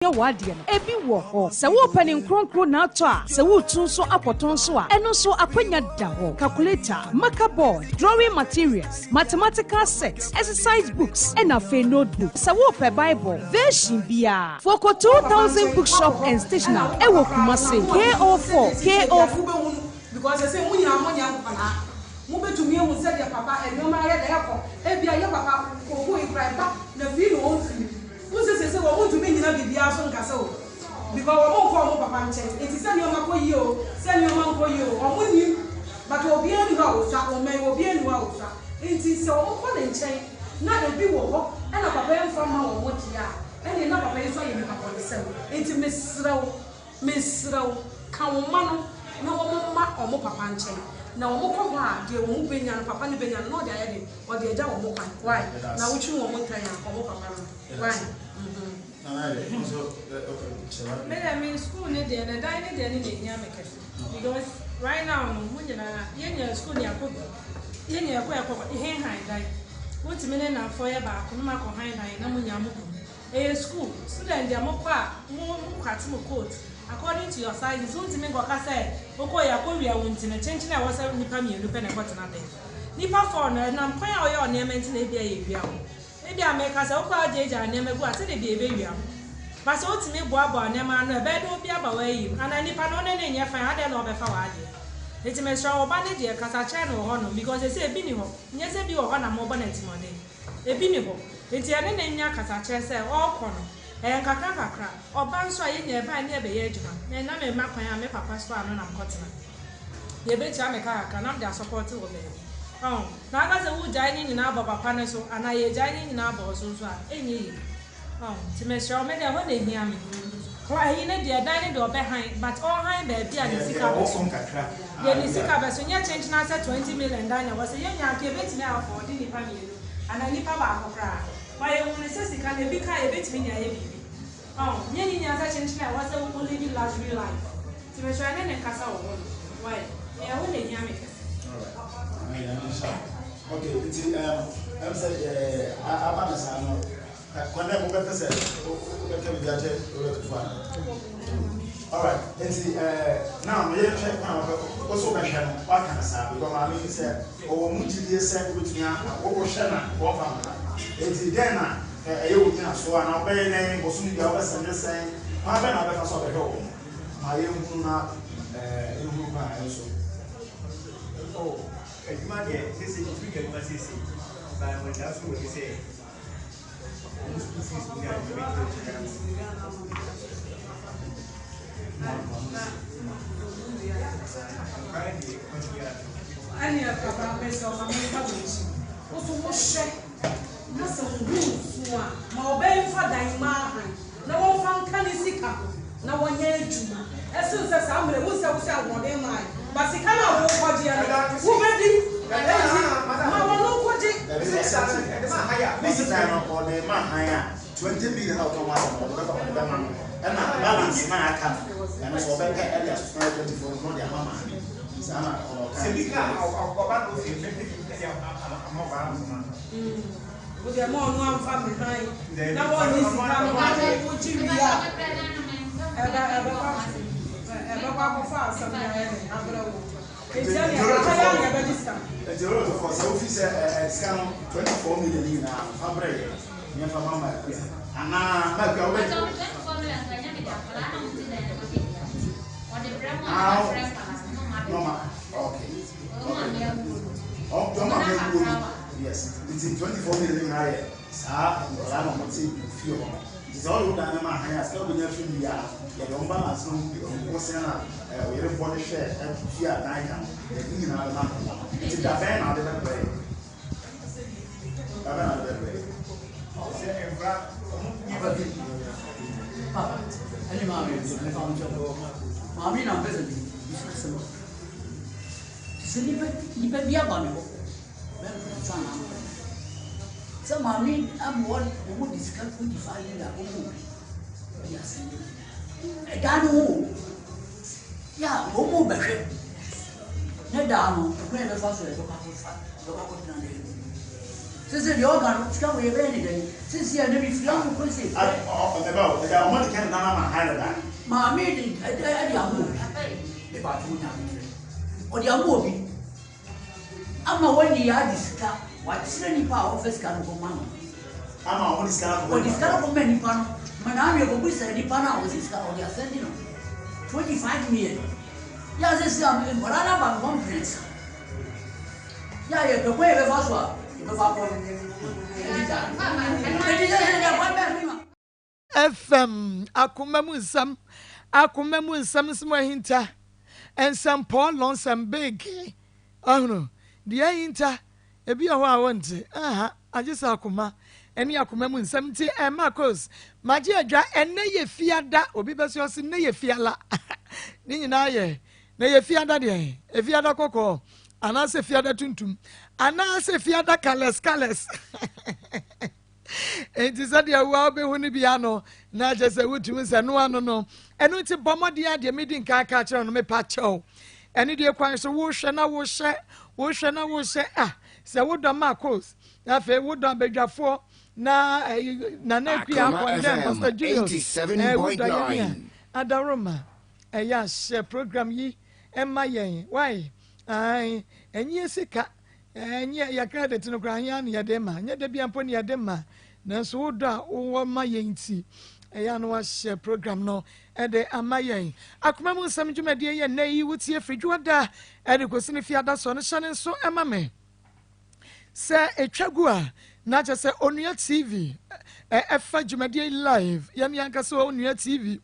yɛ w'adeɛ no, ebi wɔ hɔ. Sɛ worepɛ ne nkronkron na atɔ a, sɛ woretu nso akɔtɔn nso a, ɛno nso akwanya da hɔ. Calculator, marker board, drawing materials, mathematical sets, exercise books, ɛna afei notebook. Sɛ worepɛ Bible, version biara, Foko 2000 Bookshop and Stationery ɛwɔ Kumasi, KO4 KO. Wobɛhunu because sɛ mo nyinaa monyɛ nkwadaa, mobɛtumi ahu sɛdeɛ papa nneɛma ayɛ dɛ ɛkɔ. Ebia yɛ papa kookoo yi koraa ɛba na fii na ɔmfiri wo sɛ wɔn ntumi nyina biribiara so nkasa o, because wɔn nkɔ wɔn papa nkyɛn. Nti sɛ nneɛma kɔ yie o, sɛ nneɛma nkɔ yie o, wɔn nim, but obiara ni hɔ a wosua ɔman, obiara ni hɔ a wosua. Nti sɛ wɔn kɔ ne nkyɛn na ebi wɔ hɔ ɛna papa yɛn fa ma wɔn deɛ a, ɛna na papa yi nso ayɛ nipa bɔnesɛm. Nti mesrɛw, mesrɛw, ka wɔn ma no na wɔn mma wɔn papa nkyɛn, na wɔn kɔ hɔ a, deɛ wɔn benya no, papa no benya no na ɔde ayɛ de ɔde agya wɔn kwan. Why na wotwi wɔn ntan a wɔn papa no? Why? Me deɛ, me school ne deɛ na dan ne deɛ ne na ehia me kɛse, because right now no, mo nyinaa yɛnya school ne akɔ bi, yɛnya ɛkɔ henhan dan, wotumi ne namfoɔ yɛ baako no ma akɔ han dan na mo nya mo gu ɛyɛ school student deɛ, mo kɔ a mo cut mo coat according to your sizes. Wontumi nkɔka sɛ wokɔ yɛ akɔ wia wo nti no kyenkyen a ɛwɔ sɛ nipa mmienu pɛ na ɛkɔtena dan nipa four no, ɛnam kwan a ɔyɛ ɔnneɛma nti na ebi ayɛ wia wo. Ebi a mɛka sɛ wokɔ agyagya nneɛma gu a, sɛde bi ebɛwia wo ba sɛ wotumi boaboa nneɛma ano, ɛbɛyɛ dɛ obi aba w'ayi mu anaa nipa no ɔne ne nyɛ fan adeɛ na ɔbɛfa w'adeɛ. Nti mesrɛ wo, ba ne deɛ, kasa kyerɛ no wɔ hɔnom, because ɛsɛ ebi ni hɔ, nyɛ sɛ bi wɔ hɔ na mɔbɔ no atimɔden, ebi ni hɔ. Nti ɛne ne nya kasa kyerɛ sɛ ɔrekɔ no ɛyɛ nkakra nkakra. Ɔba nso a, yɛnya ɛban ne ɛbɛyɛ adwuma na ɛna me ma kwan a me papa so ano nam kɔtena, yɛbɛtua me ka kakra na mede asɔpɔte wɔ baabi ɔn na aka sɛ wogyae ne nyinaa bɔ papa no so anaa yɛgyae ne nyinaa bɔ so nso a, ɛnyɛ yie ɔn. Nti mesrɛ wo, me deɛ, ɛhɔ na ehia me. Ayi ne deɛ, dan ne deɛ, ɔbɛhan, but ɔhan baabi a ne sika bɛso deɛ, ne sika bɛso, nyɛ kyenkyena sɛ 20 million dan na ɛwɔ sɛ yɛnya nka yɛbɛtumi afɔɔde nipa mmienu anaa nipa baako koraa ma yɛhu ne sɛ sika no ebi ka yɛbɛtumi de ayɛ biribi ɔn, nyɛ ne nyinaa sɛ kyenkyena ɛwɔ sɛ wo live luxury life. Nti mesrɛ, ne ne nkasa wɔ hɔ no. Why nea ɛhɔ na ehia me kɛse. Okay, nti sɛ aba ne saa no kwan dɛ mobɛpɛ sɛ wobɛka biribi akyɛ owurɛtofo ana? Alright, nti now no yɛhwɛ kwan a wo so wobɛhwɛ no, waka no saa because maame yi sɛ ɔwɔ mu gyidie sɛ wobɛtumi wohwɛ na wɔmfa mma. Nti dɛn na ɛyɛ wo gyina so anaa wobɛyɛ dɛn bosom bia wobɛsɛnde sɛn, kwan bɛn na wobɛfa so abɛhwɛ wɔ ma yɛnhunu na yɛhunu kwan a ɛnso? Oh, adwuma deɛ, sese ntumi nyɛ adwuma sese ba mo nda so wɔ ni sɛ ɔmo school fees mu yɛ adwuma bɛ kyerɛ. Nkwadaa deɛ, kwan biara so. Ɛne papa, mesɛ ɔma menka wɔ akyi. Wo so wohwɛ na sɛ wohu nso a, ma ɔbɛn mfa dan ma ahan na wɔmfa nka ne sika ho na wɔnyɛ adwuma, ɛsen sɛ saa mmerɛ wo sɛ wo sɛ ahoɔden maae ba sika no a wokɔgyeɛ no wobɛdi. Enti ma wɔno nkɔgye. Mesi dan no ɔde ma han a, 20 million a ɔka ho asɛm no, ɔde bɛfa, ɔde bɛma no, ɛna balance na aka no, ɛno nso ɔbɛpɛ ɛde asoso na 24 no na ɔde ama maame saa na ɔka. Sɛ bi ka ɔba no ofie mɛpɛ bi ɛde ama ɔbaa no so ma. Wodeɛ ma ɔno amfa me han na wɔnye sika no na wogye wie a, ɛbɛkɔ akɔfa asɛm no ayɛ dɛn abrɛ wo. Nti ɛneɛ papa yɛ a na yɛbɛgye sika. Nti ɔlɔtɔfo, sɛ wofi sɛ ɛ sika no 24 million nyinaa no, fa brɛ yɛ yɛmfa ma ma akua anaa ma akua wobɛgye. Ah, normal. Okay. Oh, ɔma mi wuo no. Yes. Nti 24 million nyinaa yɛ saa nkwadaa na wɔte fie hɔ no. Nti sɛ ɔde wo dan no ma ahan a, sika wobɛnya firi mu biara, yɛde wɔn balance no bi ɔmo na ɔyere bɔ de hwɛ ɛtua dan ka no, yɛde ne nyinaa bɛma nkwadaa no. Nti da bɛn na ɔde bɛbrɛ yɛ? Da bɛn na ɔde bɛbrɛ yɛ? Sɛ nkwadaa ɔmo nyɛ. Papa, ɛne maame mefa mo kyɛw. Maame na mpɛ sɛ bisa asɛm. Sɛ nipa bi aba me hɔ, bɛmfa na ama. Sɛ maame aboa wɔn de sika 25 million akɔma obi, de asɛm ɛda no ho o. Yɛ a wɔn mu bɛhwɛ. Ne da no, ɛkwan yɛ bɛfa so yɛ bɛkɔ akɔfa, bɛkɔ akɔtena ne mu. Sese deɛ ɔka no sika wei yɛbɛyɛ ne dɛn sese a na mefiri ano kɔ se. Meba o, ɛgya ɔmo de kɛn nana ma han dada. Maame de ɛde ama obi meba ato nya abotrɛ ɔde ama obi ama wani yɛ agye sika wakyerɛ nipa a ɔfɛ sika no kɔma no. Ama ɔmo de sika no kɔma ɔde sika no kɔma nipa no ma na awie kɔbu sɛ nipa no a ɔsi sika ɔde asɛnde no 25 million yɛ asɛ sika nkɔla no aba no kɔmprɛnsa. Yɛ a yɛpɛ kwan yɛbɛfa so a yɛbɛfa akɔ no ɛdi saa ɛdi sɛ sɛ deɛ kwan bɛn so na. FM, Akoma mu nsɛm, akoma mu nsɛm nsɛm ahinta, nsɛmpɔɔ lɔnsɛm big, ɔhunu, deɛ ahinta, ebi wɔ hɔ a wonte, aha, agye sɛ akoma, ɛne akoma mu nsɛm nti ɛma kos, magye adwa, ɛnɛ yɛ fiada, obi bɛsɛ ɔse nnɛ yɛ fiala, ne nyinaa yɛ Na ɛyɛ fiada deɛn? Efiada kɔkɔɔ anaasɛ fiada tuntum anaasɛ fiada colours colours. Enti sɛdeɛ wo a wobɛhu no bia no na kyerɛ sɛ wotumi sɛ no ano no. Ɛno nti bɔ mmɔden a deɛ medi nka aka akyerɛ no mepa kyɛw. Ɛne deɛ kwan so wohwɛ na wohyɛ wohwɛ na wohyɛ ah sɛ wodɔ Marcos na afei wodɔ abadwafoɔ na eh, Nana Akua Akɔndɛn Pastor Julius eh, wodɔ yɛn a adaworoma. Ɛyɛ a hyɛ program yi ma yɛn wai ae ɛnyeɛ sika ɛnyeɛ yɛ credit no koraa heaa na yɛde ma nyɛ da bia mpo na yɛde ma nanso wo dɔ a wowɔ ma yɛn nti ɛyɛ a na wahyɛ program no ɛde ama yɛn akoma mu nsɛm dwumadie yɛ nnɛ yi wotie firi dwoada ɛde kɔsi ne fiada soɔ no hyɛ ne nso ɛma me Sɛ etwa gu a, na kyerɛ sɛ Onua TV ɛfa dwumadie yi live. Yɛn yɛn ankasa Onua TV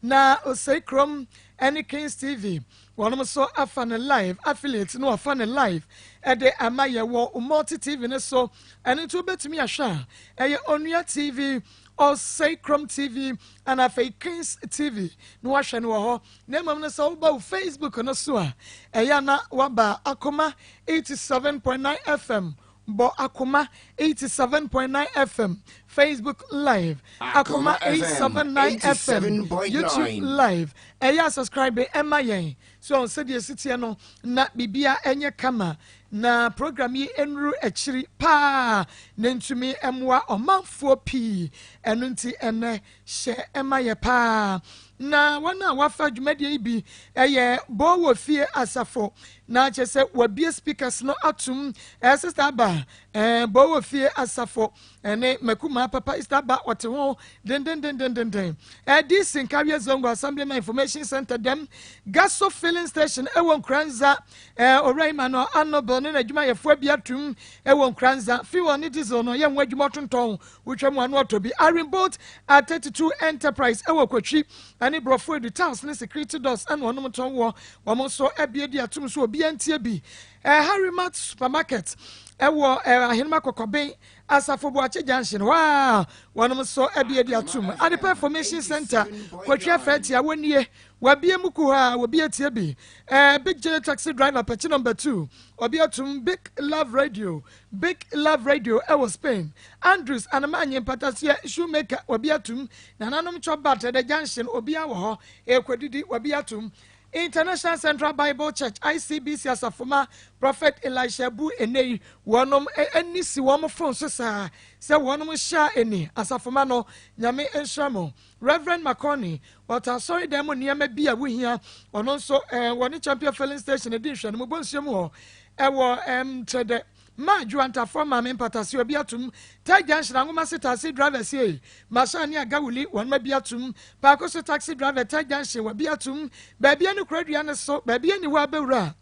na Osei Krom ɛne Kings TV wɔnom nso afa no live affiliate no afa no live ɛde ama yɛ wɔ Multi TV no so. Ɛno nti wobɛtumi ahwɛ a ɛyɛ Onua TV, Osei Krom TV ɛna afei Kings TV na wahwɛ no wɔ hɔ. Na mmom no sɛ woba wo Facebook no so a, ɛyɛ a na waba Akoma 87.9 FM, bɔ Akoma 87.9 FM, Facebook Live, Akoma 879 FM, YouTube Live. Ɛyɛ a subscribe ɛma yɛn. So sɛdeɛ ɛsi teɛ no na biribia ɛnyɛ kama na program yi nnuru akyiri paa na ntumi mmoa ɔmanfoɔ pii. Ɛno nti ɛnɛ Hyɛ ɛma yɛ paa. Na wɔn a wɔafa dwumadie yi bi yɛ Bɔ Wɔ Fie Asafo. Na kyerɛ sɛ wɔabue speakers no atom. Ɛɛ Sister Aba, ɛɛ Bɔ Wɔ Fie Asafo ɛne Makumaa Papa Easter Aba ɔte ho dendendendendenden. Ɛɛ DC Nkawie Zongo Assemblyman Information Center dɛm Gaso Filling Station ɛwɔ Nkuranza. Ɛɛ Owura Emmanuel Anobel ne n'adwumayɛfoɔ abi atom ɛwɔ Nkuranza. Fuel ne diesel no yɛ ho adwuma ɔtontɔn. Wotwa mu ano ɔtɔ bi. Irene Boat at 32 Enterprise ɛwɔ Kwatwi ɛne Borɔfo Edu Tiles ne Security Doors ɛna ɔnom tɔn wɔ wɔn nso abie di atum so obiara ntie bi. Ɛɛ Harry Mart Supermarket ɛwɔ ɛɛ Ahenema Kɔkɔben Asafo Boakye Junction hɔ a wɔnom nso abie di atum. Adepa Information Center Kwatwi Afɛɛtia wɔnie wabie mu ku hɔ a obi atie bi. Ɛɛ Big J Taxi Driver Pɛkyi Number 2 obi atum Big Love Radio Big Love Radio wɔ Spain, Andrews Anamanye Mpataseɛ Shoemaker wabi atum, Nananom Chop Bar Tɛdɛ Junction obiara wɔ hɔ ɛrekɔdidi wabi atum, International Central Bible Church ICBC Asafoma Prophet Elisha Abu ɛnɛ yi wɔnom ani si wɔn fon so saa sɛ wɔnom hyɛ a ɛni Asafoma no Nyame nhyira mo Rev. McConney ɔtɔ asɔredan mu nneɛma bi a wohia ɔno nso eh, wɔne Champion Filling Station di nhwɛne mu bɔ nsuo mu hɔ ɛwɔ ɛm kyerɛ dɛ ma adwoantafoɔ maame mpatase obi atum tai junction anwoma se taxi drivers ei masha ne agawuli wɔn ma bi atum paako so taxi driver tai junction wabi atum baabi ani koradua ne so baabi ani hɔ abɛwura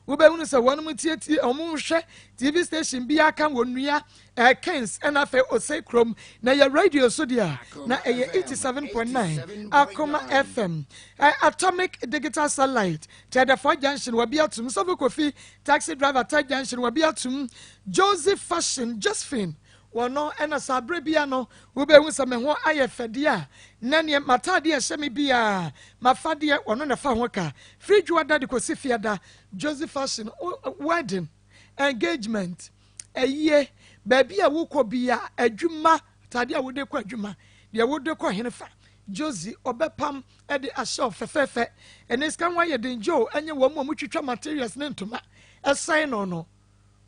wobɛhunu sɛ wɔn tietie wɔn hwɛ tv station bi aka wɔn nua ɛɛ eh, kings ɛna afei ose kurom na yɛ radio so deɛ na ɛyɛ 87.9 akoma fm eh, atomic digital satellite tɛdɛfɔ junction wabi atum sɔfo kofi taxi driver tɛ junction wabi atum joseph fashion josephine Wɔno na saa berɛ biara no wobɛhu sɛ me ho ayɛ fɛ deɛ a, na neɛ m'ataadeɛ a ɛhyɛ me biara, m'afadeɛ, wɔno na ɛfa ho ka. Firi Dwoada de kɔsi Fiada, Josie Fashion, wedding, engagement, ayie, baabi a wokɔ biara, adwuma, ataadeɛ a wode kɔ adwuma, deɛ wode kɔ henefa, Josie ɔbɛpam de ahyɛ wo fɛfɛɛfɛ. Ɛnɛ sika ho ayɛ den, Joe ɛnyɛ wɔn a wɔtwitwa materials ne ntoma ɛsɛn no no.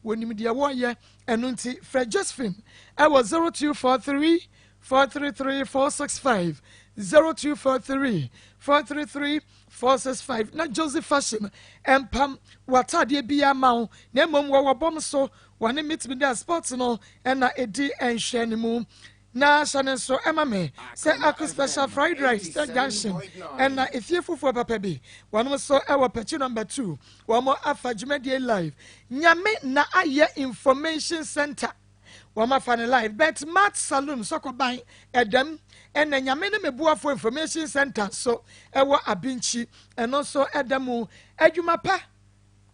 Wɔnim deɛ wɔreyɛ. Ɛno nti frɛ Josephine ɛwɔ 0243 433 465, 0243 433 465 na Josie Fashion mpam w'ataadeɛ biara ma wo na mmom wɔwɔ bɔm so wɔne Meet Me There Sports no na ɛdi nhwɛ no mu. Na hyɛ no nso ma me sɛ Aku Special Fried Rice Star Junction ɛna efie fufuo papa bi wɔnom nso ɛwɔ Pɛkyi Number 2 wɔn afa dwumadie live. Nyame na ayɛ Information Center wɔn afa no live Bet Mart Saloon Sɔkɔban ɛdam ɛna Nyame ne me boafoɔ Information Center nso ɛwɔ Abinkyi ɛno nso ɛda mu adwuma pa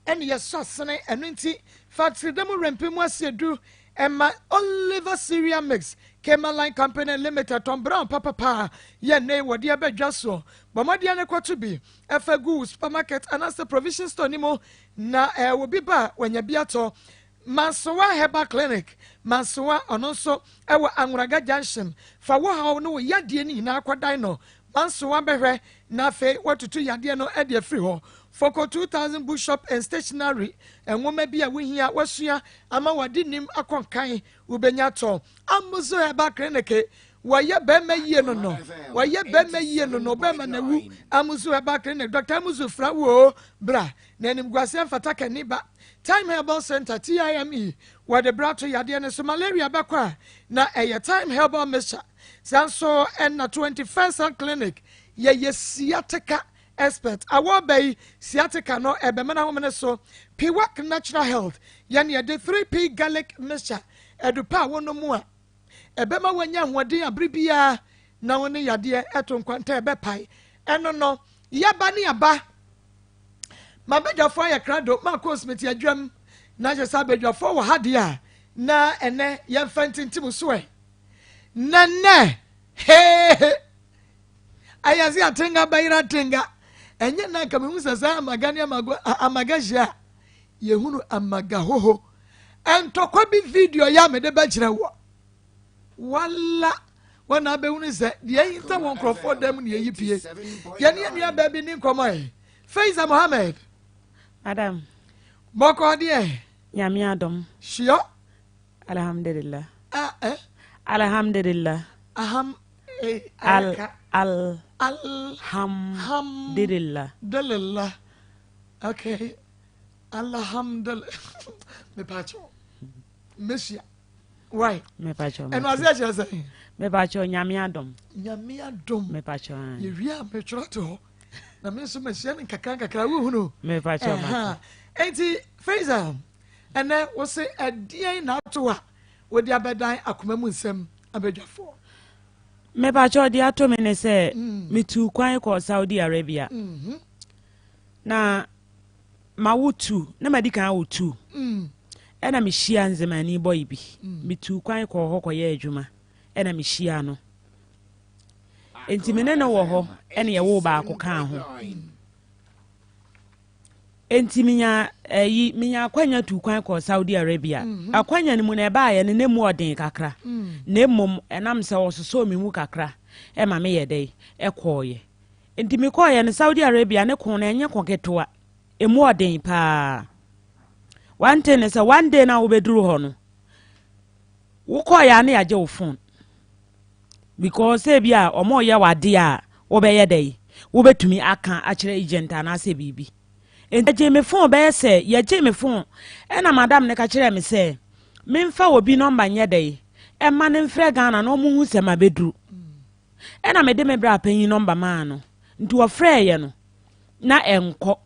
ɛne yɛsɔ sene ɛno nti fa tiridɛ mu werɛmpe mu asiedu ɛma Oliver Cereal Mix Kemaline Company Limited Tom Brown papapa yɛ nnɛ yi wɔde ɛbɛ dwa soɔ bɔ mmɔden ne kɔto bi ɛfa gu wo supermarket anaasɛ provision store ne mu na ɛwɔ bi ba a wanya bi atɔ Mansoa Herbal Clinic, Mansoa, ɔno nso ɛwɔ Anworaga Junction. Fa wo haw ne wo yadeɛ no nyinaa kɔdan no. Mansoa bɛhwɛ na afei watutu yadeɛ no de afiri hɔ. Foko 2000 Bookshop and Stationery, nwoma bi a wohia wasua ama w'adenim akɔ nkan, wobɛnya atɔ. Amuzu Herbal Clinic, wɔyɛ bɛrima yie no no, wɔyɛ bɛrima yie no no, bɛrima na wu. Amuzu Herbal Clinic, Dr. Amuzu fra wo o, bra. Na animguaseɛ mfata kani ba. Time Herbal Center, TIME, wɔde bra to yadeɛ no so. Malaria bɛkɔ a, na ɛyɛ Time Herbal Mixture. Saa nso ɛna 21st Health Clinic, yɛyɛ sciatica expert. Awɔ ba yi, sciatica no ɛbɛmena homene so. Piwak Natural Health, yɛne yɛde 3P Garlic Mixture, adupa a wonom a, ɛbɛma woanya ahoɔden abere biara na wo ne yadeɛ ɛto nkwanta ɛbɛpae. Ɛno no, yɛba ne aba. M'abadwafoɔ ayɛ krado ma akɔ Smith adwam na kyerɛ sɛ abadwafoɔ wɔ ha deɛ a na ɛnɛ yɛmfa ntintim so ɛ na nnɛ hehe ayɛ sɛ atenga bɛyera atenga ɛnyɛ na nka mehu sɛ saa amaga ne amaga hyia a yɛhunu amaga hoho ntɔkwa bi video yɛ a mede bɛkyerɛ wɔ Wala! Wɔn na abɛhunu sɛ deɛ ahinta wɔ nkurɔfoɔ dan mu na yɛyi pie. Yɛne yɛn nua baa bi ni nkɔmmɔ ɛ. Faiza Mohammed. Madam. Bɔkɔɔ deɛ. Nyame adom. Sure. Alhamdulillah. Ah, eh? Alhamdulillah. Aham. Eh, al al al ham ham dilillah. Dilillah. Okay. Alhamdulillah. Mepacho. Mehyia. Why? Mepacho. Ɛno ase akyerɛ sɛ. Mepacho nyame adom. Nyame adom. Mepacho. Yɛwie a metwerɛ to hɔ. Na me nso mahyia no nkakra nkakra wohunu. Mepacho mate. Enti Faisal ɛnɛ wo se ɛdeɛn na ato a wode abɛdan akoma mu nsɛm abadwafoɔ? Mepacho deɛ ato me ne sɛ mm. metuu kwan kɔɔ Saudi Arabia. Mm -hmm. Na mawo tu na madi kan awo tu ɛna mehyia nzemani bɔyi bi metuu kwan kɔɔ hɔ kɔyɛ adwuma ɛna mehyia no nti me ne no wɔ hɔ ɛna yɛwoo baako kaa ho nti menya ɛyi menya akwanya tu kwan kɔɔ Saudi Arabia mm -hmm. akwanya no mu na ɛbaayɛ no na emu ɔden kakra mm. na mmom ɛnam sɛ ɔsosɔɔ me mu kakra ɛma meyɛ dɛ ɛkɔɔyɛ Enti mekɔeɛ no, Saudi Arabia ne ko no ɛnyɛ ko ketewa. Ɛmu ɔden paa. One thing ne sɛ one day na wobɛduru hɔ no, wokɔeɛ a na yɛagye wo phone. Because sɛ bi a wɔyɛ w'adeɛ a wobɛyɛ dɛ wobɛtumi aka akyerɛ agent anaasɛ biribi. Enti yɛgyee me phone bɛyɛ sɛ yɛgyee me phone ɛna madam no ka kyerɛɛ me sɛ memfa obi nɔmba nyɛ dɛ ɛma no mfrɛ Ghana na wɔnhu sɛ mabɛduru. Ɛna mede me bra panyin nɔmba maa no, nti ɔfrɛeɛ no, na ɛnkɔ.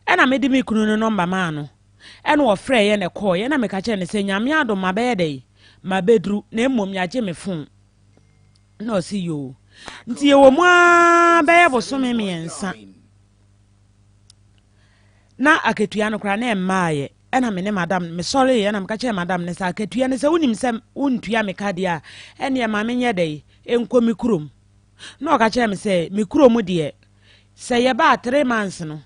Ɛna mede me kunu no nɔmba maa no, ɛna ɔfrɛeɛ na ɛkɔeɛ. Ɛna meka kyerɛɛ no sɛ, Nyame adom mabɛyɛ dɛn? Mabɛduru, na mmom yɛagye me fon. Ɛna ɔse yoo. Nti yɛwɔ mu ara bɛyɛ bosome mmiɛnsa. Na akatua no koraa na ɛmmaeɛ. Ɛna me ne madam no, mesɔreeɛ na meka kyerɛɛ madam no sɛ akatua no sɛ wonim sɛ wontua me ka deɛ a, ɛnneɛ ma menyɛ dɛn nkɔ me kurom. Na ɔka kyerɛɛ me sɛ me kurom deɛ sɛ yɛba a 3 months no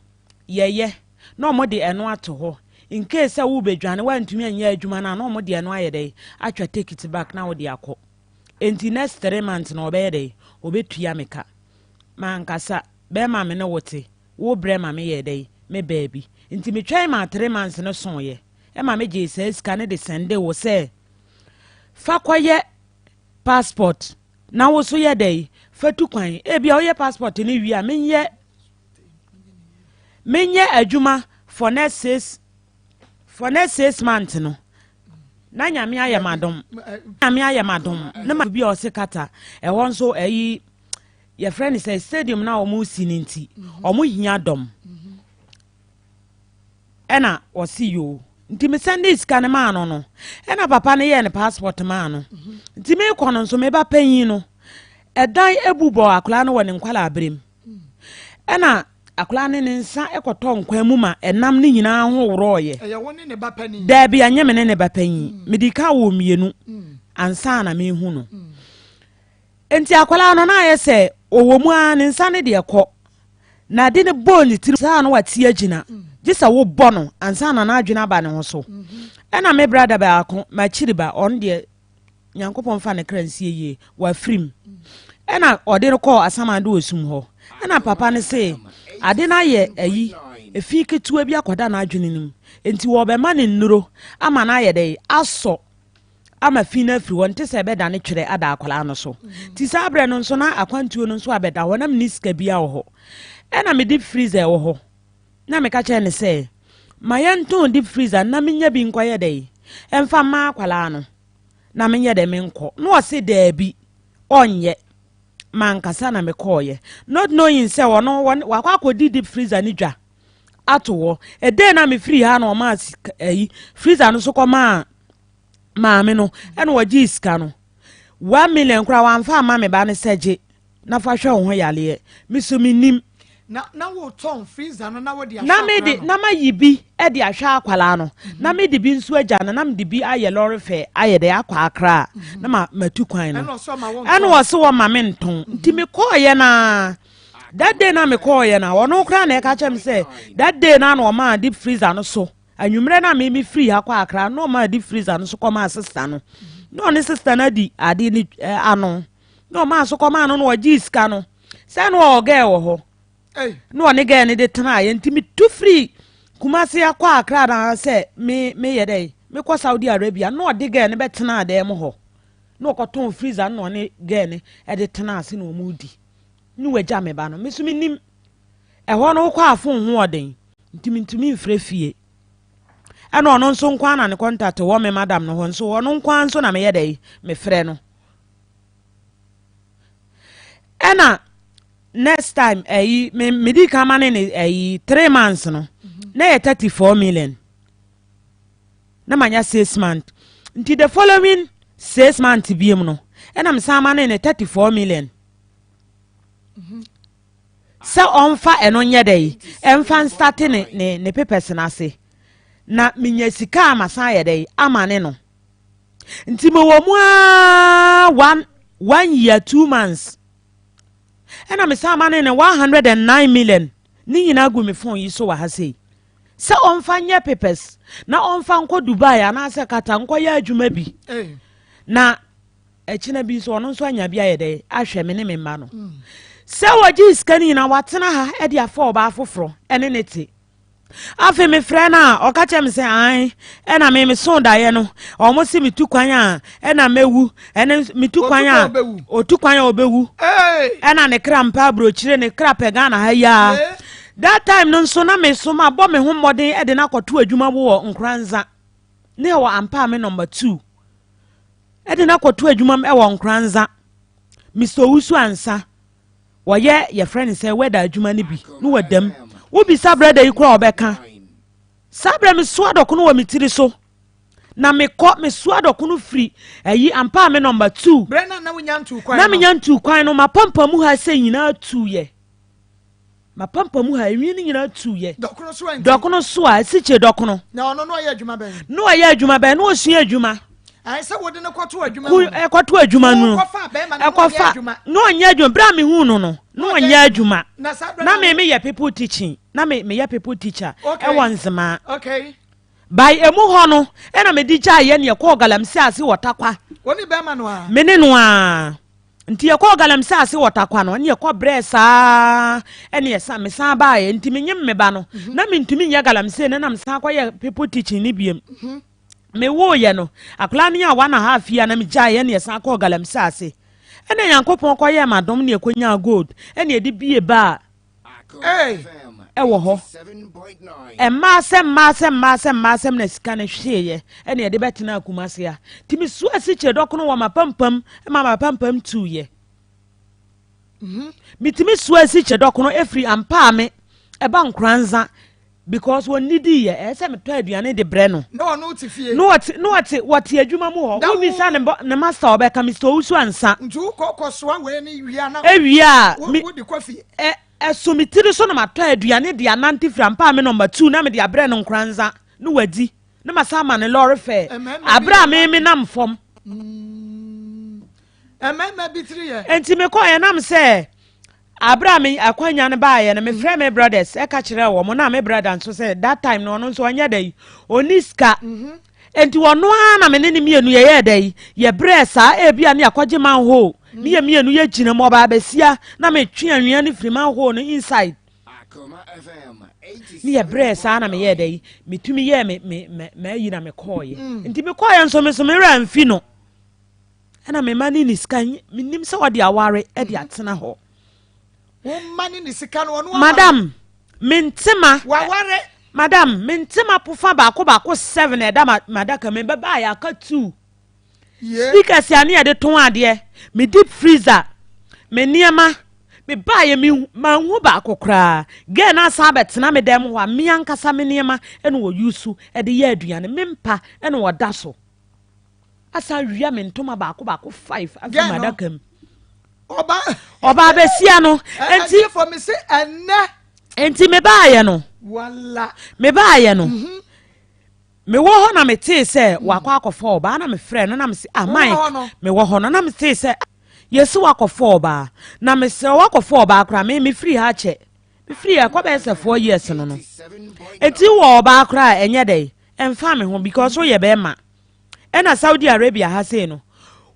yɛyɛ na wɔde ɛno ato hɔ in case sɛ wobɛdwane woantumi anyɛ adwuma no a na wɔde ɛno ayɛ dɛn atwa ticket back na wode akɔ. Enti next 3 months no wɔbɛyɛ dɛn wɔbɛtua me ka. Mankasa, bɛrima a me ne wo te, wo brɛ ma meyɛɛ dɛn me baa bi. Nti metwɛn maa 3 months no soeɛ. ma megyee saa sika no de sɛndee wo sɛ fa kɔyɛ passport na wo so yɛ dɛn fa tu kwan. Ebia woyɛ passport no wie a menyɛ menyɛ adwuma for next six for next 6 months no na Nyame ayɛ m'adom, Nyame ayɛ m'adom ne ma bi a ɔse kata ɛhɔ nso ɛyi yɛfrɛ no sɛ stadium na wɔn si no nti wɔn hia dɔm. Ɛna ɔse yoo nti me sɛnde sika no maa no no ɛna papa no yɛɛ ne passport maa no. Nti mekɔ no nso meba panyin no ɛdan ebu bɔ akwadaa no wɔ ne nkwadaa berem ɛna akwadaa no ne nsa kɔtɔ nkwan mu ma ɛnam no nyinaa ho worɔɔyɛ. Ɛyɛ wo ne ne ba panin? Daabi, ɛnyɛ me ne ne ba panyin. Mede ka wɔ mmienu ansa na mehu no. Enti akwadaa no na ayɛ sɛ ɔwɔ mu ara ne nsa no deɛ kɔ na ade no bɔɔ ne tiri saa na wate agyina gye sɛ wobɔ no ansa na n'adwene aba ne ho so. Ɛna me brada baako m'akyiri ba ɔno deɛ Nyankopɔn fa ne kra nsie yie wafiri mu ɛna ɔde no kɔɔ asamando wɔ sum hɔ ɛna papa no se ade no ayɛ ayi efi ketewa bi akɔda n'adwene no mu enti wɔbɛma no nnuro ama no ayɛ dɛ asɔ ama fi no afiri hɔ nte sɛ ɛbɛdane twerɛ ada akwadaa no so. Nti saa berɛ no nso na akwantuo no nso abɛda hɔ na menni sika biara wɔ hɔ. Ɛna me deep freezer wɔ hɔ na meka kyerɛ no sɛ ma yɛntɔn deep freezer na menya bi nkɔyɛ dɛ ɛmfa mma akwadaa no na menyɛ dɛ menkɔ. Na ɔse daabi ɔnyɛ. Mankasa na mekɔɔyɛ not knowing sɛ ɔno wakɔ akɔdi deep freezer no dwa ato hɔ. Ɛdɛn na mefiri ha na ɔmaa ayi freezer no so kɔmaa maame no ɛna ɔgyee sika no 1 million koraa wamfa ama me ba no sɛ gye na fa hwɛ wo ho yareɛ. Me so menim. Na wotɔn freezer no na wode ahwɛ na mede akwadaa no? Na mayi bi de ahwɛ akwadaa no na mede bi nso agya no na mede bi ayɛ lɔre fɛ ayɛ dɛ akɔ Akra na ma matu kwan no. Ɛna ɔsɛ ɔma wo ɛna ntɔn. Ɔse wɔma me ntɔn nti mekɔɔyɛ naa that day na mekɔɔyɛ na ɔno koraa na ɛka kyerɛ me sɛ that day na na ɔmaa deep freezer no so anwummerɛ na me mefiri ha kɔ Akra na ɔmaa deep freezer no so kɔmaa sister no na ɔne sister no adi ade no ano na ɔmaa so kɔmaa no na ɔgyee sika no sɛ na ɔwɔ girl wɔ hɔ na ɔne girl no de tenaeɛ. Nti metu firi Kumase akɔ Akra na sɛ me meyɛ dɛ mekɔ Saudi Arabia na ɔde girl no bɛtenaa dan mu hɔ na ɔkɔtɔn freezer no na ɔne girl no de tenaa ase na ɔmo di ne wagya me ba no. Me so menim ɛhɔ no wokɔ afo ho ɔden nti mentumi mfrɛ fie ɛna ɔno nso nko ara na ne contact wɔ me madam no hɔ nso ɔno nko ara nso na meyɛ dɛ mefrɛ no. Ɛna next time ɛyi me medi kan ma ne ne ɛyi 3 months no na yɛ 34 million na ma nya 6 months. Nti the following 6 months biem no ɛna me san ma ne ne 34 million sɛ ɔmfa ɛno nyɛ dɛ ɛmfa nstart ne papers n'ase na menya sika a masan yɛ dɛ ama ne no. Nti mewɔ mu aa one year 2 months ɛna mesan ma ne ne 109 million ne nyinaa gu me phone yi so wɔ ha sei sɛ ɔmfa nyɛ papers na ɔmfa nkɔ Dubai anaasɛ Kata nkɔyɛ adwuma bi na ɛkyina bi nso ɔno nso anya bi ayɛ dɛ ahwɛ me ne me mma no. Sɛ wɔgye sika no nyinaa watena ha de afa ɔbaa foforɔ ɛne ne te. Afei mefrɛ no a ɔka kyerɛ me sɛ ae ɛna me meso daeɛ no ɔmo se metu kwan a ɛna mɛwu ɛne metu kwan a ɔtu kwan a ɔbɛwu ɛna ne kra mpa aburokyire ne kra pɛ Ghana ha yi. That time no nso na meso ma bɔ me ho mmɔden ɛde no akɔto adwuma wɔ Nkoranza ne ɛwɔ ampa me number 2 ɛde no akɔto adwuma ɛwɔ Nkoranza. Mr Owusu Ansa wɔyɛ yɛfrɛ no sɛ wɛda adwuma no bi ne wɔdam wobisa brɛda yi koraa ɔbɛka saa berɛ mesoa dɔkono wɔ me tiri so na mekɔ mesoa dɔkono firi ayi ampa me number 2. Berɛ na na wonya ntuu kwan na no. Menya ntuu kwan no mapampa mu ha sɛ nyinaa tuuyɛ mapampa mu ha enwi no nyinaa tuuyɛ. Dɔkono so anti. Dɔkono so a asikyire dɔkono. Na ɔno no ɔyɛ adwuma bɛn? Na ɔyɛ adwuma bɛn na ɔsua adwuma. Ayɛ sɛ wode no kɔto adwuma mu no. Ɛkɔto adwuma no. Wokɔfa bɛrima no na ɔnyɛ ɛkɔfa adwuma. Na ɔnyɛ adwuma berɛ a mehu no no na ɔnyɛ adwuma. Na saa berɛ na na me meyɛ people teaching na me meyɛ people teacher ɛwɔ Nzemaa by emu hɔ no ɛna mede gyaeɛ ne ɛkɔɔ galamsey ase wɔ Takwa. Wo ne bɛrima no a? Me ne no a. Nti yɛkɔɔ galamsey ase wɔ Tarkwa no, ɛne yɛkɔ brɛɛ saa ɛne yɛsan mesan baeɛ. Nti menyem me ba no, mhm. na mentumi nyɛ galamsey no na mesan kɔyɛ people teaching no biem. Mhm. Mewoeɛ no, akwadaa no yɛ 1.5 year na megyaeɛ ɛne yɛsan kɔɔ galamsey ase. Ɛna Nyankopɔn kɔyɛɛ m'adom ne yɛkɔnyaa gold ɛne yɛde bie baa Ɛwɔ hɔ. Mmaa sɛ mmaa sɛ mmaa sɛ mmaa sɛm na sika no hweeɛ ɛna yɛde bɛtenaa Kumasi ha. Nti mesoa asikyire dɔkono wɔ m'apampam ma m'apampam tuiɛ. Mhm. Metumi soa asikyire dɔkono ɛfiri Ampaame ɛba Nkoranza because wɔnnidii yɛ ɛyɛ sɛ metɔ aduane de brɛ no. Na ɔno te fie. Na ɔte na ɔte wɔte adwuma mu hɔ. Wobisa ne bɔ ne master ɔbɛka Mr. Owusu ansa. Nti wokɔ kɔsoa wei ne wia na. Ewie a mi wode kɔ fie. Ɛ ɛso me tiri so na matɔ aduane de anante firi ampa me nɔmba two na mede abrɛ no nkoranza na wadi na masan ama no lɔre fare abere a me me nam fam. Mmarima bi tiri yɛ. Nti mekɔɔ yɛ nam sɛ. Aber a me akwanya no baeɛ no, mefrɛɛ me brothers ka kyerɛɛ wɔn, na me brother nso sɛ that time no ɔno nso ɔnyɛ dɛ yi, ɔnni sika. Enti ɔno ara na me ne ne mmienu yɛyɛɛ dɛ yi, yɛbrɛɛ saa, ebia ne yɛakɔgye manhole, ne yɛ mmienu yɛgyina mu, ɔbaa bɛsia na metwe anwea no firi manhole no inside. Ne yɛbrɛɛ saa na meyɛɛ dɛ yi, metumi yɛɛ me me me m'ayi na mekɔɔeɛ. Nti mekɔɔeɛ nso me nso me werɛ amfi no. Ɛna me ma ne ne sika menim sɛ ɔde aware de atena hɔ. Wo ma ne ne sika no ɔno aware. Madam, me ntema. Waware. Madam, me ntema pofa baako baako seven ɛda ma madaka me bɛba a yɛaka two. Yeah. Speakers a ne yɛde tɔn adeɛ, me deep freezer, me nneɛma, me baayɛ me manhu baako koraa. Girl no asan abɛtena me dan mu hɔ a me ankasa me nneɛma ɛna ɔyusu ɛde yɛ aduane, me mpa ɛna ɔda so. Asan wia me ntoma baako baako five afi m'adaka mu. Ɔba ɔba abesia no. Enti fɔ mi se ɛnɛ. Enti me baayɛ no. Wala. Me baayɛ no. Mhm. Me wɔ hɔ na me tee sɛ mm. wakɔ akɔfɔ ɔbaa na me frɛ no na me se ah Mike me wɔ hɔ no na me tee sɛ yɛsi wakɔfɔ ɔbaa na me sɛ wakɔfɔ ɔbaa koraa me me firi ha kyɛ me firi ha kɔ bɛyɛ sɛ 4 years no no eti wɔ ɔbaa koraa ɛnyɛ dɛ ɛnfa me ho because woyɛ bɛrima. Ɛna Saudi Arabia ha sei no,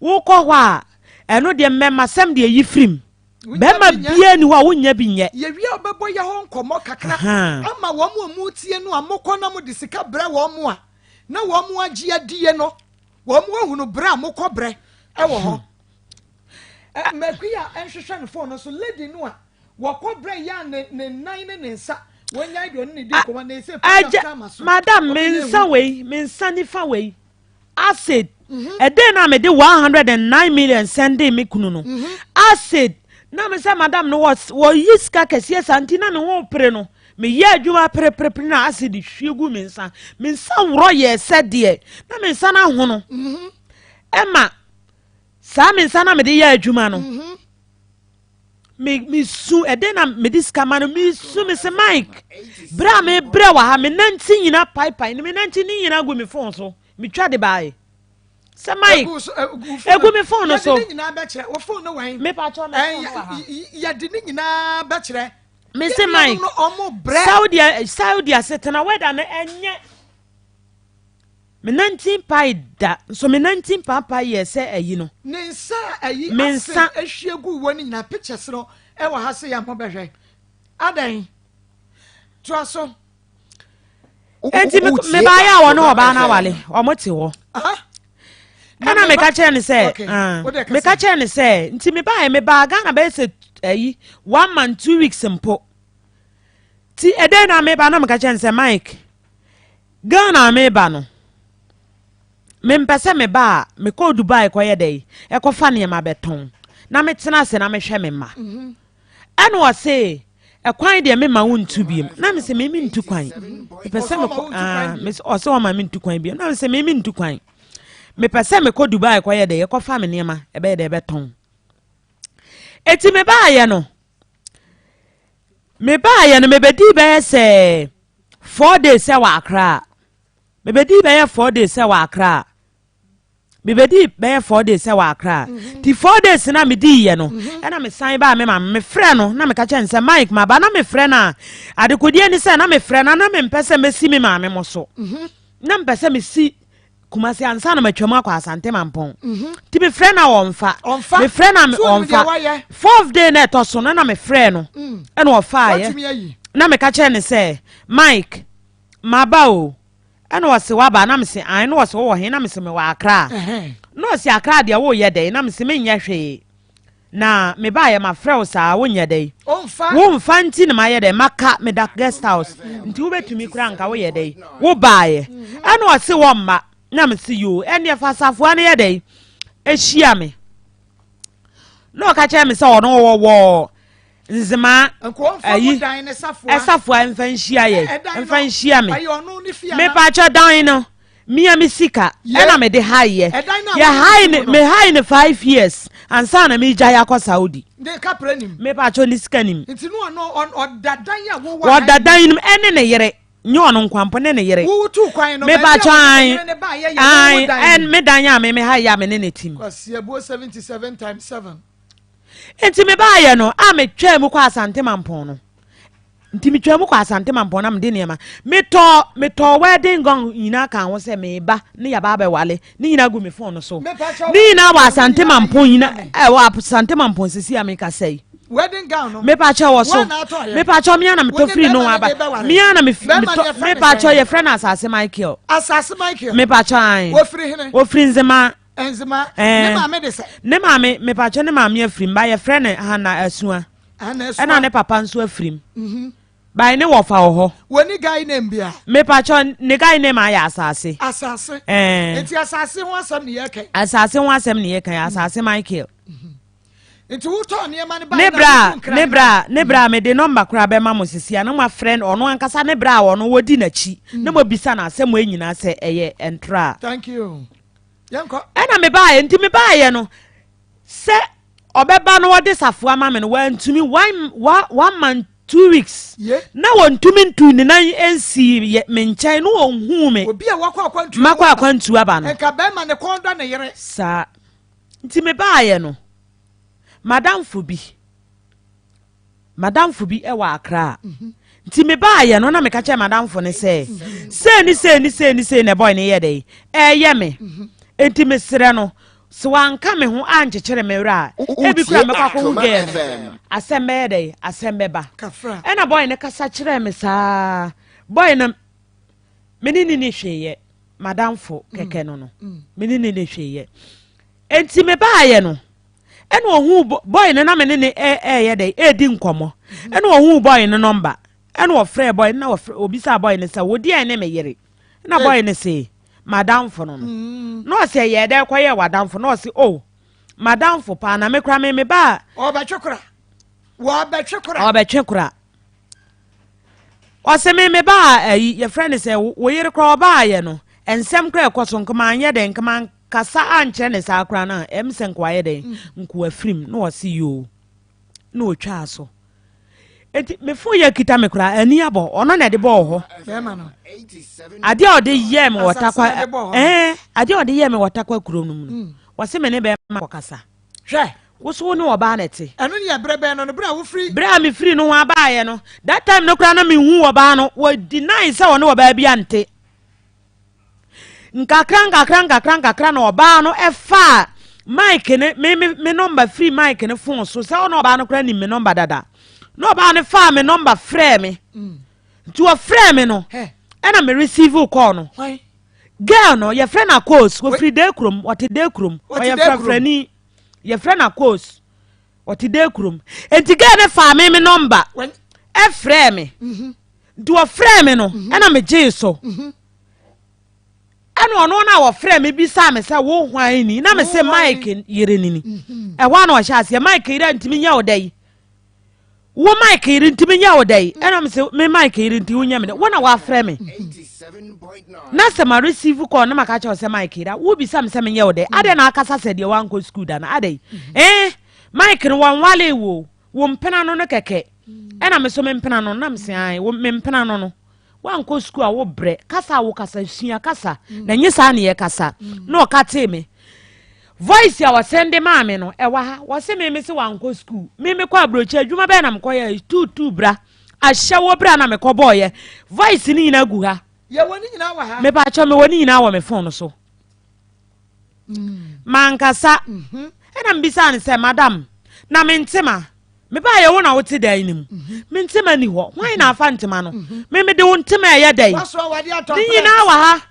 wokɔ hɔ a, ɛno deɛ mmɛmasɛm deɛ yi firim. Bɛrima biara ni hɔ a wonnya bi nyɛ. Yɛwie a wobɛbɔ yɛ hɔ nkɔmmɔ kakra ama wɔn a wɔretie no a mokɔ na mode sika brɛ wɔn a na wɔn agye adie no, wɔn ahunu brɛ a mokɔ brɛ wɔ hɔ. Makua nhwehwɛ ne phone no so, lady no a Wɔkɔ brɛ yɛ a ne ne nan ne ne nsa wɔnyae deɛ ɔne ne di nkɔmɔ na ɛsɛ program Agya, ama so. madam, me nsa wei, me nsa nifa wei, acid, ɛdɛn na mede 109 million sɛndee me kunu no, acid, na me sɛ madam no wɔ wɔyi sika kɛseɛ saa nti na ne ho pere no, meyɛ adwuma pereperepere na acid hwie gu me nsa, me nsa worɔ yɛɛ sɛ deɛ, na me nsa no ahono, ɛma saa me nsa na mede yɛ adwuma no. Me mesu ɛdɛn na mede sika ma no mesu me se Mike berɛ a mebrɛ wɔ ha me nanti nyina paepae ne me nanti ne nyina gu me fon so metwa de bae sɛ Mike egu me fon no so yɛde ne nyinaa bɛkyerɛ wo fon no wɛn mepa kyɛw me fon no wɔ ha yɛde ne nyinaa bɛkyerɛ me se Mike Saudi Saudi asetena wɛda no ɛnyɛ Me nantin pae da, nso me nantin paapae yɛɛ sɛ ayi no. Ne nsa a ayi ase ahwie guu hɔ no nyinaa, pictures no wɔ ha sei a mobɛhwɛ. Adɛn? Toa so. Enti mebaeɛ a wɔne ɔbaa no awale, wɔn te hɔ. Ɛna meka kyerɛ no sɛ, ah, meka kyerɛ no sɛ, nti mebaeɛ, mebaa Ghana bɛyɛ sɛ ayi, one month, 2 weeks mpo. Ti ɛdɛn na meba na meka kyerɛ no sɛ, Mike, Ghana a meba no, mempɛ sɛ meba a mekɔ Dubai kɔyɛ dɛn, ɛkɔfa nneɛma bɛtɔn na metena ase na mehwɛ me mma. Mhm. Ɛna ɔse ɛkwan deɛ mema wo ntu biom. Na mese me mentu kwan. Mepɛ sɛ mekɔ ah, ɔse ɔma mentu kwan biom. Na mese me mentu kwan. Mepɛ sɛ mekɔ Dubai kɔyɛ dɛn, ɛkɔfa me nneɛma ɛbɛyɛ dɛ ɛbɛtɔn. Eti mebaayɛ no, Mebaeɛ no mebɛdii bɛyɛ sɛ 4 days sɛ wɔ Accra. Mebɛdii bɛyɛ 4 days sɛ wɔ Accra. Mebɛdii bɛyɛ 4 days sɛ wɔ Accra. Ti 4 days na mediiɛ no ɛna mesan baa me maame mefrɛ no na meka kyerɛ no sɛ Mike maba na mefrɛ no a adekodeɛ ni sɛ na mefrɛ no na mempɛ sɛ mɛsi me maame mo so. Na mepɛ sɛ mesi. Kumasi ansa na matwam akɔ Asante Mampɔn. Nti mefrɛ no a ɔmfa. Mefrɛ no a ɔmfa. Fourth day na ɛtɔ so no na mefrɛ no ɛna ɔfaeɛ. Na meka kyerɛ no sɛ Mike maba o. Ɛna ɔse waba na mese ae na ɔse wowɔ he na mese mewɔ Accra. Na ɔse Accra deɛ woyɛ dɛn na mese menyɛ hwee. Na mebaeɛ mafrɛ wo saa wonyɛ dɛn? Womfa nti na mayɛ dɛn maka meda guest house nti wobɛtumi koraa nka woyɛ dɛn wobaeɛ. Ɛna ɔse wɔmma na mese yoo ɛndeɛ fa safoa no yɛ dɛn ɛhyia me. Na ɔka kyerɛ me sɛ ɔno wɔwɔ nzemaa ayi ɛsafoa mfa nhyia yɛ mfa nhyia me. Mepaakyɛ dan no Mia me sika ɛna me de hae yɛ. Yɛ hae ne me hae ne 5 years ansa na me gyae akɔ Saudi. Ne kapra nim. Me pa cho ne sika nim. Nti no ɔno ɔda dan a wo wɔ. Ɔda dan nim ɛne ne yere. Nye ɔno nkwampo ne ne yere. Wo tu kwan no. Me pa cho an. An ɛn me dan a me me hae yɛ a me ne ne tim. Kwasi abuo 77 times 7. Nti me baayɛ no a me twaa mu kɔ Asante Mampɔn no. Nti metwaa mu kɔ Asante Mampɔn na mede nneɛma metɔɔ metɔɔ wedding gown nyinaa kaa ho sɛ meba ne yaba abɛwale ne nyinaa gu me phone no so ne nyinaa wɔ Asante Mampɔn nyina ɛwɔ Asante Mampɔn sisi a mekasa yi. Wedding gown no. Mepakyɛ wɔ so. Mepakyɛ mea na metɔ firi no aba. Mea na metɔ mepakyɛ yɛfrɛ no Asase Michael. Asase Michael. Mepakyɛ an. Ofiri hene. Ofiri Nzema. Nzema. Ne maame de sɛ. Ne maame mepakyɛ ne maame afiri mba yɛfrɛ no Hannah Asua. Ɛna ne papa nso afirim. Mhm. By ne wɔfa wɔ hɔ. Wɔ ne guy name bia. Mepakyɛ ne guy name ayɛ asase. Asase. Ɛɛ. Nti asase ho asɛm ne yɛ kan. Asase ho asɛm ne yɛ kan asase Michael. Mhm. Nti wotɔ nneɛma no ba ne bra ne bra ne bra mede nɔmba koraa bɛma mo sisi a na mo afrɛ no ɔno ankasa ne bra a ɔno wɔdi n'akyi mm. na mo bisa no asɛm wɔ nyinaa sɛ ɛyɛ ntora. Thank you. Yɛnkɔ. Ɛna mebaayɛ nti mebaayɛ no sɛ Ɔbɛba na ɔde safoa ma me no, wantumi, one, one, one month, 2 weeks. Na wɔntumi ntuu ne nan nsii yɛ, me nkyɛn na ɔnhuu me. Obi a wakɔ akwantuo Makɔ akwantuo aba no. Nka bɛrima ne kɔn dɔ ne yere. Saa. Nti mebaeɛ no, m'adamfo bi, M'adamfo bi wɔ Accra. Nti mebaeɛ no na meka kyerɛ m'adamfo no sɛ sei ne sei ne sei ne sei na boy no yɛ dɛn ɛyɛ me. Nti mesrɛ no sɛ wanka me ho ankyekyere me werɛ a ebi koraa mɛkɔ akɔhu girl no asɛm bɛyɛ dɛn asɛm bɛba. Ɛna boy no kasa kyerɛɛ me saa. Boy no me ne ne ni hwee yɛ m'adamfo kɛkɛ no no me ne ne ni hwee yɛ. Nti mebaeɛ no ɛna ohuu boy no na me ne ne ɛɛyɛ dɛ ɛɛdi nkɔmɔ ɛna ohuu boy no nɔmba ɛna ɔfrɛ boy no na ɔfrɛ obisaa boy no sɛ wo deɛ ne me yere ɛna boy no se madamfo no no mm. na ɔsɛ yɛ dɛ kɔyɛ wadamfo na ɔse oh madamfo paa na me kora me me ba ɔbɛtwe kora wɔbɛtwe kora ɔbɛtwe kora ɔsɛ me me ba ayi yɛfrɛ no sɛ wo yere kora ɔbaayɛ no nsɛm kora ɛkɔ so nkoma anyɛ dɛ nkoma Kasa ankyerɛ ne saa koraa no a, ɛm sɛ nka wayɛ dɛn? Nka wafirim. Na ɔse yoo. Na ɔtwaa so. Enti me fon yɛ kita me koraa, ani abɔ. Ɔno na ɛde bɔɔ hɔ. Adeɛ a ɔde yɛɛ me wɔ takwa ɛɛ adeɛ a ɔde yɛɛ me wɔ takwa kuro no mu no. Mm. Wɔse me ne bɛrima kɔkasa. Hwɛ. Wo so wo ne ɔbaa na ɛte. Ɛno ne yɛ berɛ bɛn no no berɛ a wofiri. Berɛ a mefiri no ho abaeɛ no, that time no koraa na menhu ɔbaa no. Wɔ deny sɛ ɔne ɔbaa bi ante. Nkakra nkakra nkakra nkakra na ɔbaa no faa Mike ne me me me nɔmba firi Mike ne fon so sɛ ɔna ɔbaa no koraa nim me nɔmba dada na ɔbaa no faa me nɔmba frɛɛ me mm. nti ɔfrɛɛ me no ɛna me receive call no girl no yɛfrɛ no akos wɔfiri dee kurom ɔte dee kurom ɔyɛ frɛfrɛni yɛfrɛ no akos ɔte dee kurom nti girl no faa me me nɔmba ɛfrɛɛ me mhm. Nti wɔfrɛɛ me no, mhm. ɛna megyee so. Mhm. Ɛna ɔno no a wɔfrɛɛ me bisaa me sɛ wo hwan ni na me se Mike yere ni ni. Mhm. Ɛhɔ a na ɔhyɛ aseɛ Mike yere ntumi nyɛ wo dɛ yi. Wo Mike yere ntumi nyɛ wo dɛ yi. Ɛna me se me Mike yere nti wonyɛ me dɛ. Wo na wafrɛ me. Na sɛ ma receive call na maka kyerɛ sɛ Mike yere wobisa me sɛ menyɛ wo dɛ. Adɛn na akasa sɛ deɛ wankɔ school da no adɛn. Eh Mike no wɔnwale wo. Wo mpena no no kɛkɛ. Ɛna me so me mpena no na me se ae wo me mpena no no. Wankɔ sukuu a wo brɛ kasa a wo kasa sua kasa na nye saa ne yɛ kasa. Na ɔka tee me. Voice a wɔsɛn de maa me no ɛwɔ ha. Wɔse me me se wankɔ sukuu. Me me kɔ aburokyi adwuma bɛyɛ na mekɔ yɛ tuutuu bra. Ahyɛ wo bra na mekɔ bɔɔyɛ. Voice ne nyinaa gu ha. Yɛwɔ ne nyinaa wɔ ha. Mepaakyɛw mewɔ ne nyinaa wɔ me phone so. Mankasa. Ɛna mebisaa no sɛ, Madam, na me ntema? Mebaeɛ wo na wote dan no mu. Me ntema ni hɔ. Hwan na afa ntema no? Me mede wo ntema ɛyɛ dɛn? Ne nyinaa wɔ ha.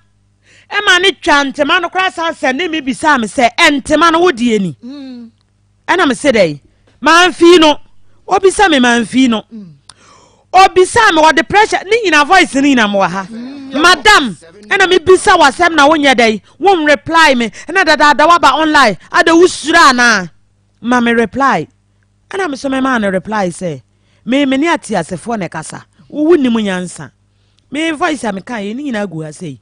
Ɛma ne twa ntema no koraa san sɛ ne me bisaa me sɛ, Ntema no wo deɛ ni? Ɛna me se dɛn? Mamfii no. Obisa me mamfii no. Obisa me ɔde pressure ne nyina voice ne nyina mewɔ ha. Madam, ɛna me bisa wasɛm na wonyɛ dɛn? Won reply me. Ɛna dadaada waba online. Ada wosuro anaa? Ma me reply. Ɛna me so me maa no reply sɛ, me me ne ateasefoɔ na ɛkasa. Wo wonnim nyansa. Me voice a meka yɛ ne nyinaa gu ha sei.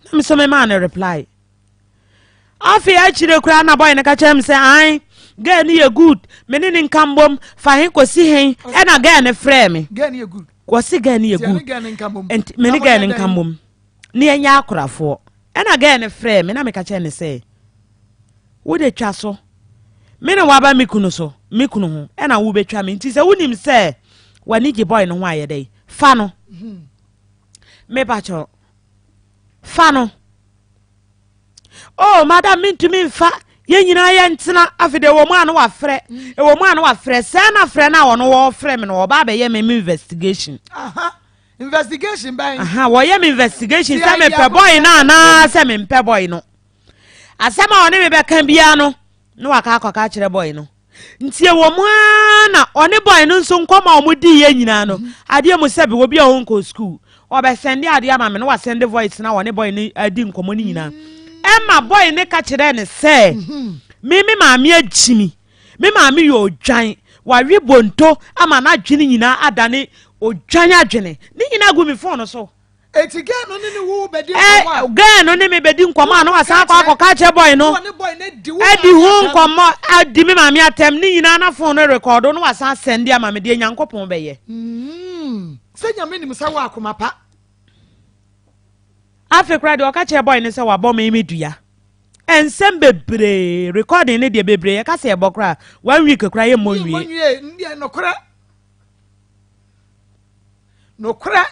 Na me so me maa no reply. Afei akyire koraa na boy no ka kyerɛ me sɛ ae girl no yɛ good me ne ne nka mbom fa he kɔsi he ɛna girl no frɛɛ me. Girl no yɛ good. Wɔse girl no yɛ good. Nti me ne girl no nka mbom ne yɛnyɛ akorafoɔ. Ɛna girl no frɛɛ me na meka kyerɛ no sɛ wode twa so me ne waba me kunu so me kunu ho ɛna wobɛtwa me nti sɛ wonim sɛ w'ani gye boy no ho ayɛ dɛn fa no. Mepakyɛw fa no. Oh, madam, mentumi mfa yɛn nyinaa yɛ ntena afei de ɛwɔ mu a no wafrɛ mm. ɛwɔ mu a no wafrɛ sɛ na frɛ no a ɔno wɔfrɛ me no ɔba abɛyɛ me investigation. Aha. Investigation bɛn. Aha, wɔyɛ me investigation sɛ mepɛ boy no anaa sɛ mempɛ boy no. Asɛm a ɔne me bɛka biara no na waka akɔka akyerɛ boy no. Nti ɛwɔ mu ara na ɔne boy no nso nkɔmmɔ a wɔn diiɛ nyinaa no, adeɛ mu sɛbe obi a ɔnkɔ school, ɔbɛsɛnde adeɛ ama me na wasɛnde voice na ɔne boy no adi nkɔmmɔ no nyinaa. Ɛma boy no ka kyerɛɛ no sɛ, me me maame agyi me, me maame yɛ odwan, wawe bonto ama n'adwene nyinaa adane odwan adwene. Ne nyinaa gu me phone no so. Eti girl no ne ne wo bɛdi nkɔmɔ a. Girl no ne me bɛdi nkɔmɔ a na wasan akɔ akɔka akyerɛ boy no. Adi ho nkɔmɔ adi me maame atɛm ne nyinaa na phone no rekɔdo na wasan sɛnde ama me deɛ Nyankopɔn bɛyɛ. Mm, sɛ Nyame nim sɛ wɔ akoma pa. Afei koraa deɛ ɔka kyerɛ boy no sɛ wabɔ me me dua. Nsɛm bebree recording ne deɛ bebree yɛka sɛ yɛbɔ koraa one week koraa yɛmmɔ nwie. Yɛmmɔ nwie, ndeɛ nokorɛ. Nokorɛ.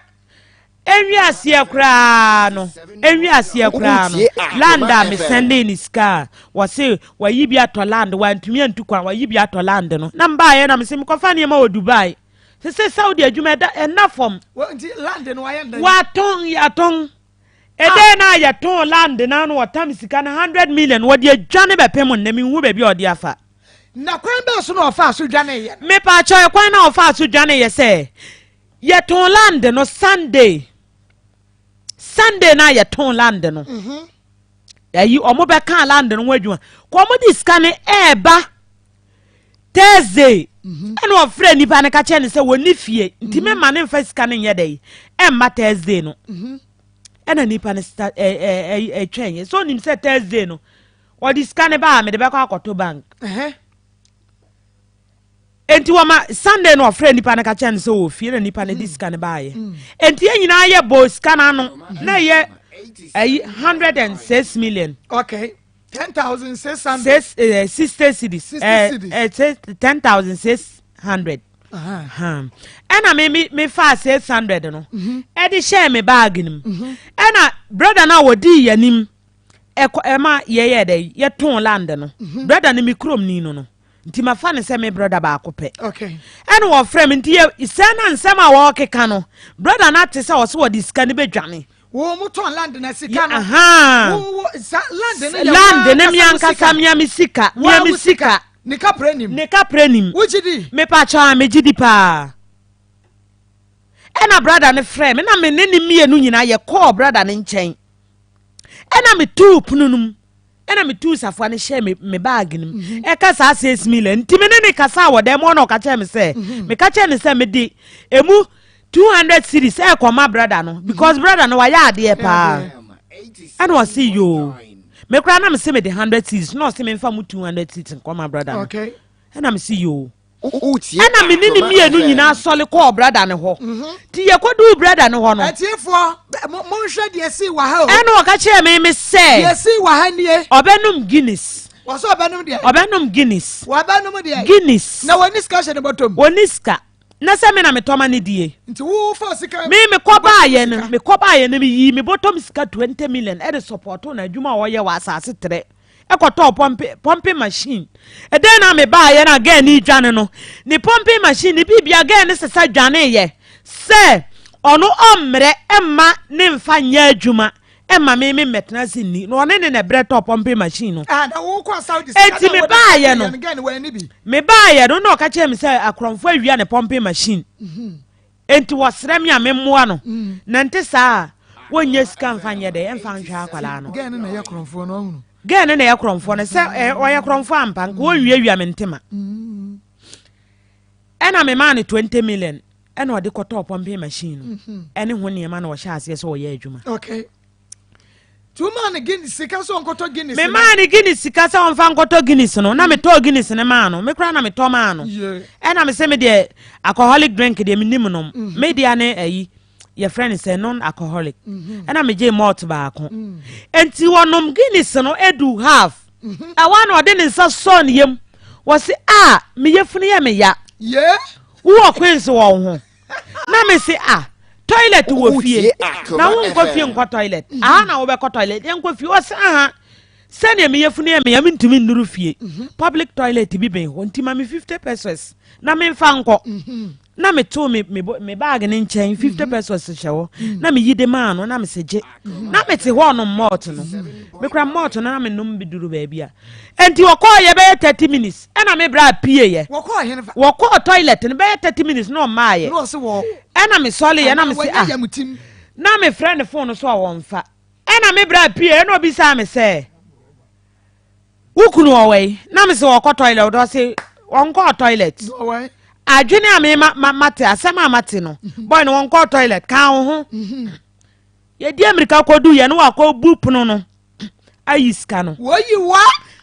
Enwi aseɛ koraa no, enwi aseɛ koraa no, land a me sɛndee ne sika a, wɔse wayi bi atɔ land, wantumi antu kwan, wayi bi atɔ land no. Na mbaeɛ na mese mekɔfa nneɛma wɔ Dubai. Sese Saudi adwuma ɛda ɛnna fam. Nti land no wayɛ ndɛn? Watɔn, yɛatɔn. Ɛdɛn na yɛtɔn land no ano wɔtam sika no 100 million wɔde adwane bɛpem nnɛ menhu baabi a ɔde afa. Na kwan bɛn so na ɔfaa so dwaneeɛ no? Mepaakyɛw ɛkwan na ɔfaa so dwaneeɛ sɛ yɛtɔn land no Sunday Sunday na yɛtɔn land no mhm. ayi ɔmo bɛka land no ho adwuma kɔ ɔmo de sika no ɛɛba Thursday mhm. ɛna ɔfrɛ nipa no ka kyerɛ no sɛ wɔn fie nti mhm. mɛma ne nfa sika no nyɛ dɛ ɛmma Thursday no ɛna nipa no sta ɛ ɛ ɛtwɛn yɛ so onim sɛ Thursday no. Wɔde sika no ba a, mede bɛkɔ akɔto bank. Enti wɔma Sunday no ɔfrɛ nipa no ka kyerɛ no sɛ wɔ fie na nipa no de hmm. sika no baayɛ. Hmm. Enti yɛn nyinaa yɛ bɔ sika no ano na ɛyɛ ɛyi 106 million. Okay. 10,600. Six, 60 cedis. 60 cedis. 10,600. Ɛna me me me faa 600 no. Mhm. Ɛde hyɛɛ me baagi no mu. Mhm. Ɛna brother no a wɔdii yɛn anim. ɛkɔ ɛma yɛyɛ dɛ yɛtɔn land no mhm. brother no me kurom ni no no nti mafa no sɛ me brother baako pɛ ɛna wɔfrɛ me nti yɛ sɛ na nsɛm a wɔrekeka no brother no ate sɛ ɔsɛ wɔde sika no bɛdwane wɔn mu tɔn land na sika no land no yɛ land no mi ankasa mia mi sika mia mi sika ne kapre nim ne kapre nim wogye di mepa kyɛw a megye di paa ɛna brother no frɛ me na me ne ne mmienu nyinaa yɛkɔɔ brother no nkyɛn Ɛna me tuu pono no mu ɛna me tuu safoa no hyɛɛ me me baage no mu mhm. ɛka saa 6 million nti me ne ne kasa wɔ dɛm hɔ na ɔka kyerɛ me sɛ mhm. meka kyerɛ ne sɛ mede emu 200 cedis ɛkɔma brother no because mhm. brother no wayɛ adeɛ paa ɛna ɔse yoo me koraa na me se mede 100 cedis na ɔse memfa mu 200 cedis nkɔma brother no ɛna me se yoo Ɛna me ne ne mmienu nyinaa sɔle kɔɔ brada no hɔ. Nti yɛkɔduu brada no hɔ no. Atiefoɔ, monhwɛ deɛ ɛsii wɔ ha o. Ɛna ɔka kyerɛɛ me me sɛ. Deɛ ɛsii wɔ ha nie. Ɔbɛnom Guinness. Wɔsɛ ɔbɛnom deɛ. Ɔbɛnom Guinness. Wɔbɛnom deɛ. Guinness. Na wɔni sika hyɛ ne bɔtɔm. Wɔni sika. Na sɛ me na metɔ ma ne die. Nti wo fa sika. Me mekɔ baayɛ no mekɔ baayɛ no meyii me bɔtɔm sika 20 million ɛde sɔpɔto na adwuma a ɔyɛ wɔ asase trɛ. ɛkɔtɔɔ pɔmpe pumping machine. Ɛdɛn na mebaayɛ na gɛɛ ne dwane no ne pumping machine ne biribia gɛɛ ne sesa dwaneeɛ sɛ ɔno ɔmmerɛ ɛmma ne mfa nyɛ adwuma ɛmma me me mmɛtena ase nni na ɔne ne na ɛbrɛ tɔɔ pumping machine no. Ah, na wokɔ Saudi sika Enti na wode mebaayɛ no kɔyɛ no gɛɛ ne wɔani bi. mebaayɛ no na ɔka kyerɛ me sɛ akorɔmfoɔ awia ne pumping machine. Enti wɔsrɛ me a memmoa no, na nte saa a, wɔnnya sika mfa nyɛ dɛ, ɛmfa nhwɛ akwadaa no. Gɛɛ no na ɛyɛ korɔmfoɔ no, ɔhunu. Gɛɛ no na ɛyɛ korɔmfoɔ no, sɛ ɔyɛ korɔmfoɔ ampa, nka wɔnwiawia me ntema. Ɛna memaa no 20 million, ɛna ɔde kɔtɔɔ pumping machine no, ɛne ho nneɛma na ɔhyɛ aseɛ sɛ ɔyɛ adwuma. Okay. Nti womaa no Guinness sika sɛ ɔnkɔtɔ Guinness no? Memaa no Guinness sika sɛ ɔmfa nkɔtɔ Guinness no, na metɔɔ Guinness no maa no. Me koraa na metɔ maa no. Ɛna me sɛ me deɛ alcoholic drink deɛ menim nom. Mhm. Me deɛ ne ayi yɛfrɛ no sɛ non alcoholic. Mhm. Ɛna megyee malt baako. Mm. Enti wɔnom Guinness no edu half. Mhm. Ɛhɔ na ɔde ne nsa sɔɔ ne yam. Wɔse a me yafunu yɛ me ya. Wowɔ Queens wɔ wo ho. Na me se ah toilet wɔ fie na wonkɔ fie nkɔ toilet mhm. aha na wobɛkɔ toilet yɛnkɔ fie ɔse aha sɛdeɛ meyɛ funu yɛ meya mentumi nnuru fie mhm. public toilet bi bɛn hɔ nti ma me 50 pesos na memfa nkɔ mhm. na metoo me me me baage ne nkyɛn 50 pesos hyɛ hɔ na meyi de maa no na mese gye na mete hɔ ɔnom malt no mekura malt no na menom bi duru baabi a Enti wɔkɔɔ yɛ bɛyɛ 30 minutes ɛna me bra pie yɛ. Wɔkɔɔ hene fa? Wɔkɔɔ toilet no bɛyɛ 30 minutes na ɔmaa yɛ. Na ɔse wɔ. Ɛna me sɔle yɛ na me se ah. Na me frɛ ne phone no so a wɔnfa. Ɛna me bra pie ɛna obisaa me sɛ wo kunu ɔwɔ yi na me se wɔkɔ toilet ɔdɔ se wɔnkɔɔ toilet. Adwene a me ma ma mate asɛm a mate no boy no wɔnkɔɔ toilet ka wo ho. Mhm. Yɛdi amirika kɔdu yɛ no wakɔ bu pono no. ayi sika no. Wɔyi wa.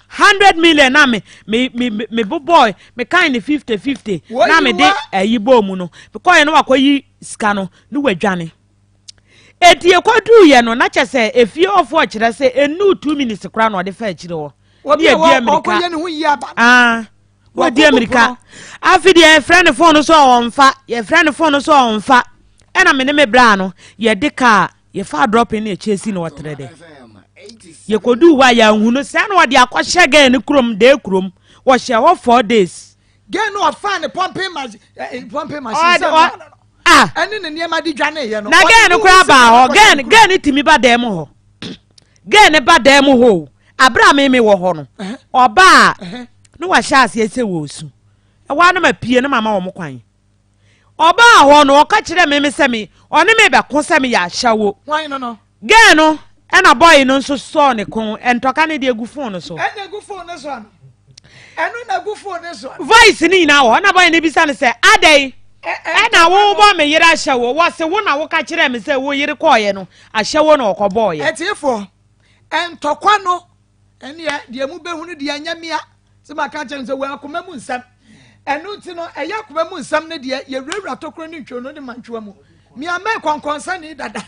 100 million na me me me me bobɔɔ me kan ne 50 50 na me de ayi bɔɔ mu no mekɔɛ no wakɔ yi sika no ne wadwane eti ekɔduu yɛ no na kyɛ sɛ efie ɔfoɔ kyerɛ sɛ enu 2 minutes koraa na ɔde fa akyire hɔ. Obi a ɔkɔyɛ ne ho yie aba. Aa wadi amirika afi deɛ yɛfrɛ ne phone so a ɔnfa yɛfrɛ ne phone so a ɔnfa ɛna me ne me bra no yɛde kaa. Yɛfaa dropping ne yɛkyɛ si na ɔtrɛ dɛ. Yɛkɔduu hɔ a yɛanhu no sɛ na ɔde akɔhyɛ gɛn no kurom dee kurom. Wɔhyɛ hɔ 4 days. Gɛn no ɔfaa ne pumping machine eh, eh, pumping machine sɛ no ah. ɛne ne nneɛma de dwane yɛ no. Na gɛn no koraa baa hɔ. Gɛn gɛn no tumi ba dan mu hɔ. Gɛn no ba dan mu hɔ o. Abere a meme wɔ hɔ no, ɔbaa na wahyɛ aseɛ sɛ wɔresu. Ɛhɔ ara na mapue na mama wɔn kwan. Ɔbaa hɔ no, ɔka kyerɛɛ me me sɛ me ɔne me bɛko sɛ meyɛ ahyɛwo. Hwan no no? Girl no ɛna boy no nso sɔɔ ne kɔn ntɔka no deɛ egu phone no so. Ɛna egu phone no so ano. Ɛno na egu phone no so ano. Voice no nyinaa wɔ hɔ na boy no bisa no sɛ adɛn ɛna wobɔ me yere ahyɛwo wɔse wo na woka kyerɛɛ me sɛ wo yere kɔɔyɛ no ahyɛwo na ɔkɔbɔɔyɛ. Atiefoɔ, ntɔkwa no Ɛnneɛ deɛ mobɛhunu deɛ ɛnyɛ mea sɛ maka akyerɛ no sɛ wɔ akoma mu nsɛm. Ɛno nti no, ɛyɛ akoma mu nsɛm no deɛ yɛwurawura tokuro ne ntwonoo ne mantwewa mu. Mea mɛ kɔnkɔnsani dada.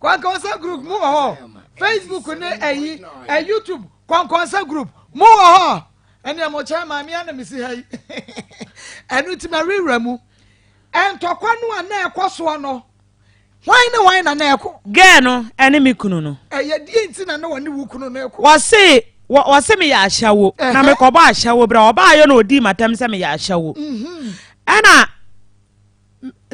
Kɔnkɔnsa group mu wɔ hɔ. Facebook ne ɛyi ɛ YouTube kɔnkɔnsa group mu wɔ hɔ. Ɛnneɛ mo kyɛn maa mea na mesi ha yi. Ɛno nti mawurawura mu. Ntɔkwa no a na ɛkɔ soɔ no, Hwan ne hwan na na ɛko? Girl no ne me kunu no. Ɛyɛ deɛ nti na na wɔne wo kunu no ɛko? Wɔse wɔse meyɛ ahyɛwo na mekɔbɔ ahyɛwo berɛ ɔbaayɛ na ɔdii m'atɛm sɛ meyɛ ahyɛwo mhm. ɛna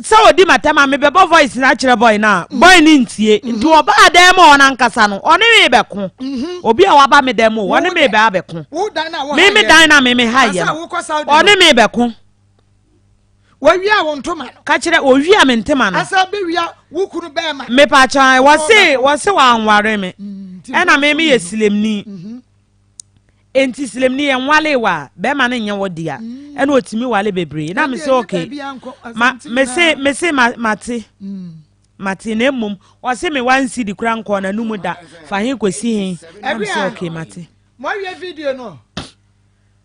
sɛ ɔdi m'atɛm a mebɛbɔ voice no akyerɛ boy no a mhm. boy no ntie mhm. nti ɔbaa dan mu ɔno ankasa no ɔne me bɛko obi a waba me dan mu ɔne me bɛ abɛko me me dan na me me ha yɛ no ɔne me bɛko. Wɔwia wo ntoma no. Ka kyerɛ wɔwia me ntoma no. Asa bɛwia wo kunu bɛrima. Mepatwa wɔse wɔse wɔanware me. Mm, Ɛna me meyɛ silemni. Mhm. Enti silemni yɛn nwale wa bɛrima no nyɛ wo dea. Mm. Ɛna otumi wale bebree. Na me se okay. Ma me se me se ma mate. Mm. Mate na mmom wɔse me wansi di kora nkɔɔ n'anum da. Fa he kɔsi he. Na me se okay mate. Moawie video no.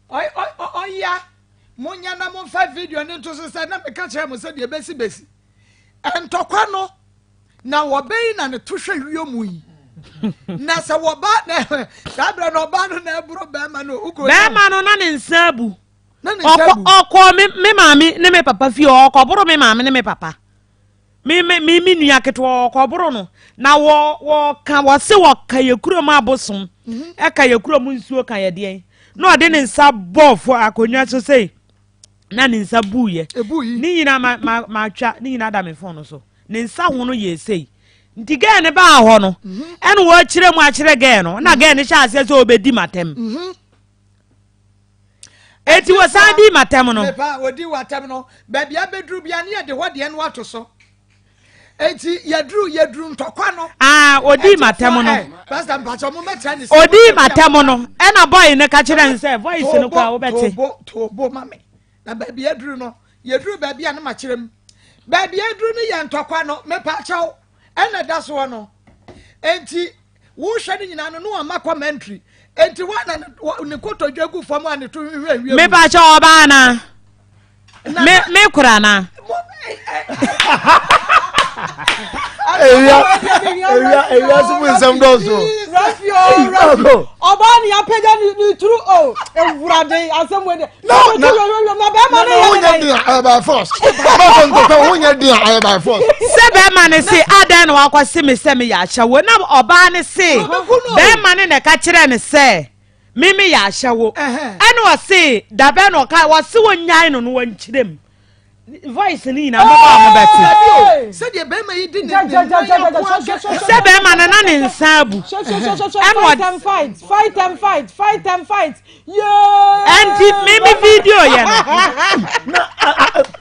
Ɔya Monyɛ na momfa video no nto so sɛ na meka kyerɛ mo sɛ deɛ ɛbɛsi bɛsi. Ntɔkwa no na wɔbɛyi na ne to hwɛ wiem yi. Na sɛ wɔba na saa berɛ no ɔbaa no na ɛboro bɛrima no wokɔ. Bɛrima no na ne nsa abu. Na ne nsa abu. Ɔkɔ me maame ne me papa fie ɔkɔboro me maame ne me papa. Me me me me nua ketewa ɔkɔboro no na wɔ wɔka wɔse wɔka yɛ kurom abosom mhm. ɛka yɛ kurom nsuo ka yɛ deɛn na ɔde ne nsa bɔɔ fo akonnwa so sei na ne nsa buiɛ ne nyinaa ma ma matwa ne nyinaa da me fon no so ne nsa ho no yɛ sei nti gɛɛ ne baa hɔ no mhm. ɛna wɔakyerɛ mu akyerɛ gɛɛ no na mhm. gɛɛ no hyɛ aseɛ sɛ ɔbɛdi m'atɛm Eti wɔsan dii m'atɛm no. Mepa wɔdi w'atɛm no baabi abɛduru bia ne yɛde hɔ deɛ no ato so. Eti yɛduru yɛduru ntɔkwa no. Aa odii m'atɛm no. Eh, Pastor mpatsɔ mo mɛkyerɛ ne sɛ. Odii m'atɛm no ɛna bɔyi no ka kyerɛ n sɛ voice no koraa wobɛte. Toobo toobo ma me na baabi aduru no yɛduru baabi a ne ma kyerɛ mu baabi aduru no yɛ ntɔkwa no mepa kyɛw ɛna ɛda soɔ no enti Wohwɛ ne nyinaa no, na wama commentary. Enti hɔ na ne kotodwe gu fam a ne to hwehwɛ wiem. Mepa kyɛ ɔbaa na. Me me kora na. Ewia ewia ewia so mu nsɛm dɔɔso. Rafi o Rafi ɔbaa ni apagya ne turu o ewurade asɛm wei de. No, na na bɛrima no yɛ den a ɛyɛ by force. Bɛrima ntɔkwa ho nyɛ den a ɛyɛ by force. Sɛ bɛrima no se adan na wakɔ se me sɛ meyɛ ahyɛwo na ɔbaa no se bɛrima no na ɛka kyerɛ no sɛ me meyɛ ahyɛwo ɛna ɔse dabɛn na ɔka wɔse wɔnyae no no wɔnkyerɛ mu voice ni nyinaa mo ba mo bɛte. Sɛdeɛ bɛrima yi di ne ne nan yɛ ko agɛ. Sɛ bɛrima no na ne nsa abu. Ɛna ɔde. Fight and fight, fight and fight, fight and fight. Yee. Ɛnti mi mi video yɛ no.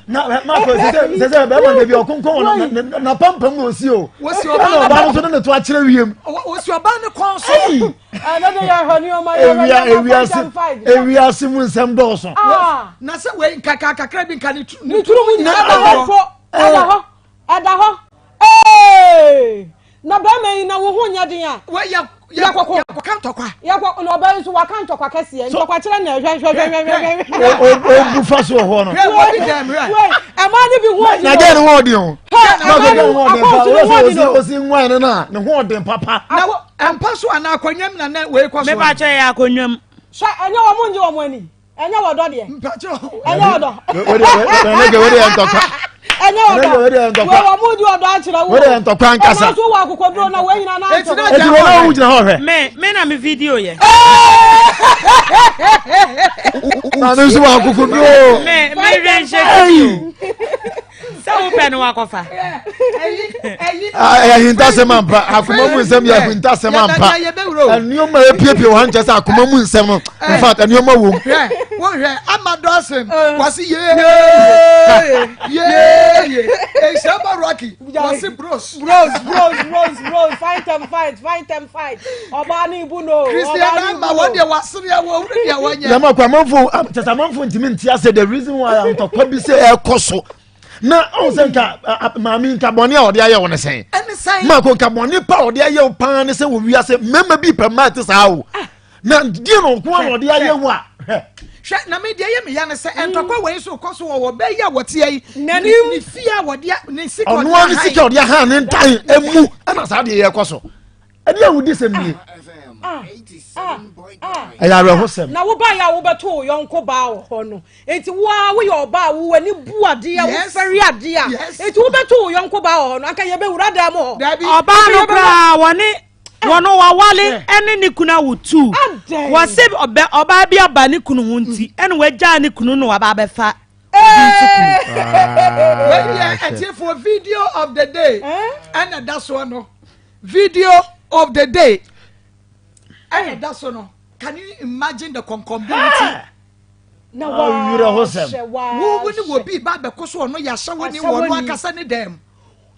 Na na na kɔ sɛ sɛ sɛ bɛrima no baabi ɔkonkɔn na na na pampam na osi o. Wosi ɔbaa no. Ɛna ɔbaa no nso ne ne to akyerɛ wiem. Wosi ɔbaa no kɔn so. Ewia ewiase ewiase mu nsɛm dɔɔso. Ah. Na sɛ wei nkaka kakra bi nka ne turu ne turu mu nyinaa ɛda hɔ mpo ɛda hɔ ɛda hɔ ee na bɛrima yi na wo ho nyɛ den a. Wei yɛ yɛkɔkɔ yɛkɔka ntɔkwa. Yɛkɔ na ɔbaa yi nso waka ntɔkwa kɛseɛ ntɔkwa kyerɛ na hwɛ hwɛ hwɛ hwɛ hwɛ. Obu fa so wɔ hɔ no. Hwɛ wɔ bi dɛm hwɛ. Wei ɛmaa no bi ho ɔden o. Na gɛn ne ho ɔden o. Hɛ ɛmaa no akɔnso ne ho ɔden o. Osi nwan no na ne ho ɔden papa. Na mpa so anaa akonnwa mu na na wei kɔ so. Mepa kyɛ yɛ akonnwa mu. Hwɛ ɛnyɛ wɔn ngye wɔn ani ɛnyɛ wɔ dɔ deɛ. Mpa kyɛ ɛnyɛ wɔ dɔ. Wode yɛ ntɔkwa. Ɛnyɛ wɔ dɔ. Wode yɛ ntɔkwa. Wɔ wɔn di ɔdɔ akyerɛ wo. Wode yɛ ntɔkwa ankasa. Ɛna nso wɔ akokoduro na wɔn nyinaa na ntɔkwa. Eti wɔn a wogyina hɔ hwɛ. Me me na me video yɛ. Maame nso wɔ akokoduro. Me me hwɛ nhyɛ video. Sɛ wopɛ no wakɔfa. Ɛyɛ ahintasɛm ampa. Akoma mu nsɛm yɛ ahintasɛm ampa. Nneɛma epiepie wɔ ha nkyɛn sɛ akoma mu nsɛm no. In fact, nneɛma wɔ mu. Hwɛ, wohwɛ ama Dawson wɔsi yee yee ehyia ba Rocky wɔsi bros. Bros bros bros bros fight and fight fight and fight ɔbaa ne ibu no. Christian ama wɔn deɛ wasere awɔ owurɛ deɛ wɔnyɛ. Yàmà kɔ amanfo kyɛ sɛ amanfo ntumi nti ase the reason why ntɔkwa bi sɛ ɛkɔ so na ɔn sɛ nka maame nka bɔnne a ɔde ayɛ wɔn sɛn maako nka bɔnne pa a ɔde ayɛ wo paa ne sɛ wɔ wiase mmarima bi pɛ mmaa te saa o ah. na deɛ na ɔko a na ɔde ayɛ wo a hwɛ. Hwɛ na me deɛ yɛ me ya ne sɛ ntɔkwa wei nso kɔ so wɔ wɔ bɛyi a wɔte yi n'anim ne fie a wɔde ne sika ɔde ahan ɔno ne sika ɔde ahan ne ntan emu ɛna saa deɛ yɛ kɔ so ɛde awudi sɛm nie ɛyɛ awerɛhosɛm. Na wo ba yɛ a wobɛto wo yɔnko baa wɔ hɔ no nti wo a woyɛ ɔbaa a wo w'ani bu adeɛ a wofɛre adeɛ a nti wobɛto wo yɔnko baa wɔ hɔ no anka yɛbɛwura dan mu hɔ. Ɔbaa no koraa wɔne wɔn wawale ɛne ne kunu awo tu wɔse ɔbɛ ɔbaa bi aba ne kunu ho nti ɛna wagyaa ne kunu na waba abɛfa obi nso kunu. Wei deɛ atiefoɔ video of the day ɛna ɛda soɔ no. Video of the day ɛna ɛda so no can you imagine the kɔnkɔnbility. Na wahyɛ wo wo ne wɔ bi ba abɛkɔ so ɔno yɛahyɛ wo ne wɔ no ankasa ne dan mu.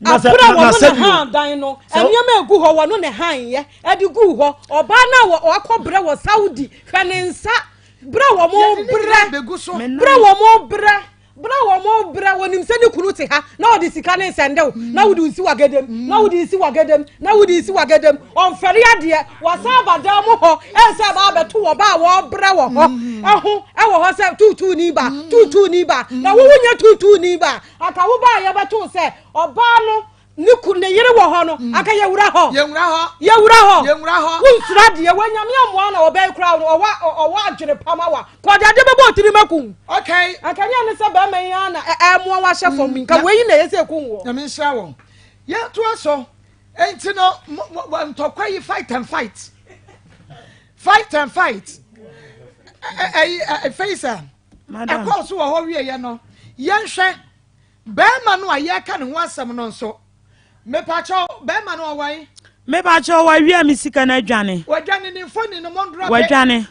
Abere a wɔn na han dan no nneɛma egu hɔ wɔn na han yɛ ɛde gu hɔ ɔbaa no a wakɔ brɛ wɔ Saudi hwɛ ne nsa brɛ wɔn brɛ brɛ wɔn brɛ. Berɛ a wɔn brɛ, wɔnim sɛ ne kunu te ha, na ɔde sika ne nsɛnde wo, na wode nsi w'agadam, na wode nsi w'agadam, na wode nsi w'agadam. Ɔmfɛre adeɛ, wasan aba dan mu hɔ, ɛsɛ aba abɛto wɔ ba a wɔbrɛ wɔ hɔ ɛho ɛwɔ hɔ sɛ tuutuuni ba, tuutuuni ba, na wo wonyɛ tuutuuni ba, anka wo ba a yɛbɛto sɛ ɔbaa no. Ne ku ne yere wɔ hɔ no, mm. anka yɛwura hɔ. Yɛwura hɔ. Yɛwura hɔ. Yɛwura hɔ. Wonsura deɛ wanyame amoa na ɔbɛn koraa no ɔwɔ ɔwɔ adwene pam awa. Kɔde ade bɛbɔ otiri makum. Okay. Anka nyɛ ne sɛ bɛrima yi ara na ɛmoa wahyɛ fam. Mm. Nka wei na ɛyɛ sɛ ekum wɔ. Nyame nhyira wɔn. Yɛntoa so. Enti no ntɔkwa yi fight and fight. Fight and fight. Ɛyi Faisal. Ɛkɔɔ so wɔ hɔ wieɛ no yɛnhwɛ bɛrima no a yɛreka ne ho asɛm no nso. Mepakyɛw bɛrima no ɔwɔ he? Mepakyɛw wawia me sika no adwane. Wadwane ne mfoni no mondrɔ pɛ. Wadwane.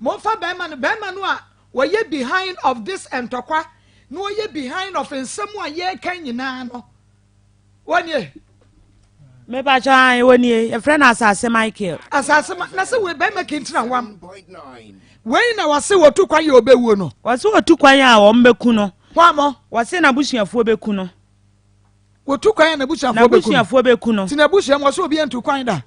Momfa bɛrima no bɛrima no a wɔyɛ behind of this ntɔkwa na wɔyɛ behind of nsɛm a yɛreka nyinaa no. Wɔnie. Mepakyɛ an wɔnie yɛfrɛ no Asase Michael. Asase ma na sɛ wei bɛrima kintina wam. Wei na wɔse wɔtu kwan yɛ ɔbɛwuo no. Wɔse wɔtu kwan a wɔn bɛku no. Hwan Wɔse n'abusuafoɔ bɛku no. Wɔtu kwan a n'abusuafoɔ bɛku no. N'abusuafoɔ bɛku no. Ti n'abusua mu wɔse obi antu kwan da.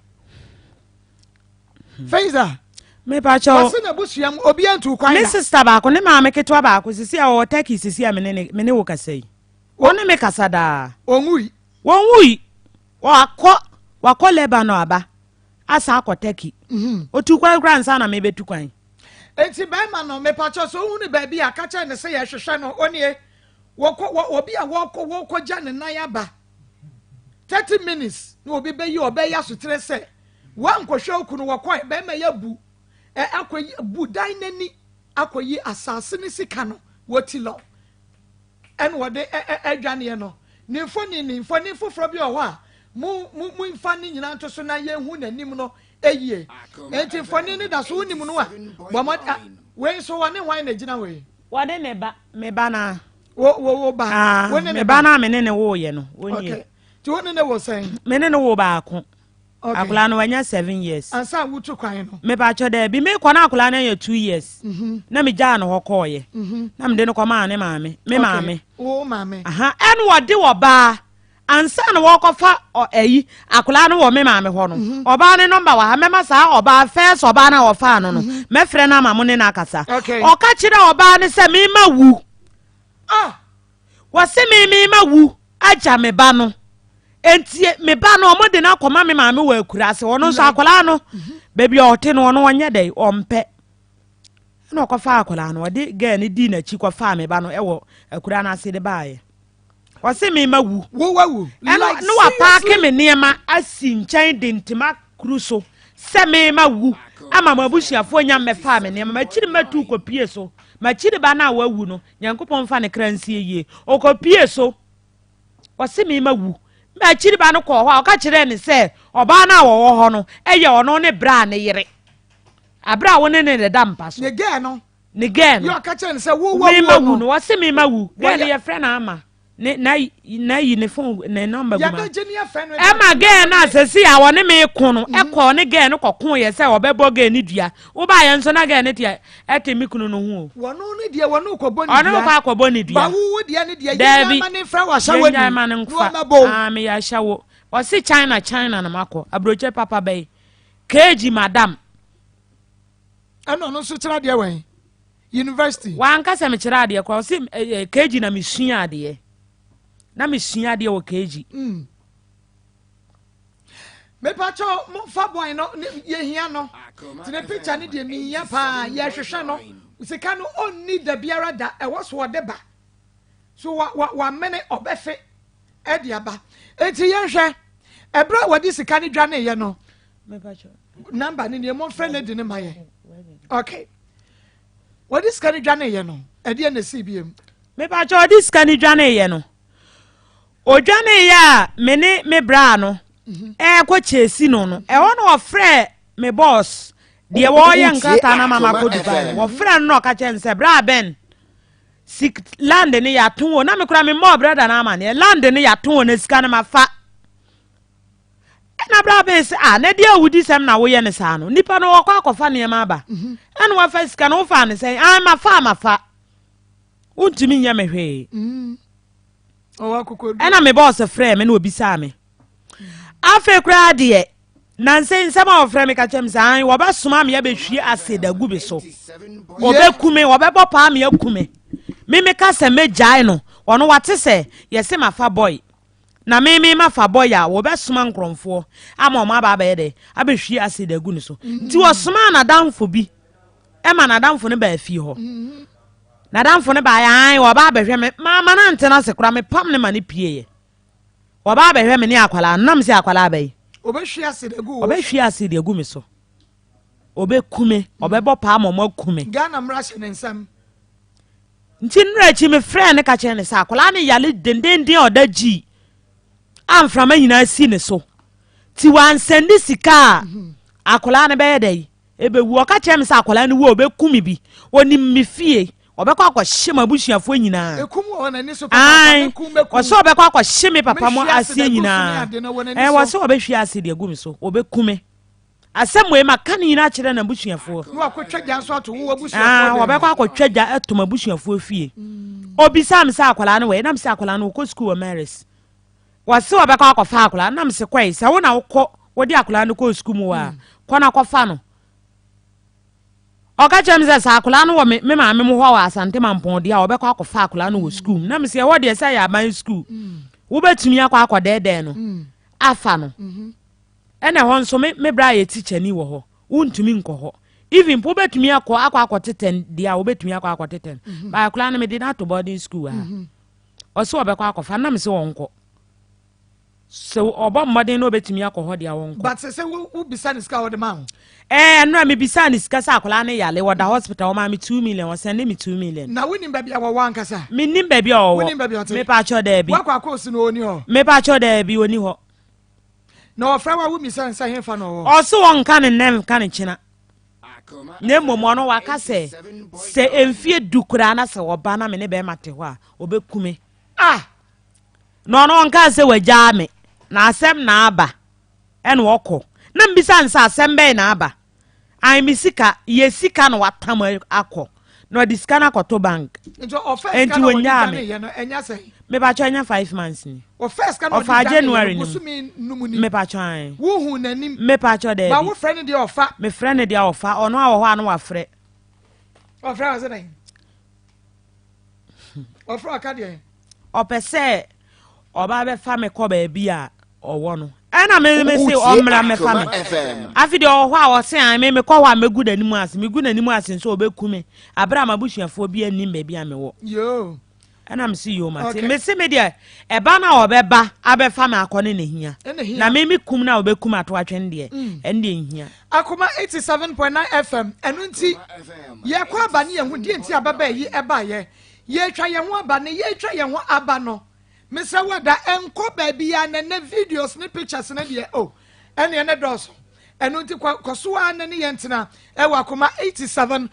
Feiza. Mepakyɛ Wɔse n'abusua mu obi antu kwan da. Me sista baako ne maame ketewa baako sisi a wɔwɔ Turkey sisi a me ne wo kasa yi. Wɔne me kasa daa. Wɔnwui. Wɔnwui. Wakɔ wakɔ Lebanon aba asan akɔ Turkey. Mhm. Otu kwan koraa ansa na mebetu kwan. Enti bɛrima no, mepakyɛ sɛ ohun no baabi a, ka kyerɛ no sɛ yɛhwehwɛ no. Onie, wɔkɔ wɔ obi a wɔkɔ wɔkɔgya ne nan aba. 30 minutes na obi bɛyi ɔbɛyɛ asoterɛ sɛ wankɔhwɛ okunu wɔkɔe bɛrima yi abu ɛ akɔyi bu dan n'ani akɔyi asase ne sika no wɔti lɔ. ɛna wɔde adwaneɛ no. Ne mfoni ne mfoni foforɔ bi wɔ hɔ a mo mo momfa ne nyinaa nto so na yɛnhu n'anim no yie. Enti mfoni no da so wonim no a bɔ mmɔden wei nso wɔne hwan na gyina hɔ yi? Wɔne ne ba, me ba no a. Wo wo wo ba. Ah, wo ne me ba no a me ne ne woeɛ no. Okay. Nti wo ne ne wo sɛn? Me ne ne wo baako. Okay. Akwadaa no wanya 7 years. Ansa wotu kwan no. Mepakyɛ daabi mekɔ na akwadaa no yɛ 2 years. Mm -hmm. Na megyaa no hɔ kɔɔyɛ. Mm -hmm. Na mede no kɔmaa ne maame. Me maame. Wo maame. Aha ɛna wɔde ɔbaa ansa na wɔkɔfa ɛyi akwadaa no wɔ me maame hɔ no. Mm -hmm. Ɔbaa ne number wɔ ha mɛma saa ɔbaa first ɔbaa no a wɔfaa no no. Mm -hmm. Mɛfrɛ no ama mo ne no akasa. Okay. Ɔka kyerɛ ɔbaa no sɛ mema wu. Ah. Wɔse me mema wu agya me ba no. Nti me ba no ɔmo de no akɔma me maame wɔ akuraase ɔno nso akwadaa no baabi a ɔte no ɔno ɔnyɛ dɛ ɔmpɛ ɛna ɔkɔfa akwadaa no ɔde girl no dii n'akyi kɔfaa me ba no ɛwɔ akura no ase de baayɛ ɔse me ma wu wo wawu ɛna ne wapaake me nneɛma asi nkyɛn de ntoma kuru so sɛ me ma wu ama mo abusuafoɔ nya mmɛfaa me nneɛma m'akyiri mɛtu kɔpie so m'akyiri ba no a wawu no Nyankopɔn mfa ne kra nsie yie ɔkɔpie so ɔse me ma wu ma akyiri ba no kɔɔ hɔ a ɔka kyerɛɛ ne sɛ ɔbaa no a wɔwɔ hɔ no ɛyɛ ɔno ne bra ne yere abere a wo ne ne deda mpa so ne gɛɛ no ne gɛɛ no yɛ ɔka kyerɛ ne sɛ wo wa me ma wu no ɔse me ma wu gɛɛ no yɛfrɛ no ama ne na na yi ne phone ne number gu ma yɛbɛgye ne yɛfrɛ no ɛma gɛɛ no a sɛsi a wɔne me ko no ɛkɔ ne gɛɛ no kɔko yɛ sɛ ɔbɛbɔ gɛɛ no dua wobaayɛ nso na gɛɛ no te ɛte me kunu no ho o wɔno ne deɛ wɔno kɔbɔ ne ɔno dua kɔ akɔbɔ ne ba dua wo wo deɛ ne deɛ Daabi. yɛnya ma ne mfrɛ wɔ ahyɛwɔ yɛnyae ma no ni nkfa na wɔmɛbɔ ah meyɛ ahyɛwo ɔse China China na makɔ aburokye papa bɛyi keegi madam ɛna ɔno nso kyerɛ adeɛ wɛn university wanka sɛ mekyerɛ adeɛ koraa ɔse keegi na mesua adeɛ na mesua adeɛ wɔ keegi Mepakyɛw momfa boy no yɛhia no nti ne picture no deɛ mehia paa yɛhwehwɛ no sika no ɔnni da biara da ɛwɔ so ɔde ba so wa wa wamene ɔbɛfe ɛde aba nti yɛnhwɛ ɛberɛ a wɔde sika no dwaneeɛ no number no nie momfrɛ lady no ma yɛ okay wɔde sika no dwaneeɛ no ɛdeɛ na ɛsii biem. Mepakyɛw ɔde sika no dwaneeɛ no odwaneeɛ a me ne me braa no ɛɛkɔ kyɛsi no no ɛhɔ no ɔfrɛ me boss deɛ wɔyɛ nkrataa no ama makɔ Dubai no wɔfrɛ no na ɔka kyerɛ no sɛ braa Ben sik land no yɛato o na me kora me mmɔɔ brother no amanneɛ land no yɛato o na sika no mafa ɛna bra Ben sɛ ah na deɛ awudi sɛm na woyɛ ne saa no nipa no wɔkɔ akɔfa nneɛma aba ɛna wafa sika no wofaa ne sɛn ah mafa mafa wontumi nyɛ me hwee ɛna me boss frɛ me na obisaa me afei koraa deɛ nansɛ nsɛm a wɔfrɛ me ka kyerɛ me sɛ an wɔbɛsoma me abɛhwie acid agu me so wɔbɛku me wɔbɛbɔ paa me aku me me meka sɛ mɛgyae no ɔno wate sɛ yɛse mafa boy. Na me me mafa bɔyɛ a wɔbɛsoma nkorɔmfoɔ ama wɔn aba abɛyɛ dɛ abɛhwie acid agu ne so. Nti wɔsomaa n'adamfo bi ɛma n'adamfo no baa fie hɔ. N'adamfo no baeɛ ae wɔba abɛhwɛ me maama no antena ase koraa mepam ne ma no pieeɛ. Wɔba abɛhwɛ me ne akwadaa no nam sɛ akwadaa bɛyi. Ɔbɛhwie acid agu wo. Ɔbɛhwie acid agu me so. Ɔbɛku me ɔbɛbɔ paa ma ɔmo aku me. Ghana mmara hyɛ ne nsam. Nti nnora akyi mefrɛɛ no ka kyerɛɛ no sɛ akwadaa no yare dendenden a ɔda gyii a mframa nyinaa si ne so nti wansɛnde sika a akwadaa no bɛyɛ dɛ ɛbɛwu. Ɔka kyerɛ me sɛ akwadaa no wu a ɔbɛku me bi. Ɔnim me fie. Ɔbɛkɔ akɔhye m'abusuafoɔ nyinaa. Ɛkum wɔ n'ani so papa. Ɔsɛ ɔbɛkɔ akɔhye me papa mo aseɛ nyinaa. Ɛwɔ sɛ ɔbɛhwie ase de agu me so. Ɔbɛku me. Asɛm wei maka ne nyinaa kyerɛ n'abusuafoɔ. Na wakɔtwa gya nso ato wo abusuafoɔ ah, dɛm. Wɔbɛkɔ akɔtwa gya ato m'abusuafoɔ fie. Obisaa me sɛ akwadaa no wɔ nam sɛ akwadaa no wɔkɔ sukuu wɔ Maris. Wɔse wɔbɛkɔ akɔfa akwadaa nam sɛ kɔe sɛ wo na wokɔ wode akwadaa no kɔɔ sukuu mu wɔ a kɔ na kɔfa no. Ɔka kyerɛ me sɛ sɛ akwadaa no wɔ me me maame mo hɔ wɔ Asante Mampɔn deɛ a wɔbɛkɔ akɔfa akwadaa no wɔ sukuu mu. Nam sɛ ɛhɔ deɛ sɛ yɛ aban sukuu. Wobɛtumi akɔ akɔdɛɛdɛɛ no afa no. Ɛna ɛhɔ nso me me bra yɛ teacher ni wɔ hɔ wontumi nkɔ hɔ even mpo wobɛtumi akɔ akɔ akɔ tetɛn deɛ a wobɛtumi akɔ akɔ tetɛn mm -hmm. baa koraa no mede no ato boarding school ha mm -hmm. ɔsɛ ɔbɛkɔ akɔfa nam sɛ ɔnkɔ sɛ ɔbɔ mmɔden na ɔbɛtumi akɔ hɔ deɛ ɔnkɔ. But sɛ sɛ wobisa ne sika a ɔde ma wo. Ɛɛ ɛnora mebisa ne sika sɛ akwadaa no yale wɔda hospital ɔmaa me 2 million, ɔsɛnde me 2 million. Na wonim baabi a wɔwɔ ankasa? Menim baabi a ɔwɔ. Wonim baabi a ɔte? Mepa kyɛw daabi. Wakɔ akɔ osi no ɔni hɔ? Mepa kyɛw daabi, ɔni hɔ. Na ɔfrɛ wa womisa nsa hefa na ɔwɔ? Ɔse wɔnka ne nnɛ nka ne kyena na mmom ɔno waka sɛ sɛ mfie 10 koraa na sɛ ɔba na me ne bɛrima te hɔ a ɔbɛku me. Ah! Na ɔno ɔnkaa sɛ wagyaa me na asɛm na aba ɛna ɔkɔ na mbisa no sɛ asɛm bɛn na aba. Ae me sika yɛ sika na watam akɔ na ɔde sika no akɔto bank. Nti ɔfɛ sika na ɔde dane yɛ no ɛnya sɛn? Mepakyɛ ɛnya 5 months ni. Ɔfɛ sika na ɔde dane yɛ no bosome 5 ni. Mepakyɛ ae. Wohu n'anim? Mepakyɛ daabi. Ba wofrɛ no deɛ ɔfa? Mefrɛ no deɛ ɔfa, ɔno a wɔ hɔ a no wafrɛ. Ɔfrɛ wɔ sɛ dɛn? Ɔfrɛ ɔka deɛ? Ɔpɛ sɛ ɔba bɛfa me kɔ baabi a ɔwɔ no ɛna me me se ɔmmra mmɛfa me. Afi deɛ ɔwɔ hɔ a ɔse an me mekɔ hɔ a mɛgu n'anim ase, megu n'anim ase nso ɔbɛku me abere a m'abusuafoɔ bi anim baabi a mewɔ. Yoo. Ɛna me se yoo mate. Me se me deɛ ɛba no a ɔbɛba abɛfa me akɔ ne na hia na me me kum no a ɔbɛkum ato atwene deɛ ɛno deɛ nhia. Akoma 87.9 FM ɛno nti yɛkɔ aba ne yɛn ho deɛ nti ababaa yi ɛbaeɛ yɛtwa yɛn ho aba ne yɛtwa yɛn ho aba no. Mesrɛ wo da ɛnkɔ baabi ya na nɛ videos ne pictures ne deɛ oh ɛneɛ ne dɔɔso ɛno nti kɔ so ara ne ne yɛn tena ɛwɔ Akoma 87.9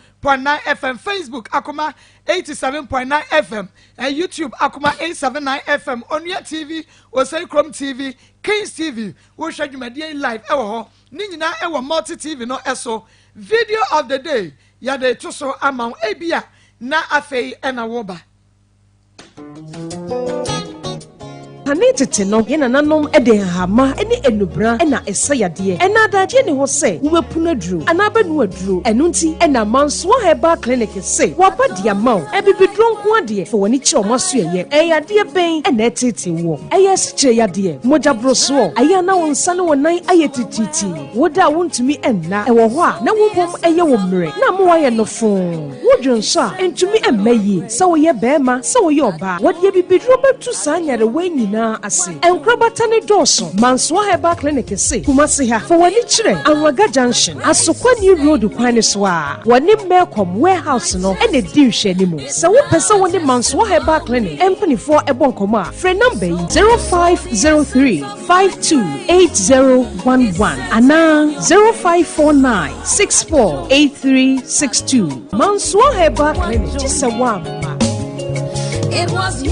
FM, Facebook Akoma 87.9 FM, and YouTube Akoma 879 FM, Onua TV, Osei Krom TV, Kings TV. Wohwɛ dwumadie live ɛwɔ hɔ ne nyinaa ɛwɔ Multi TV no ɛso. Video of the day yɛde to so ama wo ebia na afei ɛna woba. Kane tete no, yɛn nananom de nhahama ne nnubra na ɛsa yadeɛ. Ɛna adagyeɛ nni hɔ sɛ wobɛpunu aduro anaa bɛnoa aduro. Ɛno nti na Mansoa Herbal Clinic se wɔaba de ama wo. Abibiduro nko ara deɛ, fa w'ani kyerɛ wɔn asoɛeɛ. Ɛyɛ yadeɛ bɛn na ɛreteetee woɔ? Ɛyɛ asikyire yadeɛ, mogya borosoɔ, ɛyɛ a na wo nsa ne wo nan ayɛ titiritii, woda a wontumi nna, ɛwɔ hɔ a na wo mpom yɛ wo mmerɛ na ama woayɛ nofoo. Wodwo nso a, entumi mma yie. Sɛ woyɛ barima, sɛ woyɛ ɔbaa, wɔde abibiduro bɛtu saa nyarewa yi nyinaa ase. Nkorabata no dɔɔso. Mansoa Herbal Clinic se, Kumasi ha, fa w'ani kyerɛ Anwaga Junction, Asokwa New Road kwan no so ara. Wɔne Melcom Warehouse no na ɛdi nhwɛanimu. Sɛ wopɛ sɛ wo ne Mansoa Herbal Clinic mpanimfoɔ bɔ nkɔmmɔ a, frɛ nɔmba yi, 0503 528011 anaa 0549 648362. Mansoa Herbal Clinic, gye sɛ woamma. It was you.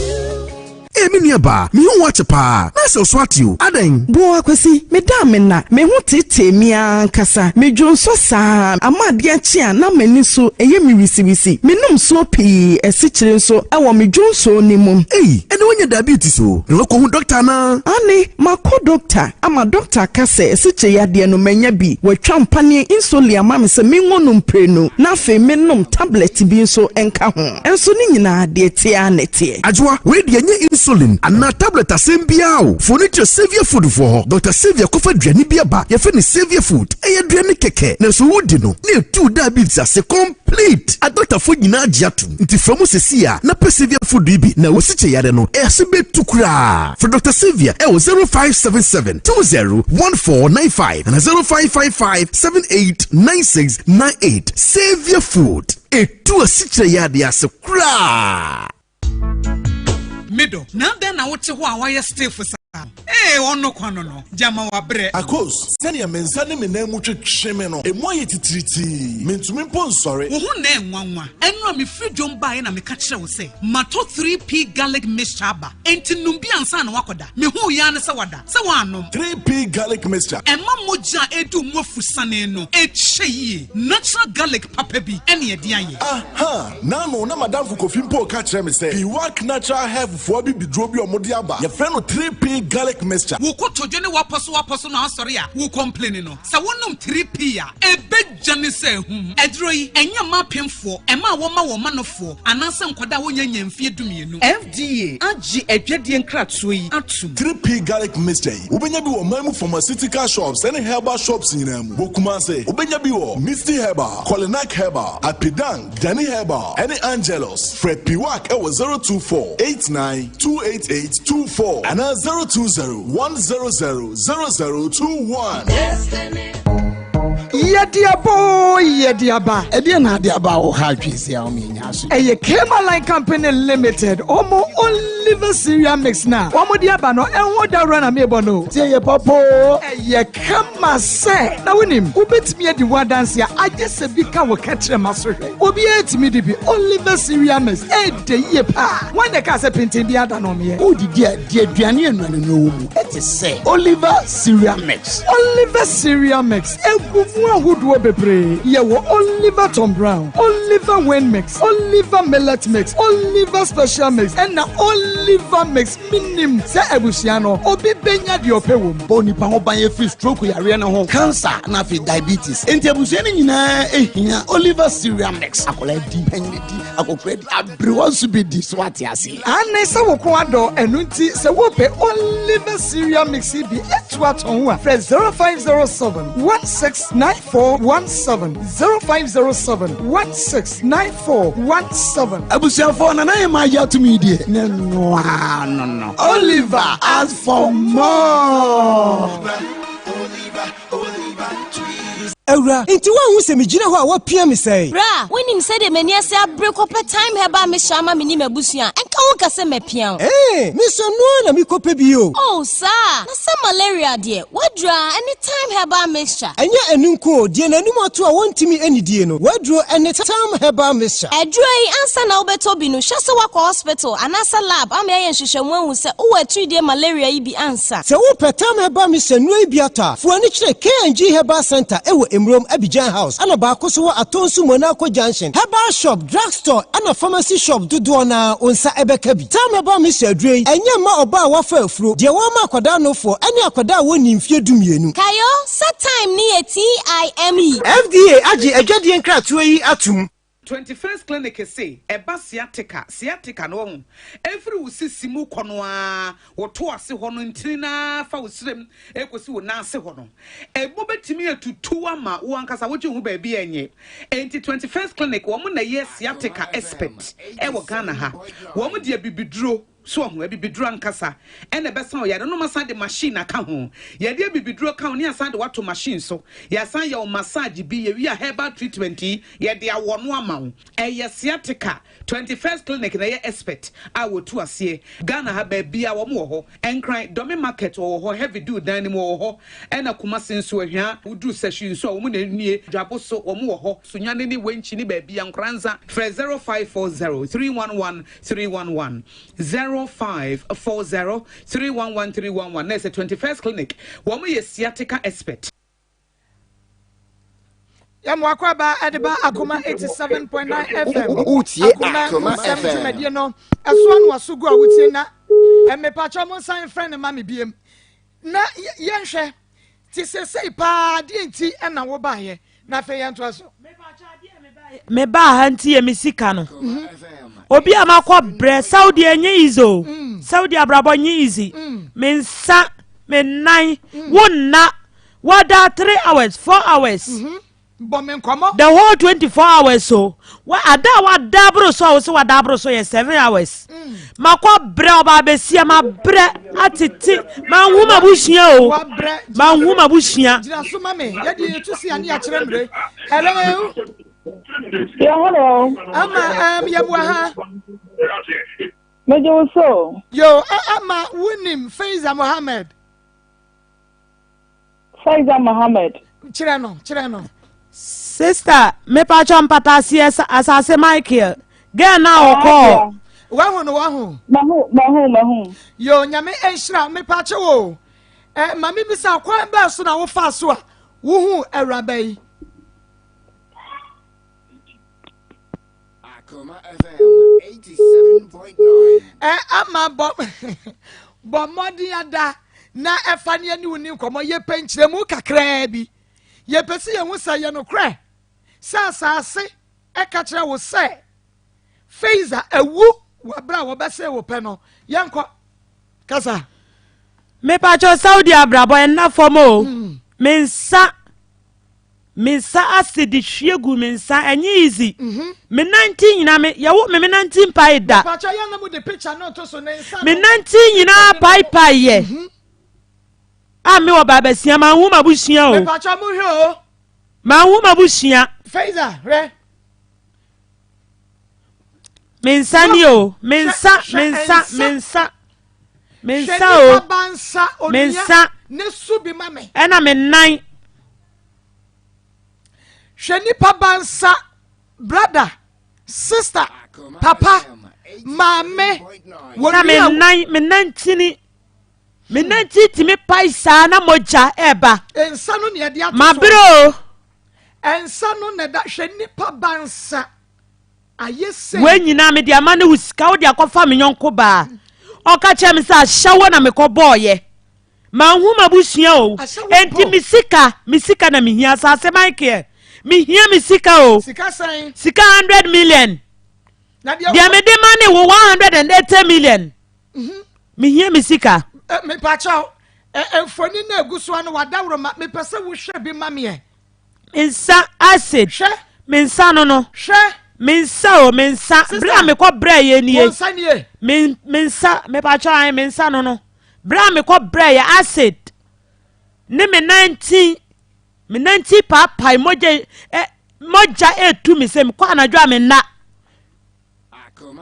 Ee, me nua baa, mehu wo akyɛ paa na sɛ ɔso ate o, adɛn? Boa Kwasi, meda a mena, me ho teetee me ara ankasa, medwo nsɔ saa ama adeɛ akye a na m'ani so yɛ me wisiwisi, menom nsuo pii, asikyire nso wɔ me dwonsɔ no mu. Ei, ɛnna woanya diabetes o, na woakɔhu dɔkta anaa? Aane, makɔ dɔkta ama dɔkta aka sɛ asikyire yadeɛ no manya bi, watwa mpaneɛ insulin ama me sɛ mengo no mprenu na afei mennom tablet bi nso nka ho, nso ne nyinaa deɛ ɛteɛ ara na ɛteɛ. Adwoa, wei deɛ ɛnyɛ insulin. Insulin anaa tablet asɛm biara o, fa w'ani kyerɛ Saviour Food foɔ hɔ. Dɔkta Saviour kɔfa aduane bi aba, yɛfrɛ no Saviour Food. Ɛyɛ aduane kɛkɛ, nanso wodi no na ɛtu wo diabetes ase complete. Adɔktafoɔ nyinaa agye atom. Nti frɛ mo seesei ara na pɛ Saviour Food yi bi na w'asikyere yare no ase bɛtu koraa. Frɛ Dɔkta Saviour ɛwɔ 0577 20 1495 anaa 0555 78 9698. Saviour Food, ɛtu asikyire yadeɛ ase koraa. Me dɔ, na adɛn na wote hɔ a woayɛ stiff saa no? Ee, ɔno kwa no no, gyama wabrɛ. Akos, sɛnea me nsa ne me nan mu twetwe me no, emu ayɛ titiritii. Mintumi mpo nsɔre. Wo ho nnɛ nwanwa. Ɛno a mefiri dwom baeɛ na meka kyerɛɛ wo sɛ matɔ 3P garlic mixture aba, enti nom bi ansa na woakɔda. Mehuu yi ara ne sɛ woada. Sɛ woannom. 3P garlic mixture. Ɛma mogya a ɛredi wo mu afusane no kyɛ yie. Natural garlic papa bi na yɛde ayɛ. Aha! N'ano na m'adamfo Kofi mpo reka kyerɛ me sɛ Piwak Natural Health foɔ abibiduro bi a wɔde aba, yɛfrɛ no 3P Garlic Mixture. Wo kotodwe ne w'apɔsowapɔso no asɔre a wo complaini no, sɛ wonom 3P a, ɛbɛdwane sɛ ahum. Aduro yi, ɛnyɛ mma apemfoɔ, ɛma a wɔma wɔn manofoɔ, anaasɛ nkwadaa a wɔnnya nnya mfeɛ dumienu. FDA agye adwadie nkratoɔ yi atom. 3P Garlic Mixture yi, wobɛnya bi wɔ ɔman mu pharmaceutical shops ne herbal shops nyinaa mu. Wɔ Kumasi, wobɛnya bi wɔ Misty Herbal, Kolinak Herbal, Apidang, Danny Herbal ne Angelus. Frɛ Piwak wɔ 024 89 288 24 anaa 020 100 0021. Yɛde aba oo, yɛde aba. Ɛdeɛn na ade aba a woha adwene sei a woma yɛnya aso yi? Ɛyɛ Kema Line Company Limited, wɔn Oliver Cereal Mix no a wɔde aba no, ɛho dawuro na merebɔ no o. Tie yɛ papa oo. Ɛyɛ kama sɛ, na wonim, wobɛtumi adi ho adanse a, agye sɛ bi ka wo kɛtrɛma so hwɛ. Obiara tumi di bi. Oliver Cereal Mix, ɛdɛ yie paa. Hwan na ɛkaa sɛ penten biara da nɔɔmeɛ? Wodidi a, di aduane a nnuanennuro wɔ mu te sɛ Oliver Cereal Mix. Oliver Cereal Mix egu mu ahodoɔ bebree. Yɛwɔ Oliver Tom Brown, Oliver Wayne Mix, Oliver Millet Mix, Oliver Special Mix, ɛna Oliver Mix. Menim sɛ abusua no, obi bɛnya deɛ ɔpɛ wɔ mu. Bɔ onipa ho ban firi stroke yareɛ no ho, cancer na afei diabetes. Enti abusua no nyinaa hia Oliver Cereal Mix. Akwadaa di, panyin di, akɔkora di, aberewa nso bi di. So ate aseɛ? Aane, sɛ wo kɔn adɔ, ɛno nti sɛ wopɛ Oliver Cereal Mix yi bi atu atɔn ho a, frɛ 0507 169417, 0507 169417. Abusuafoɔ, Nana Hemaa agye atom yi deɛ, ne noaa no no. Oliver ask for more. Awura, enti woanhu sɛ migyina hɔ a woapia me sɛɛ? Bra, wonim sɛdeɛ m'ani ase abere kɔpɛ Thyme Herbal Mixture ama me ne m'abusua a, ɛnka wonka sɛ mapia wo. Ee, me nso ɛno ara na mekɔpɛ bi o. Oh, saa? Na sɛ malaria deɛ, w'aduro ara ne Thyme Herbal Mixture. Ɛnyɛ ɛno nko o, deɛ n'anim ato a wɔntumi nnidie no, w'aduro ne Thyme Herbal Mixture. Aduro yi, ansa na wobɛtɔ bi no, hwɛ sɛ woakɔ hospital anaasɛ lab ama yɛayɛ nhwehwɛmu ahu sɛ wowɔ atiridie malaria yi bi ansa. Sɛ wopɛ Thyme Herbal Mixture nnuro yi bi atɔ a, fa w'ani kyerɛ K&G Herbal Centre wɔ Emurom, Abidjan House, ɛna baako nso wɔ Atonsu Monaco Junction. Herbal shop, drug store ɛna pharmacy shop dodoɔ no ara wo nsa bɛka bi. Thyme Herbal Mixture aduro yi, ɛnyɛ mma ɔbaa a wafa afuro, deɛ wɔma akwadaa nofoɔ ɛne akwadaa a wɔnnii mfeɛ dumienu. Kae o, sɛ thyme no yɛ T-I-M-E. FDA agye adwadie nkratoɔ yi atom. 21st Clinic se ɛba sciatica, sciatica no wahu, ɛfiri wo sisi mu kɔ no ara, wo to ase hɔ no ntini no ara fa wo srem ɛkɔsi wo nan ase hɔ no, ɛmu bɛtumi atutu ama wo ankasa wogye wo ho baabi a ɛnyɛ. Enti 21st Clinic wɔn na ɛyɛ sciatica expert ɛwɔ Ghana ha. Wɔn de abibiduro. So wahu? Abibiduro ankasa na ɛbɛsa wo yare no. Wɔasan de machine aka ho. Yɛde abibiduro ka ho na yɛasan de wo ato machine so. Yɛasan yɛ wo massage bi. Yɛwie a herbal treatment yi, yɛde awɔ no ama wo. Ɛyɛ sciatica. 21st Clinic na ɛyɛ expert a wɔtu aseɛ. Ghana ha baabiara wɔn wɔ hɔ. Nkran, Dome Market wɔwɔ hɔ, Heavy Dew dan no mu wɔwɔ hɔ. Ɛna Kumasi nso, Ahwia, woduru Sahwi nso a wɔn na ɛnie. Dwabo so wɔn wɔ hɔ. Sunyani ne Wenchi ne baabiara, Nkoranza. Frɛ 0540 311 311 0540 311 311 na ɛsɛ 21st clinic wɔn yɛ sciatica expert. Yɛn akɔ aba de ba Akoma 87.9 FM. Wotie Akoma Akoma nsɛm FM. dwumadie no ɛso ano aso gu a wotie na mmepakyɛ mo nsan mfrɛ ne ma me biem na yɛnhwɛ te sesei paa deɛ nti ɛna wobaeɛ na afei yɛntoa so. Mepakyɛ adeɛ a mebaeɛ. Mebaa ha nti yɛ me sika no. Obi a makɔ brɛ Saudi ɛnyɛ easy o. Saudi abrabɔ nyɛ easy. Me nsa, me nan, wo nna. Wada 3 hours, 4 hours. Bɔ me nkɔmmɔ. The whole 24 hours o. Wa ada a wada aboro so a wo sɛ wada aboro so yɛ 7 hours. Makɔ brɛ ɔbaa bɛsia ma brɛ atete manhu m'abusua o. Manhu m'abusua. Gyina so ma me. Yɛde yɛtu si ane akyerɛ mmere. Hello. Yeah, hello. Ama um, yɛboa ha. Megye wo so. Yo, ama wonim Faiza Mohammed. Faiza Mohammed. Kyerɛ no, kyerɛ no. Sister, mepatwɔ mpataseɛ asase Michael. Girl na ɔkɔɔ. Wahu no wahu. Mahu, mahu, mahu. Yo, nyame nhyira mepatwɔ o. Eh, ma me bisa kwan bɛɛ so na wofa so a wohu awuraba yi. Ɛ ama bɔ bɔ mmɔden ada na ɛfa ne ani wo ni nkɔmmɔ yɛpɛ nkyerɛmu kakraa bi yɛpɛ sɛ yɛhu sɛ yɛ nokorɛ sɛ asase ɛka kyerɛ wo sɛ Feiza awu wɔ berɛ a wɔbɛsee wo pɛ no yɛnkɔ kasa. Mepakyɛ Saudi abrabɔ ɛnna fam o hmm. Me nsa Me nsa ase de hwie gu me nsa ɛnyɛ easy. Mhm. Me nante nyinaa me yɛwo me me nante mpae da. Mepakyɛ yɛn na mo de picture no to so ne nsa no. Me nante nyinaa paepae yɛ. Mhm. A me wɔ baabasia ma nhu m'abusua o. Mepakyɛ mo hwɛ o. Ma nhu m'abusua. Faiza hwɛ. Me nsa ni o. Me nsa me nsa me nsa. Me nsa o. Me nsa. Ne su bi ma me. Ɛna me nan. Hwɛ nipa ba nsa, brother, sister, papa, maame, wɔ Na me nan, me nantini, me nanti tumi pae saa na mogya ɛba. Nsa no na yɛde ato so. Mabere o. Nsa no na ɛda, hwɛ nipa ba nsa. Ayɛ sei. Wei nyinaa mede ama ne wo sika wode akɔfa me yɔnko baa. Ɔka kyerɛ me sɛ ahyɛwo na mekɔbɔɔyɛ. Manhu m'abusua o. Enti me sika, me sika na mehia. Asase Michael, mehia me sika o. Sika sɛn? Sika 100 million. Deɛ mede ma ne wo 180 million. Mhm. Mehia me sika. Eh, mepakyɛw, eh, mfoni na egu so ano wadaworo ma mepɛ sɛ wohwɛ bi ma meɛ. Me nsa acid. Hwɛ. Me nsa no no. Hwɛ. Me nsa o, me nsa. Bere a mekɔ brɛ yɛ nie. Wo nsa nie. Me me nsa, mepakyɛw an me nsa no no. Bere a mekɔ brɛ yɛ acid ne me nantin, me nantin paapae mogya ɛ mogya etu me sɛ mekɔ anadwo a me nna.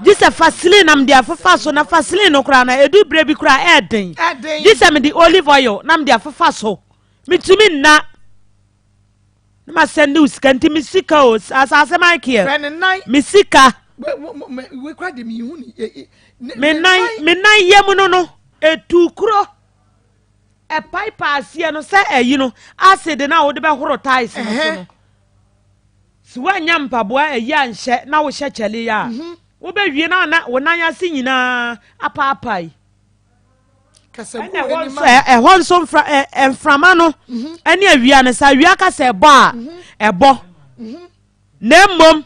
Gye sɛ faseline na mede afefa so na faseline no koraa na edu bere bi koraa ɛɛden. Gye sɛ mede olive oil na mede afefa so. Metumi nna na ma sɛnde wo sika nti me sika o asase Michael me sika me nan me nan yam no no etu kuro ɛpaepa aseɛ no sɛ ɛyi no acid no a wode bɛhoro tiles no so no si woanya mpaboa ayi anhyɛ na wohyɛ kyɛle a mhm. wobɛwie na na wo nan ase nyinaa apaapae Ɛna ɛhɔ nso ɛhɔ nso mfra ɛ mframa no mhm. ɛne awia no sɛ awia ka sɛ ɛbɔ a mhm. ɛbɔ mhm. na mmom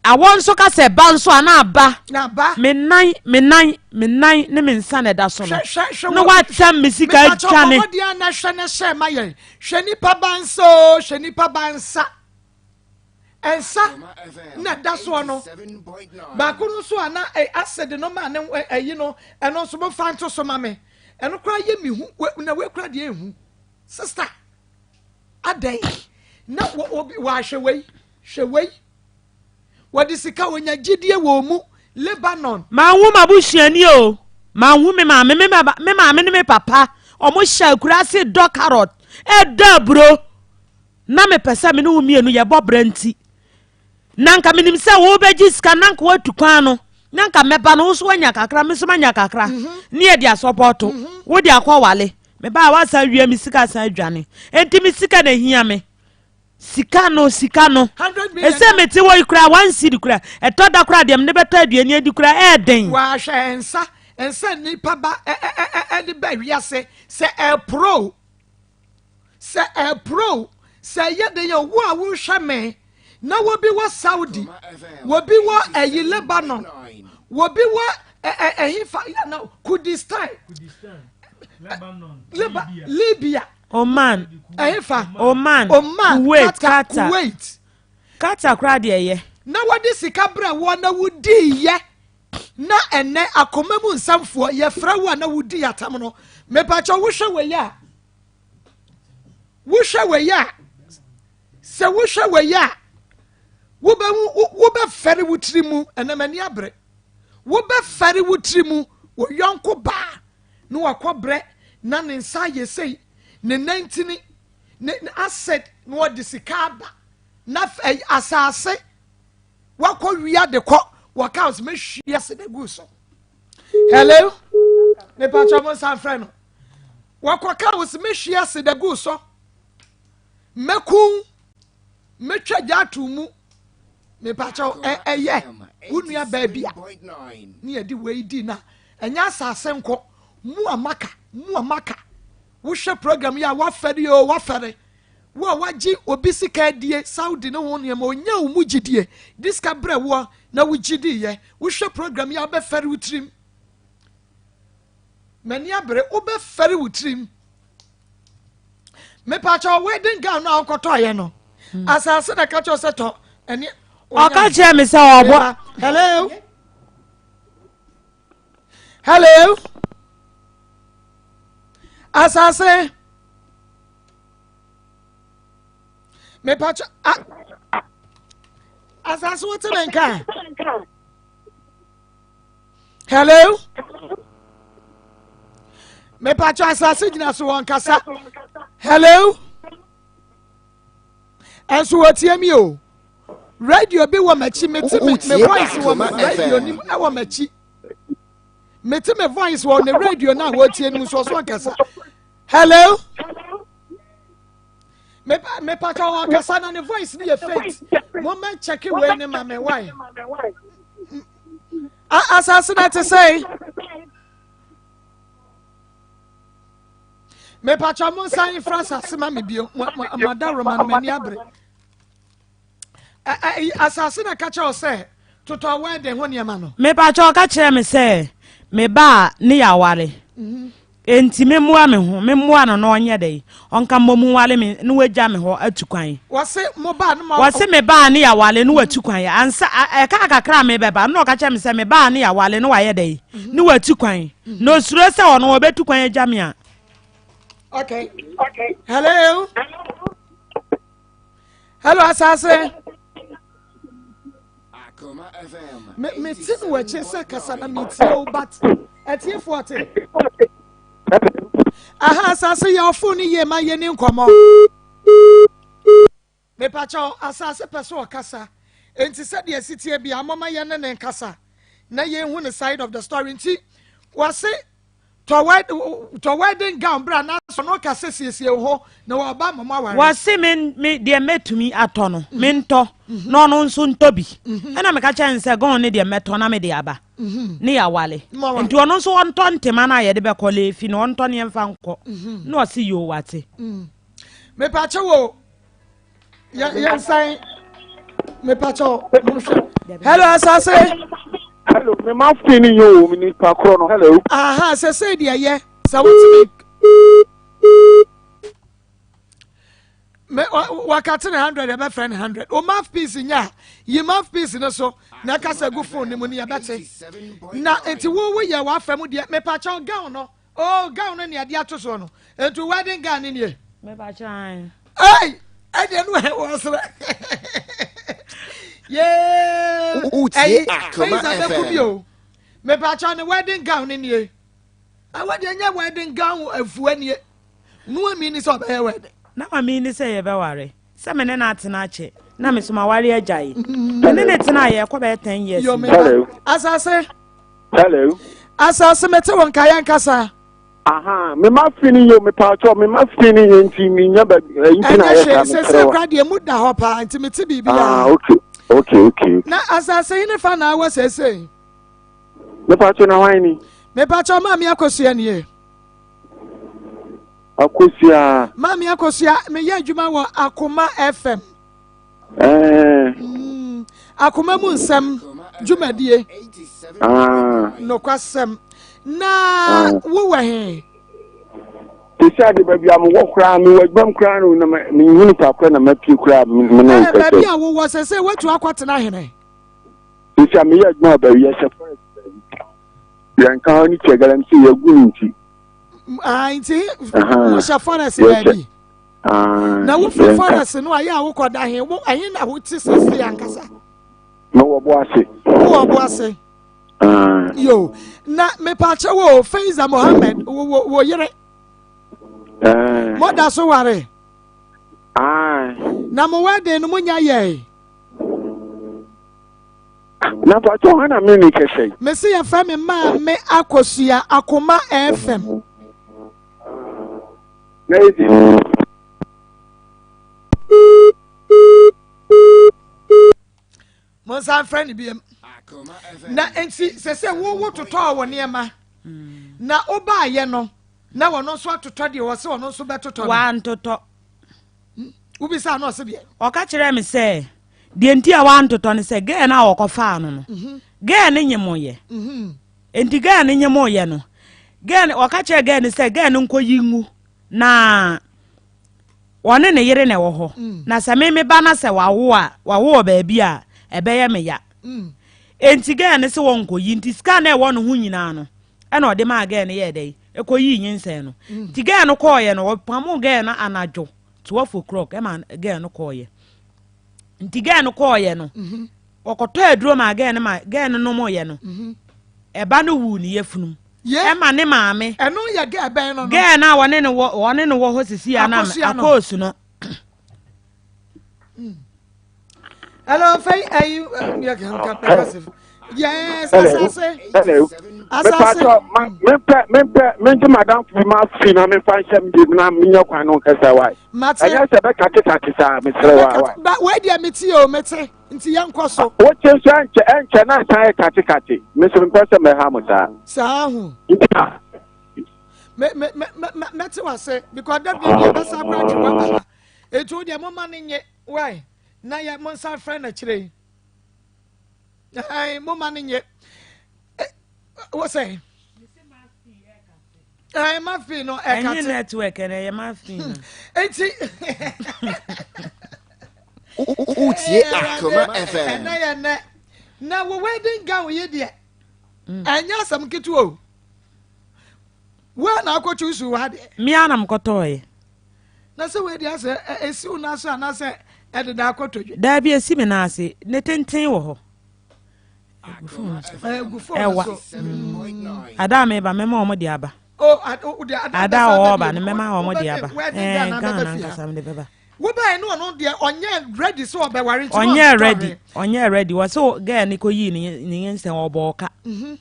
awɔ nso ka sɛ ɛba nso a na aba me nan me nan me nan ne me nsa na ɛda so no na wakyɛm me sika atwane. hwɛ nipa ba nsa o hwɛ nipa ba nsa. Nsa na ɛda soɔ no baako no nso a na acid no ma ne ɛyi no ɛno nso mo fa nto so ma me ɛno koraa yɛ mi hu na wei koraa deɛ ehu sista adɛn na obi wahwɛ wei hwɛ wei wɔde sika wɔnya gyidie wɔ mu Lebanon. Manhu m'abusuani o, manhu me maame, me maame ne me papa, wɔn hyɛ akuraase dɔ carrot, ɛdɔ aburo. Na mepɛ sɛ me ne wo mmienu yɛbɔ bra nti, na nka menim sɛ wobɛgye sika na nka woatu kwan no, na nka mɛba no wo so woanya kakra, me nso manya kakra, mhm. ne yɛde asɔpɔto, mhm. wode akɔ wale. Mebaa woasan wia me sika san adwane. Enti me sika na ehia me. Sika no, sika no. Ɛsɛ mete hɔ yi koraa, one cedi koraa. Ɛtɔ da koraa deɛ mene bɛtɔ aduane adi koraa ɛɛden. Wahwɛ nsa, nsa nipa ba ɛde ba wiase sɛ ɛporo. Sɛ ɛporo o, Sɛ ɛyɛ den a, wo a wohwɛ me na wobi wɔ Saudi, wobi wɔ ɛyi Lebanon, wobi wɔ ɛhefa yɛ na Kurdistan, Libya, Oman, ɛhefa, Oman, Oman, Kuwait, Qatar, Qatar. Kuwait. Qatar koraa deɛ ɛyɛ. Na wɔde sika brɛ woɔ na wodiiɛ na ɛnɛ akoma mu nsɛmfoɔ yɛfrɛ wo a na wodi atam no mepakyɛ wohwɛ wei a wohwɛ wei a sɛ wohwɛ wei a wobɛhu wobɛfɛre wo tiri mu ɛnɛ m'ani abere wobɛfɛre wo tiri mu wo yɔnko baa na wakɔ brɛ na ne nsa ayɛ sei ne nantini ne asset na ɔde sika aba na asase wakɔ wia de kɔ wɔka ɔsɛ mɛhwie ase de gu so hello mepatwa mo nsa mfrɛ no wakɔ ka ɔsɛ mɛhwie ase de gu so mɛku mɛtwa gya ato mu mepatwa ɛyɛ wo nua baabi a ne yɛde wei di na ɛnyɛ asase nkɔ mu amaka mu amaka wohwɛ program yi a wafɛre o wafɛre Wo a wagye obi sika adie, Saudi ne ho nneɛma, ɔnya wo mu gyidie, de sika brɛ woɔ na wogye diiɛ, wohwɛ program yi a wobɛfɛre wo tirim. M'ani abere, wobɛfɛre wo tirim. Mepaakyɛ wedding gown no a wokɔtɔɔyɛ no, hmm. asase na ka kyerɛ sɛ tɔ ɛne. Ɔka kyerɛ me sɛ ɔbɔ. Hello. Hello. Asase. mepatwa a asase wote me nka hello mepatwa asase gyina so wɔn kasa hello ɛnso wɔtie mi o radio bi wɔ m'akyi mete me me voice wɔ me radio nim ɛwɔ m'akyi mete me voice wɔ ne radio no a wɔtie no mu so ɔso ankasa hello mepatwa wɔn kasa na ne voice no yɛ faint mo mɛ kyɛke wei ne ma me wae asase na te sɛn mepatwa mo nsan mfra asase ma me bio madaworo ma no m'ani abere Asase na ka kyerɛ wo sɛ totɔ wedding ho nneɛma no. Mepakyɛ ɔka kyerɛ me sɛ me ba a ne yɛ aware. Mhm. Enti me mmoa me ho, me mmoa no na ɔnyɛ dɛ. Ɔnka mmom nware me na wagya me hɔ atu kwan. Wɔse mo ba no ma. Wɔse me ba a ne yɛ aware na watu kwan. Ansa ɛka kakra a mebɛba no na ɔka kyerɛ me sɛ me ba a ne yɛ aware na wayɛ dɛ. Mhm. Ne watu kwan. Mhm. Na osuro sɛ ɔno ɔbɛtu kwan agya me a. Okay. Okay. Hello. Hello asase. Me me ti no akyi sɛ kasa na me tie o but atiefoɔ te. Aha asase yɛ ɔfo ne yie ma yɛ ni nkɔmɔ. Mepakyɛw asase pɛ so ɔkasa nti sɛdeɛ ɛsi tie bia mɔma yɛ ne ne nkasa na yɛn hu ne side of the story nti wɔse Tɔ wedding gown bra na sɔ no ka sɛ siesie wo ho na wɔba ma mo aware. Wɔse me me deɛ mɛtumi atɔ no mhm. mentɔ mhm. na ɔno nso ntɔ bi mhm. ɛna meka kyerɛ no sɛ gown ne deɛ mɛtɔ na mede aba ne yɛawale nti ɔno nso ɔntɔ ntema no a yɛde bɛkɔ leefi na ɔntɔ ne yɛmfa nkɔ na ɔse yoo wate. Mepakyɛ wo yɛnsan mepakyɛ monhwɛ hello asase hello me ma fi ni yɛ o mi nipa korɔ no hello aha sɛsɛ deɛ yɛ sɛ wotumi me wakate ne hundred yɛbɛfrɛ ne hundred o mouthpiece nya a yi mouthpiece no so na ɛka sɛ gu phone no mu ne yɛbɛte na nti wo woyɛ w'afa mu deɛ mepakyɛw gown no Oh, gown no nea de ato soɔ no. Nti wedding gown ne nie. Mepakyɛ an. Ei, ɛdeɛ no ɛ wɔ serɛ. Yee. Wotie Akoma FM. Bɛku bi o. Mepakyɛ ne wedding gown ne nie. Awɔ deɛ nyɛ wedding gown afua nie. Nua mi ni sɛ ɔbɛyɛ wedding. Na ma mi ni sɛ yɛbɛware. Sɛ me ne no atena akyɛ na me so maware agyae. Me ne no tena yɛ kɔ bɛyɛ 10 years. Hello. Asase. Hello. Asase mete wo nka yɛn kasa. Aha, me ma fi ni yo me pa cho me ma fi ni ye nti me nya ba eh, nti na yɛ sa me sɛ sɛ kura deɛ mu da hɔ paa nti me te biribi Ah, okay. Okay, okay. Na asase yi ne fa na awɔ sɛsɛ. Me pa cho na hwan ni? Me pa cho ma me akosua nie. Akosua. Maame Akosua, meyɛ adwuma wɔ Akoma FM. Ɛɛ. Akoma mu nsɛm dwumadie. Ah. Nokwasɛm. Na ah. wowɔ he? Sisi ade baabi a mewɔ koraa mewɔ adwuma mu koraa no na mehu nipa koraa na mapie koraa me ne nkɛsɛ. Baabi a wowɔ sɛ sɛ woatu akɔtena hene? Sisi a meyɛ adwuma wɔ baabi yɛhyɛ forest baabi. Yɛnka hɔ ne kyɛ galamsey yɛgu no nti. Ah, nti wohyɛ forest baabi na wofiri forest no ayɛ a wokɔda he wo ɛhe na wote sese ankasa mewɔ bo ase wowɔ bo ase yo na mepaakyɛ wo Faiza Mohammed wo wo yere moda so ware na mo wedding no monya yɛe Na mpakyɛw hwan na me ne kɛsɛ yi. Mese yɛfrɛ me maame Akosua Akoma FM. Na edi. Mo nsa mfrɛ ne biem. Na nti sɛ sɛ wo wo totɔɔ wɔ nneɛma na wobaayɛ no na wɔn nso atotɔ deɛ wɔsɛ wɔn nso bɛtotɔ no. Wantotɔ. Wobisa no ɔse deɛ. Ɔka kyerɛɛ me sɛ deɛ nti a wantotɔ ne sɛ gɛɛ no a wɔkɔfaa no no mhm. gɛɛ no nyemoyɛ mhm. nti gɛɛ no nyemoyɛ no gɛɛ no ɔka kyerɛɛ gɛɛ no sɛ gɛɛ no nkɔyi ngu na ɔne ne yere na ɛwɔ hɔ mm. na sɛ me meba na sɛ wawo a wawo wɔ baabi a ɛbɛyɛ me ya mm. nti gɛɛ no sɛ wɔnkɔyi nti sika na ɛwɔ ne ho nyinaa no ɛna ɔde maa gɛɛ no yɛɛ dɛn ɛkɔyii nyinsɛn no mm. nti gɛɛ no kɔɔyɛ no ɔpamo gɛɛ no anadwo 12 o'clock ɛma gɛɛ no kɔɔyɛ nti gɛɛ no kɔɔyɛ no mhm. ɔkɔtɔ aduro ma gɛɛ no ma gɛɛ no nomyɛ no mhm. ɛba no wuu ne yafunu ɛma ne maame ɛno yɛ gɛɛ bɛn no no gɛɛ no a wɔne no wɔ wɔne no wɔ hɔ sisi a na akɔɔsu no Hello, fɛn ayi yɛ kan kan pɛ Yes, asase. Hello. Asase. Mepɛ mepɛ mengye madam fi ma fi na mefa nhyɛ me de na menya kwan no nkasa wae. Mate. Ɛnyɛ sɛ bɛkate kate saa mesrɛ wa wae. Ba wei deɛ mete o mete nti yɛn kɔ so. Wote nso ɛnkyɛ ɛnkyɛ na nsan yɛ kate kate mesɛ mepɛ sɛ mɛha mo saa. Saa ho. Me me me me mɛte wase because da bi bi ɛbɛsa akora atwe waba ha. Etu deɛ mo ma ne nye wae na yɛ mo nsa frɛ n'akyire yi. Ɛn mo ma no nye wo sɛ ɛn ma fi no ɛka te. Ɛnyɛ network ɛna ɛyɛ ma fi no. Eti. Wotie Akoma FM. Ɛnɛ yɛ nɛ na wo wedding gown yi deɛ ɛnyɛ asɛm ketewa o. Wo na akɔ choose wa deɛ. Mmea na mkɔtɔɔyɛ. Na sɛ wei deɛ asɛ esi wo nan so anaasɛ ɛdeda akɔtɔdwe. Daabi esi me nan ase ne tenten wɔ hɔ. Egu fon ɛwa so. Mm. Ada a meba mɛma wɔn de aba. Oh, ada ada a wɔba no mɛma wɔn de aba. Ɛɛ Ghana ankasa mede bɛba. Wobae no ɔno deɛ ɔnyɛ ready sɛ ɔbɛware nti ɔnyɛ ready ɔnyɛ ready wɔ sɛ girl ne kɔ yii ne ne nsɛn ɔbɔ ɔka. Mhm.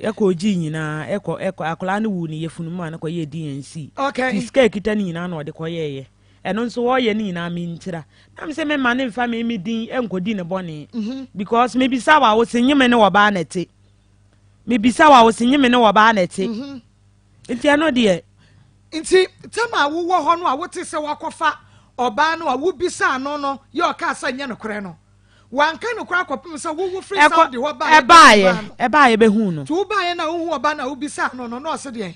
Ɛkɔ ogyii nyinaa ɛkɔ ɛkɔ akwadaa no wuu ne yafunu mu a ne kɔ yɛ DNC. Okay. Ti sika ekita ne nyinaa na ɔde kɔ yɛɛyɛ. Ɛno nso wɔyɛ ne nyinaa me ntira. Na me sɛ me ma ne nfa me me din ɛnkɔ di ne bɔne. Mhm. Because me bisa wa wo se nye me ne ɔbaa na ɛte. Me bisa wa wo se nye me ne ɔbaa na ɛte. Mhm. Nti ɛno deɛ. Nti tɛm a wowɔ hɔ no a wote sɛ wakɔfa ɔbaa no a wobisaa no no yɛ ɔkaa sɛ nyɛ nokorɛ no. Wanka nokorɛ akɔpem sɛ wo wofiri Saudi hɔ baeɛ Ɛbaeɛ, ɛbaeɛ bɛhuu no. Nti wobaeɛ na wohu ɔba no a wobisaa no no na ɔse deɛn?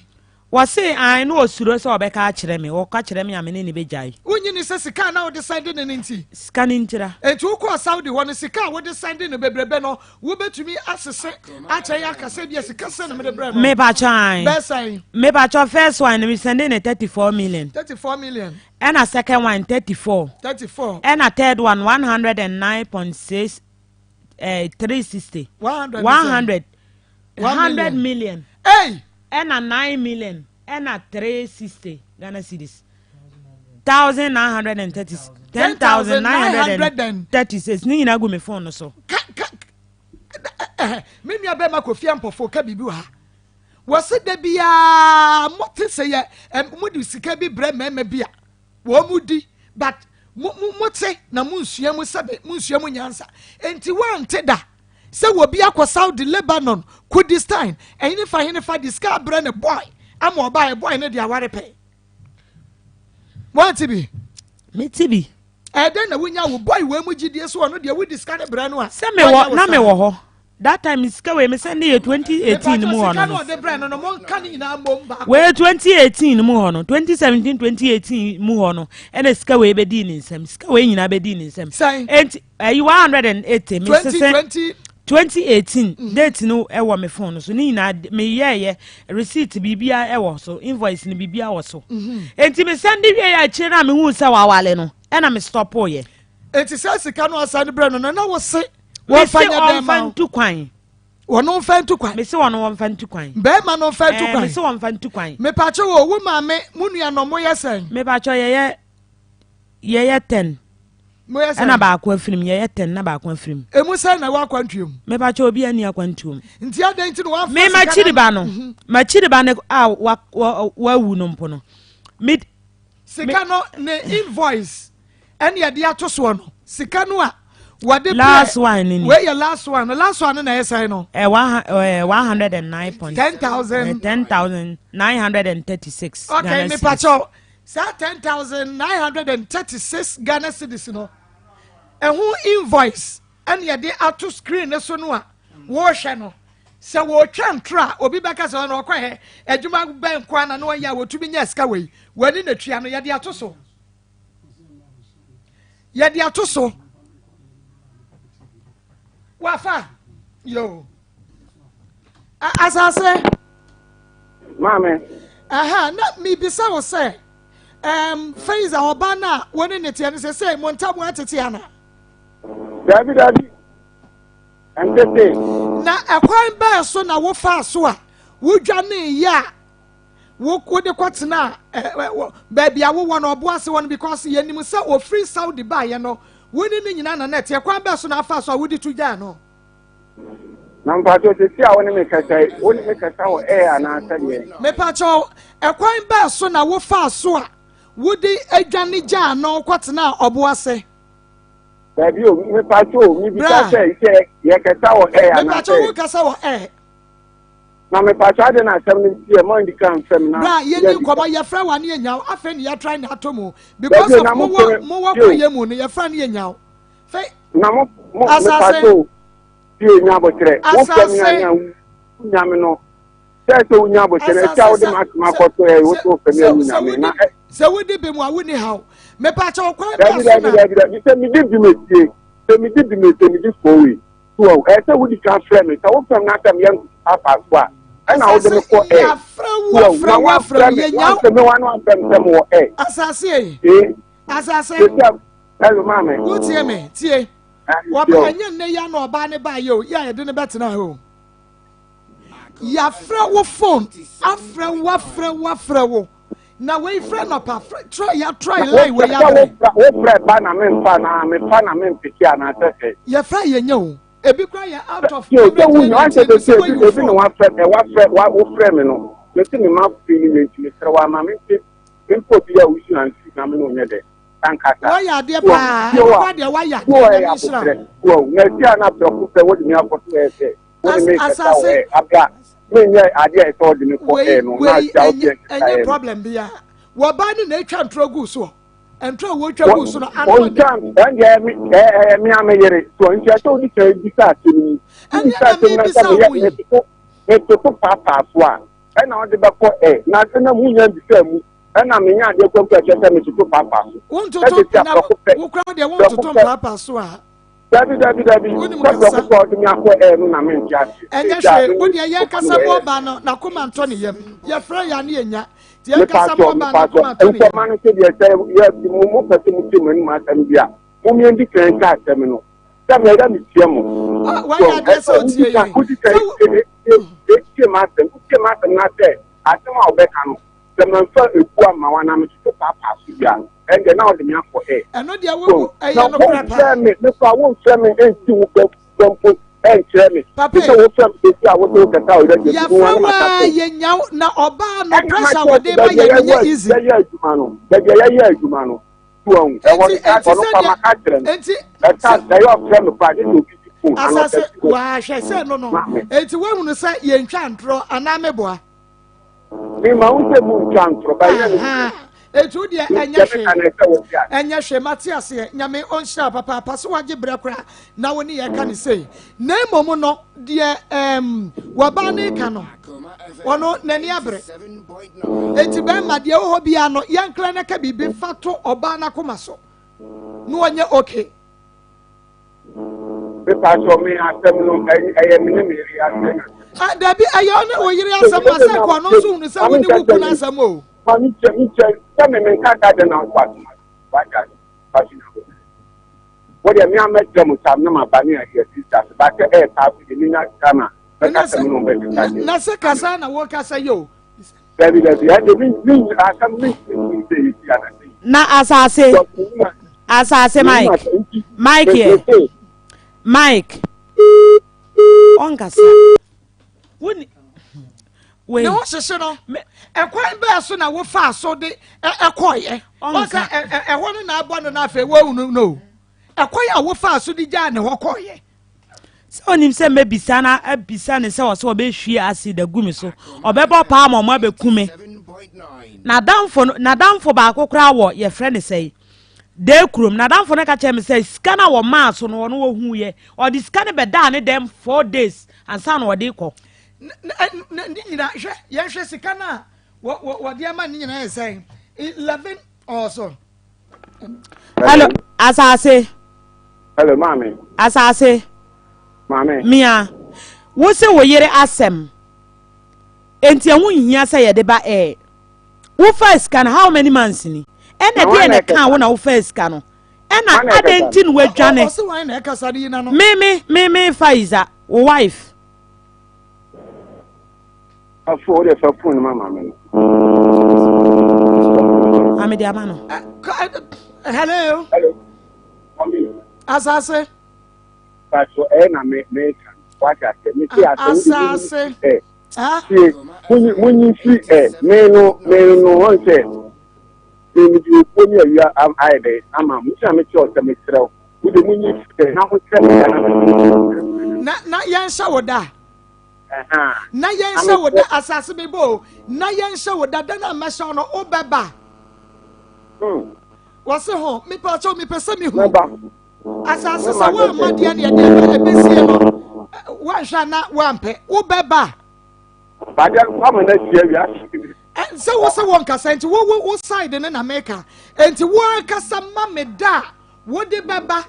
Wɔse ae na ɔsuro sɛ ɔbɛka akyerɛ me, ɔka kyerɛ me a me ne no bɛgyae. Wonnye nni sɛ sika a na wode sɛnde no no nti? Sika no ntira. Enti wokɔɔ Saudi hɔ no sika a wode sɛnde no bebrebe no wobɛtumi asese akyerɛ yɛn aka sɛ ebia sika sɛn na mede brɛɛ no? Mepakyɛ ae. Bɛyɛ sɛn? Mepakyɛ first one no me sɛnde no 34 million. 34 million. Ɛna second one 34. 34. Ɛna third one 109.6 eh, 360. 100. 100. 100 million. Hey! Ɛna 9 million. Ɛna 360 Ghana cedis. 1930 10,936 ne nyinaa gu me phone no so. Ka ka me nua bɛrima Kofi Ampɔfo ka biribi wɔ ha. Wɔse da biara mote sɛ yɛ mode sika bi brɛ mmarima bi a wɔn mu di but mo mo mote na mo nsua mu sɛbe mo nsua mu nyansa enti wɔante da sɛ wɔbi akɔ Saudi Lebanon Kurdistan ɛhenefa henefa de sika abrɛ ne boy ama ɔbaeɛ boy no de aware pɛ. Moante bi? Mete bi. Ɛdɛn na wonya wo boy wei mu gyidie so ɔno deɛ wodi sika no brɛ no a. Sɛ mewɔ na mewɔ hɔ that time sika wei mesɛ ne yɛ 2018 mu hɔ no. Sika no ɔde brɛ no no monka ne nyinaa mmom baako. Wei 2018 mu hɔ no 2017 2018 mu hɔ no ɛna sika wei bɛdii ne nsam sika wei nyinaa bɛdii ne nsam. Sɛn? Enti ɛyi 180 mesese 2018 mm. date no ɛwɔ me phone no so ne nyinaa meyɛɛyɛ receipt biribia ɛwɔ so invoice no biribia wɔ so mhm. enti mesɛn de wie yɛ akyire no a mehu sɛ wawale no ɛna me stɔpo yɛ. Enti sɛ sika no asan brɛ no no na wose wɔmfa nyɛ dɛn ma wo? ntu kwan. Wɔn mfa ntu kwan. Mese wɔn wɔmfa ntu kwan. Bɛrima no mfa ntu kwan. Mese wɔmfa ntu kwan. Mepakyɛ wɔ wo maame mo nua no mo yɛ sɛn? Mepakyɛ yɛyɛ yɛyɛ ten. Mo yɛ sɛn? Ɛna baako afirim yɛyɛ ten na baako afirim. Emu sɛn na ɛwɔ akwantuo mu? Mepakyɛ obi ani akwantuo mu. Nti adɛn nti na wɔamfa sika na? Me makyiri ba no mhm. makyiri ba no a wa wa wawu no mpo no. Me Sika no ne invoice ɛne yɛde ato soɔ no sika no a wɔde last one ni wei yɛ last one no last one no na ɛyɛ sɛn no. ɛ one 109 point. 10,000. 10,936. Okay mipakyɛw saa 10,936 Ghana cedis no ɛho invoice ɛne yɛde ato screen no so no a wɔrehwɛ no sɛ wɔretwa ntoro a obi bɛka sɛ ɔno ɔkɔ hɛ adwuma bɛn nko ana na ɔyɛ a wɔtumi nya sika wei w'ani na tua no yɛde ato so yɛde ato so wafa yo asase maame aha na mebisa wo sɛ um, Faiza ɔba no a wɔne ne teɛ no sɛ sɛ mo ntam atete ana Dabi, dabi, ɛntete. Na ɛkwan bɛn so na wofaa so a wodwaneeɛ a wode kɔtenaa baabi a wowɔ no ɔbo ase hɔ no because yɛnim sɛ ofiri Saudi baeɛ no wo ne ne nyinaa na na ɛteɛ kwan bɛn so na afaa so a wode tu gyaa no? Na mpatsɔ sisi a wo ne me kasa yi, wo ne me kasa wɔ air anaasɛ deɛ? Mepatsɔ ɛkwan bɛn so na wofaa so a wode adwane gyaa no kɔtenaa ɔbo ase? Dabi o, mepakyɛ o, mebisa sɛ sɛ yɛkasa wɔ air anaasɛ. Mepakyɛ wo kasa wɔ air. Na mepakyɛ adi na asɛm no si ɛ mo ndi kan fam na. Bra yɛ ni nkɔmɔ yɛfrɛ wa ne yɛ nyaw afei ne yɛtra ne atɔ mu because of mo wɔ mo wɔ kɔ yɛ mu no yɛfrɛ ne yɛ nyaw. Fɛ. Na mo mo mepakyɛ o, tie nya abotrɛ, wo fam na nya nya me no. Sɛ sɛ wonya abokyerɛ sɛ wode m'asɛm akɔto ɛ wo so fam awu nyame na ɛ. Sɛ wodi bi mu a wonni haw. Mepa kyɛw kwan bɛn so na. Dabi dabi dabi sɛ medi bi metie sɛ medi bi metie medi fowei so ɔw ɛsɛ sɛ wodi kan frɛ me sɛ wofrɛ me na asɛm yɛ afa so a ɛna wode me kɔ ɛ. Yɛafrɛ wo afrɛ wo afrɛ wo yɛnya wo. Me wa no afrɛ me sɛ mewɔ ɛ. Asase yi. Asase. Ɛlò maame. Wotie me tie. Wɔba ɛnyɛ nnɛ yi ano ɔbaa ne ba yɛ o yɛ a yɛde ne bɛtena hɔ o. Yɛafrɛ wo phone afrɛ wo afrɛ wo afrɛ wo na wei frɛ nɔpa frɛ try ya try line wei abrɛ. Wo frɛ ba na me nfa na me fa na me mpeke ana sɛ sɛ. Yɛfrɛ yɛ nyɛ o ebi kura yɛ out of coverage yɛ na nti sɛ wɔyi wo phone. Ebi na wafrɛ ɛ wafrɛ wa wo frɛ me no me se me ma fi ni me nti me srɛ wa ma me nti me mpo bi a wusu ansi na me no nyɛ dɛ. Ankasa. Wayɛ adeɛ paa ɛno kora deɛ wayɛ adeɛ nyame nhyira wo. Na esi a na prɛko pɛ wode me akɔto ɛ sɛ wode me kasa wɔ ɛ abira menyɛ adeɛ a ɛsɛ ɔde me kɔ ɛ no na asi a woteɛ nkeka ɛnyɛ problem bia wɔbaa no na atwa ntorɔ gu soɔ ntorɔ a wɔtwa gu so no ano ɔde ɛndeɛ ɛyɛ me a me yere so nti ɛsɛ wode kan bisa asɛm yi ɛndeɛ na mebisa wo yi metoto paapaa so a ɛna wode bɛkɔ ɛ na na munya bisa mu ɛna menya adeɛ kɔkɔ ɛkyɛ sɛ metoto paapaa so. Wontoto na wokura deɛ wontoto mpaapaa so a. Dabi dabi dabi Wonim sɛ kasa. prɛko pɛ ɔde me akɔ ɛɛ no na mente aseɛ. Ɛnyɛ Agya, hwee me wo deɛ yɛn kasa ne mu ɔbaa no n'akoma ntɔ ne yam yɛfrɛ yɛ ne yɛnya nti yɛn kasa mu mepatɔ ɔbaa mepatɔ n'akoma ntɔ ne yam. nkɔma no sɛ deɛ sɛ yɛ mo mo pɛ sɛ mo tie mo anim asɛm bi a mo mmea di kan ka asɛm no sɛ mɛ yɛ metie mo. Ah, wayɛ adeɛ sɛ otie yɛn. Wodi kan etie m'asɛm wotie m'asɛm na sɛ asɛm a wɔbɛka no Sɛ mamfa ekuo amma wo anaa metoto paapaa so bi a, ɛndeɛ na wode me akɔ ɛ. Ɛno deɛ wo ɛyɛ Na nokorɛ paa. womfrɛ me, me koraa womfrɛ me nsi wo ba ba mpo nkyerɛ me. Papa Te sɛ wofrɛ me seesei a wose wokasa a ɔyera gyesi Yɛfrɛ ho a na wo maka a sɛ. yɛnya wo na ɔbaa no Ɛna pressure a makyerɛ wɔde sɛ ma baabi a yɛn no yɛwɔ nyɛ easy. yɛyɛ adwuma no, baabi a yɛyɛ adwuma no, so wahu, ɛhɔ no Enti saa enti ɔno koraa sɛdeɛ maka akyerɛ no. enti Ɛka sɛ ɛyɛ ɔfrɛ me koraa gye sɛ obi di phone anaa asase ɔtɛsi me. wahwɛ sɛ no no Maame. enti woahunu sɛ yɛntwa ntorɔ anaa meboa. Mi ma wo sɛ mu ntwa ntorɔ ba yɛ no. Eti wo deɛ ɛnyɛ hwee. Ɛnyɛ hwee mate aseɛ. Nyame ɔnhyira wo papaapa sɛ wagye berɛ koraa na wo ne yɛ ka ne sei. Na mmom no deɛ ɛɛm wɔbaa ne ka no ɔno n'ani abere. Eti bɛrima deɛ ɛwɔ hɔ biara no yɛnkra na ka biribi fa to ɔbaa n'akoma so na ɔnyɛ okay. Mepakyɛw me asɛm no ɛyɛ me ne me yere asɛm. Ah, dabi ɛyɛ ɔne wo yere asɛm a sɛ nka ɔno nso hunu sɛ wo ne wo kunu asɛm o. Ma mi kyɛ mi kyɛ sɛ me me nka da de na nso ato ma wagya pasi na wo. Wo deɛ me amɛkyerɛ mo tam na ma ba ne ayɛ sista so ba sɛ ɛyɛ paa bi de me nya sika na bɛka sɛ me no bɛ kasa deɛ. Na sɛ kasa na wo kasa yi o. Dabi dabi ɛde mi mi asɛm mi mi sɛ yɛ si anase. Na asase asase Mike Mike yɛ Mike ɔnkasa woni wei. Ne ho hyehye no ɛkwan bɛɛ so na wofaa so de ɛkɔɔyɛ ɔsɛ ɛhɔ no na abɔ no na afei wɔhunu no ɛkwan a wofaa so de gyaa ne hɔ kɔɔyɛ. Sɛ onim sɛ mɛbisa na abisa ne sɛ ɔsɛ ɔbɛhwie acid agu me so, ɔbɛbɔ paa ma ɔmo abɛku me. N'adamfo no, n'adamfo baako koraa wɔ yɛfrɛ ne sɛe dee kurom. N'adamfo no ka kyerɛ me sɛ sika no a wɔmaa so no ɔno ɔhuiɛ. Ɔde sika no bɛdaa ne dɛm 4 days ansa na ɔde kɔ. Ne nyinaa hwɛ yɛnhwɛ sika no a wɔde ama ne nyinaa yɛ sɛn 11 or so. Hello, asase. Hello, maame. Asase. Maame. Mia, wo se wo yere asɛm. Enti ɛho nhia sɛ yɛde ba ɛɛ. Wofa sika no how many months ni? Ɛna deɛ na ɛka wo na wofa sika no. Ɛna adɛn nti na wadwane? Ɔse wan na ɛkasa de yi na no. Me me me me Faiza, wo wife. Afo wo de fa phone ma maame no. Maame de ama no. Hello. Hello. Mami. Asase. Paso eh na me me kan. Wate ase. Me se ase. Asase. Eh. Sie, munyi munyi fi eh me no me no won se me me di okuo ni awia ayɛ dɛ ama mo ntina me kyerɛ sɛ me kyerɛ wo de munyi fi eh na ho kyerɛ me na na na yɛnhyɛ wo da. Na yɛnhyɛ wo da asase bi bɔ na yɛnhyɛ wo da da na mɛhyɛ wo no wobɛba. Hmm. Wɔse ho mepɛ kyɛw mepɛ sɛ mehu asase sɛ woamma deɛ ne ɛdeɛ bɛ ɛbɛsie no woanhwɛ a na woampɛ wobɛba. Sɛ wo sɛ wɔnkasa nti wo wo wo side ne na meka nti wo ankasa ma me da a wode bɛba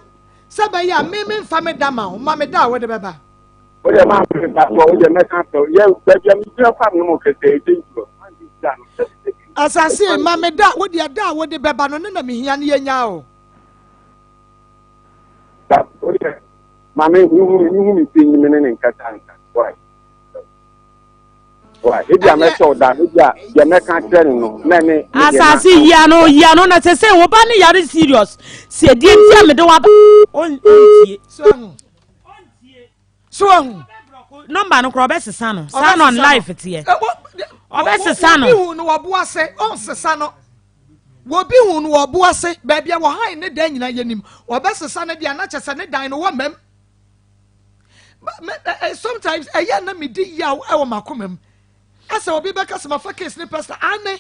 sɛ bɛyɛ a me memfa me da ma wo ma me da a wode bɛba. O deɛ maa mi ba so o deɛ mɛka sɛ yɛ baabi a mi gyina fam no mu kɛsɛ ɛdi nti Asase ma me da wo deɛ da a wode bɛba no ne na mehia ne yɛnya o. O deɛ ma me huhu mi huhu mi ti mi ne ne nkasa nsa why why ebi a mɛsɛ ɔda ebi a deɛ mɛka kyerɛ no no mɛ ne. Asase yia no yia no na sɛ sɛ wo ba ne yare serious sɛ deɛ nti a mede waba ɔntie. So ahu. Nɔmba no koraa ɔbɛsesa no. Saa na ɔn life teɛ. Ɔbɛsesa no. Obi hu no wɔ bo ase ɔnsesa no. Obi hu no wɔ bo ase baabi a wɔhan ne dan nyinaa yɛnim. Ɔbɛsesa no deɛ na kyɛ sɛ ne dan no wɔ mɛm. Sometimes ɛyɛ na medi yaw ɛwɔ m'akoma mu. Asɛ obi bɛka sɛ mafa case ne pɛsta ane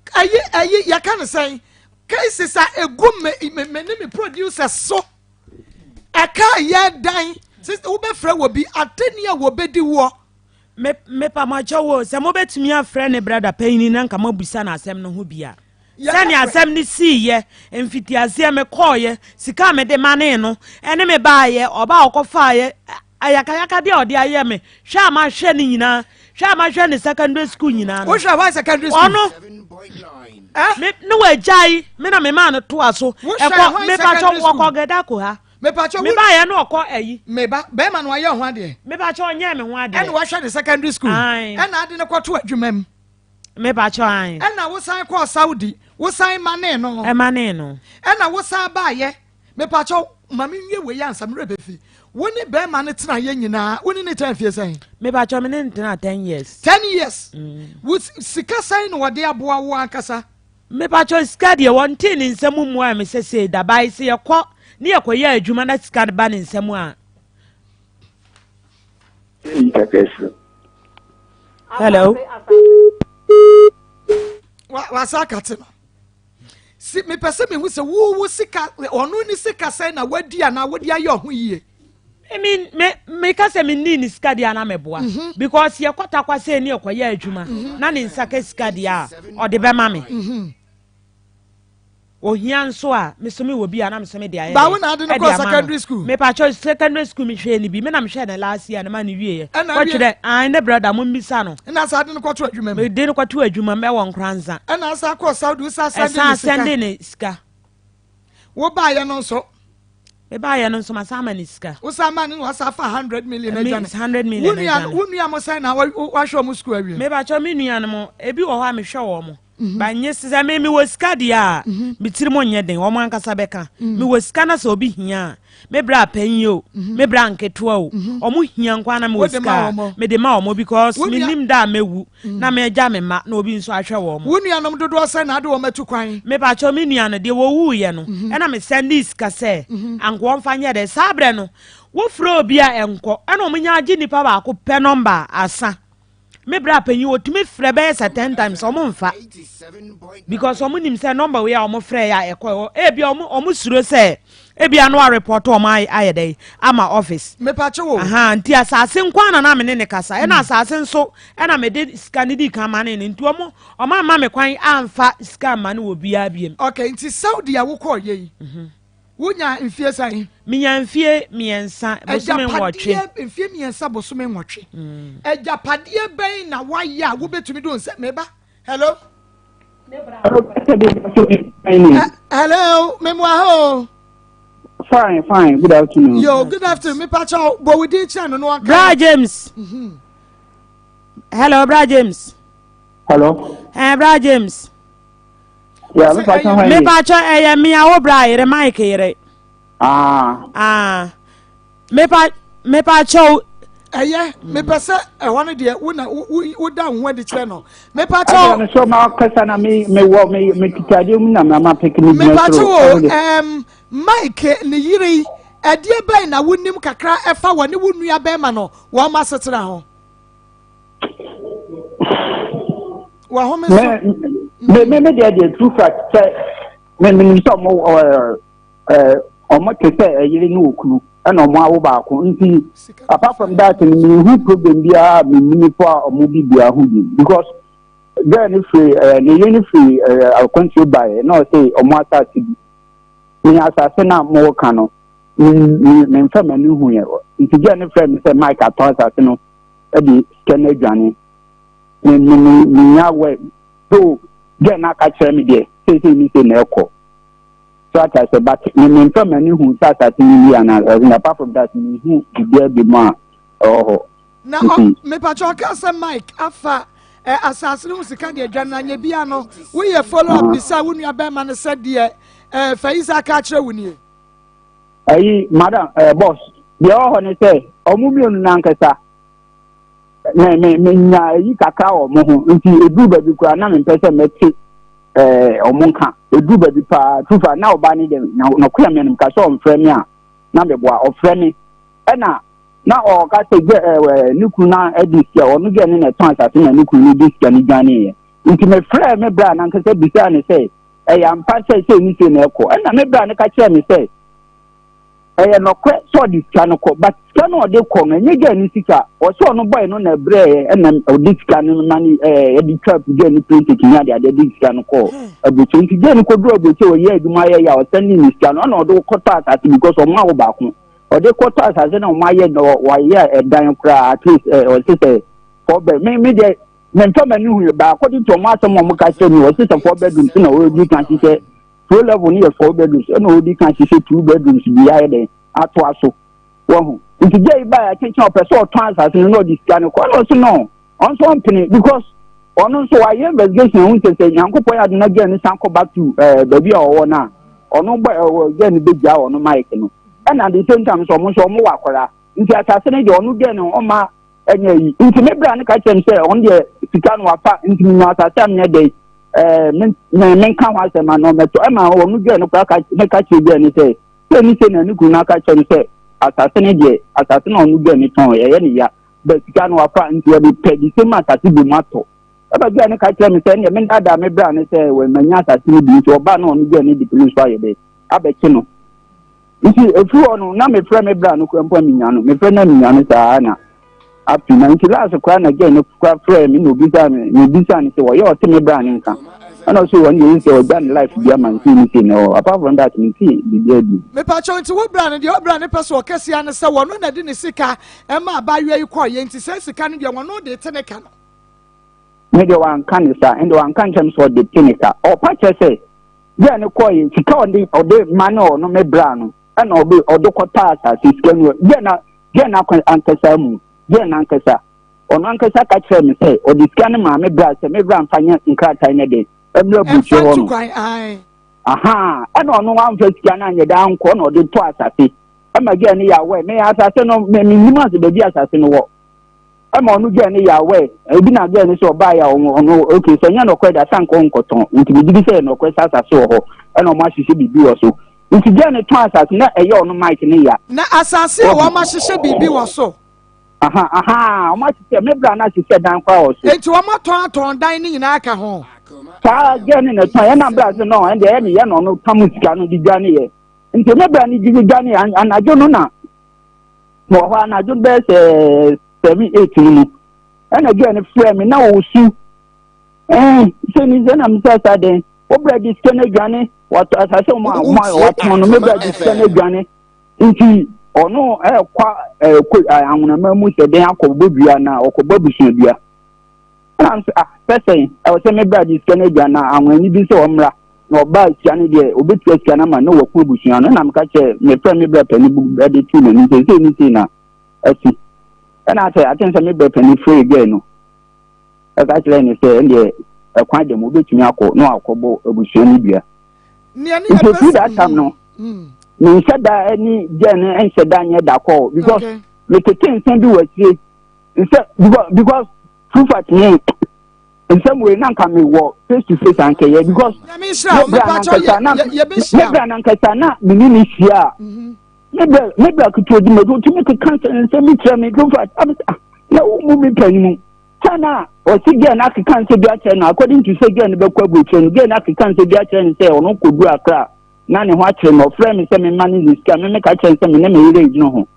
ɛyi ɛyi yɛka ne sɛn cases a egu me me ne me producers so. Ɛka yɛ dan sisi wobɛfrɛ wɔ bi atɛni a wɔbɛdi woɔ. Me mepa mo akyɛw o sɛ mobɛtumi afrɛ ne brada panyini na nka moabusa no asɛm no ho bi a. Sɛnea asɛm no siiɛ mfitiaseɛ mekɔɔyɛ sika a mede manee no ɛne me baayɛ ɔba a ɔkɔfaayɛ ayakayakadeɛ a ɔde ayɛ me hwɛ a mahwɛ ne nyinaa hwɛ a mahwɛ ne secondary school nyinaa no wohwɛ hɔ secondary school ɔno eh? me ne wagyae me na memaa no toa so ɛkɔ mepatwɔ wɔkɔ gɛdako ha mepatwɔ mebaeɛ no ɔkɔ ayi meba bɛrima no ayɛ ho adeɛ mepatwɔ ɔnyɛ me ho adeɛ ɛna wahwɛ ne secondary school ɛna ade no kɔto adwuma mu mepatwɔ ae ɛna wosan kɔɔ Saudi wosan manee no ɛmanee no ɛna wosan baayɛ Mepakyɛw, ma me nwie wei ansa me werɛ bɛfi. Wo ne bɛrima no tena yɛ nyinaa, wo ne ne tena mfie sɛn? Mepakyɛw, me ne no tena 10 years. 10 years? Wo sika sɛn na wɔde aboa wo ankasa? Mepakyɛw, sika deɛ wɔntee ne nsam mmuae me sɛ sei da, bae sɛ yɛkɔ ne yɛkɔyɛ adwuma na sika no ba ne nsam a. Hello. Wasa akate no. Si mepɛ sɛ mehu sɛ wo wo sika ɔno ne sika sɛn na wadi anaa wode ayɛ ɔho yie. Me me meka sɛ menni ne sika deɛ a na meboa mhm. because yɛkɔ takwa sɛ ne yɛkɔyɛ adwuma mhm. na ne nsa ka sika deɛ a ɔde bɛma me. Mhm. Ohia nso a me so mewɔ bi a na me so mede ayɛ Ba wo na ade no kɔɔ secondary school? Mepakyɛw secondary school mehwɛɛ no bi me na mehwɛɛ no last year no ma no wieɛ. Ɛna awie? Wɔtwerɛ ae ne brother mo mmisa no. Ɛna asa ade no kɔto adwuma mu? Mede no kɔto adwuma mu ɛwɔ Nkoranza. Ɛna asa kɔɔ Saudi wo sa sɛnde ne sika? Ɛsan sɛnde ne sika. Wo baayɛ no nso? Me baayɛ no nso masan ama ne sika. Wo san ma ne na wasan fa 100 million adwane. 100 million adwane. Wo nua mo sɛn na wahwɛ wɔn sukuu awie? Mepakyɛw me nua no mo ebi wɔ hɔ a mehwɛ wɔn. Mm Ba nye sɛ me mewɔ sika deɛ a mhm. me tirim nyɛ den wɔn ankasa bɛka mhm. mewɔ sika na sɛ obi hia a me bra panyin o mhm. me bra nketewa o wɔn hia nko na mewɔ sika a mede ma wɔn because menim da a mewu na megya me mma na obi nso ahwɛ wɔn. Wo nuanom dodoɔ sɛ na ade wɔn atu kwan. Mepakyɛw me nua no deɛ wɔwuiɛ no ɛna me sɛnde sika sɛ anka wɔmfa nyɛ dɛ saa berɛ no wofrɛ obi a ɛnkɔ ɛna wɔn nya agye nipa baako pɛ nɔmba asa. Me bra panyin otumi frɛ bɛyɛ sɛ ten times ɔmo nfa because ɔmo nim sɛ nɔmba wei a ɔmo frɛ yɛ a ɛkɔ hɔ ebi ɔmo ɔmo suro sɛ ebi ano arepɔt ɔmo ayɛ dɛ ama office. Mepakye wo. Aha nti asase nko ara na me ne ne kasa ɛna mm. asase nso ɛna me de sika ne di kan ma ne ne nti ɔmo ɔmo ama me kwan amfa sika ama ne wɔ biara biem. Okay nti Saudi a wokɔɔ yɛ yi. Mhm. Wonya mfie sɛn? Menya mfie mmiɛnsa bosome nwɔtwe. Agyapadeɛ mfie mmiɛnsa bosome nwɔtwe. Mm. Agyapadeɛ bɛn na woayɛ a wobɛtumi de sɛ meba? Hello? Hello, memoa ho. Fine, fine. Good afternoon. Yo, good afternoon. Me pacha, but we didn't channel no one. Bra James. Mm -hmm. Hello, Bra James. Hello. Eh, Bra James. Yeah, me pacha hwan Me pacha ɛyɛ me a wo bra yere Mike yere. Ah. Ah. Me pa me pacha o. Ɛyɛ mepɛ sɛ ɛhɔ no deɛ wo na woda wo ho adi kyerɛ no mepakyɛ o. Ɛna so ma kasa na me me wɔ me me titadeɛ mu na ma peke me gyina soro. Mepakyɛ o ɛɛm Mike ne yere yi ɛdeɛ bɛn na wonim kakra ɛfa wɔ ne wo nua bɛrima no wɔn asetena ho. Wahome so. Me me me deɛ deɛ true fact sɛ me me nim sɛ ɔmo ɛɛ ɛɛ ɔmo te sɛ ɛyere ne okunu ɛna ɔmo awo baako nti apart from that no me hu problem biara me nim fo a ɔmo bi biara ho bi because girl no firi ɛɛ ne yere no firi ɛɛ akwantuo baeɛ na ɔsɛ ɔmo asase bi ne asase na mo ka no me me me nfa m'ani hu yɛ nti girl no frɛ me sɛ Mike atɔ asase no ɛde sika no adwane. me me me menya wɛ so gɛ na aka kyerɛ me deɛ seesei ne sei na ɛkɔ so ate asɛ but me me nfa m'ani hu sɛ asase no wie anaa ɛsɛ apart from that me hu biribiara bi mu a ɛwɔ hɔ. Na ɔ mepatwa ɔka sɛ Mike afa ɛ asase no ho sika deɛ adwane na nyɛ bia no woyɛ follow up bisa wo nua bɛrima no sɛ deɛ ɛ Faiza aka akyerɛ wo nie. Ayi madam ɛ boss deɛ ɛwɔ hɔ ne sɛ ɔmo mmienu nankasa. me me menya ayi kakra wɔ mo ho nti eduru baabi koraa na mempɛ sɛ mɛte ɛɛ ɔmo nka eduru baabi paa tufa na ɔbaa ne dɛm na nɔkoya mi anim ka sɛ ɔmfrɛ me a na meboa ɔfrɛ me ɛna na ɔka sɛ gɛ ɛɛ ne kunu na ɛdi sika ɔno gɛ ne na ɛtɔn asase na ne kunu no di sika ne dwaneeɛ nti mefrɛ me bra nankasa bisaa ne sɛ ɛyɛ ampa sɛ sɛ ne sɛ na ɛkɔ ɛna me bra no ka kyerɛ me sɛ Ɛyɛ nɔkorɛ sɛ ɔde sika no kɔ but sika no ɔde kɔ no ɛnyɛ girl no sika ɔsɛ ɔno boy no na ɛbrɛɛ ɛna ɔde sika no ma ne ɛɛ ɛde twa girl no plane ticket ne ade ade de sika no kɔ aburokyire nti girl no kɔduru aburokyire ɔyɛ adwuma yɛ yɛ a ɔsɛn ne sika no ɛna ɔde kɔtɔ asase because ɔmo awo baako ɔde kɔtɔ asase na ɔmo ayɛ na wɔayɛ ɛdan koraa at least ɛɛ ɔsɛ sɛ four bed me me deɛ me nfa m'ani hu yɛ baako de to ɔmo asɛm ɔmo ka kyerɛ mi ɔsɛ sɛ four bedrooms na ɔredi kan hyehyɛ Pro level no yɛ four bedrooms ɛna ɔdi kan hyehyɛ two bedrooms bi ayɛ dɛn atoa so wɔho nti gya yi baa akyenkyen ɔpɛ sɛ ɔtɔn asase no na ɔde sika no kɔ ɛna ɔso no ɔnso ɔmpene because ɔno nso wayɛ investigation ɛho sɛ sɛ nyankopɔn yɛ adena gya no san kɔ back to ɛɛ eh, baabi a ɔwɔ no a ɔno bɔ ɛwɔ gya no bɛgya ɔno mic no ɛna at the same time nso ɔmo nso ɔmo wɔ akwaraa nti asase no deɛ ɔno gya no ɔma ɛnyɛ yi nti me bra no ka kyerɛ me sɛ ɔno deɛ sika no wafa nti menya asase a menyɛ dɛn ɛɛ me me menka ho asɛm ano mɛtɔ ɛma ɔno gya no koraa ka meka kyerɛ gya no sɛ sɛ ne sɛ na ne kunu no aka kyerɛ no sɛ asase no deɛ asase no ɔno gya no tɔn ɛyɛ ne ya bɛ sika no wafa nti ɔde pɛ de sɛ mu asase bi mu atɔ. Ɛma girl no ka kyerɛ me sɛ ɛnneɛ mendaadaa me bra no sɛ manya asase no bi nti ɔbaa na ɔno girl no de police ayɛ dɛ abɛkye no. Nti ɛfiri hɔ no na mefrɛ me bra no kora mpo a menya no mefrɛ no a menya no saa na up to now nti last koraa na girl no kora frɛ me na obisa me mebisa no sɛ ɔyɛ ɔte me bra no nka ɛna ɔsɛ wɔn deɛ sɛ ɔgya ne life bi ama nti ne sei na ɔ apart from that mente biribiara bi. Mepakyɛw nti wo bra no deɛ ɔbra no pɛ sɛ ɔkɛseɛ ne sɛ wɔno na de ne sika ɛma abaayewa yi kɔɔyɛ nti saa sika no deɛ wɔno de te ne ka no. Me deɛ wanka ne saa ɛnde wanka nkyɛm sɛ ɔde te ne ka ɔpa kyerɛ sɛ girl no kɔɔyɛ sika ɔde ɔde ma ne ɔno me bra no ɛna ɔde ɔde kɔtɔ asase sika no girl na girl no ankasa mu girl no ankasa ɔno ankasa ka kyerɛ me sɛ ɔde sika no maa me bra sɛ me bra mfa nyɛ nkrataa no de ɛmmerɛ bukyɛ hɔ no aha ɛna ɔno wamfa sika no anyɛ de ankɔ na ɔde tɔ asase ɛma girl no yɛ awɛ me asase no me menim ase baabi asase no wɔ ɛma ɔno girl no yɛ awɛ ebi na girl no sɛ ɔbaa yɛ a ɔno ɔno okay sɛ nyɛ nɔkorɛ de asanka ɔnkɔtɔn nti megye di sɛ yɛ nɔkorɛ sɛ asase wɔ hɔ ɛna ɔmo ahyehyɛ biribi wɔ so nti girl no tɔn asase na ɛyɛ ɔno Mike ne ya. Na asase a wɔn ahyehyɛ biribi wɔ so. Aha aha wɔn ahyehyɛ me bra no ahyehyɛ dan koraa wɔ so. Nti wɔn atɔn atɔn dan ne nyinaa ka ho. Saa girl no na ɛtɔn yɛ na bra sɛ no ɛnde ɛyɛ ne yɛ na ɔno tam sika no de dwa ne yɛ nti me bra no gye dwa ne yɛ anadwo no na wɔ hɔ anadwo bɛyɛ sɛ 7 8 no mu ɛna girl no frɛ me na ɔsu ɛn sɛ ni sɛ na mesɛ sa dɛn wobrɛ de sika no adwane wɔtɔ asase wɔn a wɔn a wɔatɔn no mebrɛ de sika no adwane nti ɔno ɛkɔ ɛkɔ anwonama mu sɛ dɛn akɔbɔ dua na ɔkɔbɔ abusua dua ɛna nso ah sɛsɛn ɛwɔ sɛ mebrɛ de sika no adwane na anwonani bi sɛ ɔmmra na ɔbaa sika no deɛ obetua sika no ama na wɔko abusua no ɛna meka kyerɛ mefrɛ me brɛ panin bu ɛde tu n'anim sɛ sei ne sei na asi ɛna sɛ aten sɛ me brɛ panin frɛ gɛɛ no ɛka kyerɛ ne sɛ ɛndeɛ ɛkwan dɛm obetumi akɔ na wakɔbɔ abusua no dua nti efiri that time no menhyɛ da ɛne gɛɛ no ɛnhyɛ da nyɛ da kɔɔ because metete nsɛm bi wɔ akyire nsɛ because because true fact ne nsɛm wei na nka mewɔ face to face ankɛyɛ because me bra nankasa na me bra nankasa na me ne ne hyia a mhm. me bra me bra ketewa di mɛdi otumi keka nsɛm bi kyerɛ me nfa ah na wo mu mi panyin mu sɛ na ɔsi gɛɛ na akeka nsɛm bi akyerɛ no according to sɛ gɛɛ no bɛkɔ aburokyerɛ no gɛɛ no akeka nsɛm bi akyerɛ no sɛ ɔno kɔdu akra na ne ho akyerɛ no ɔfrɛ me sɛ mema ne ne sika me meka kyerɛ no sɛ me ne me yere gyina ho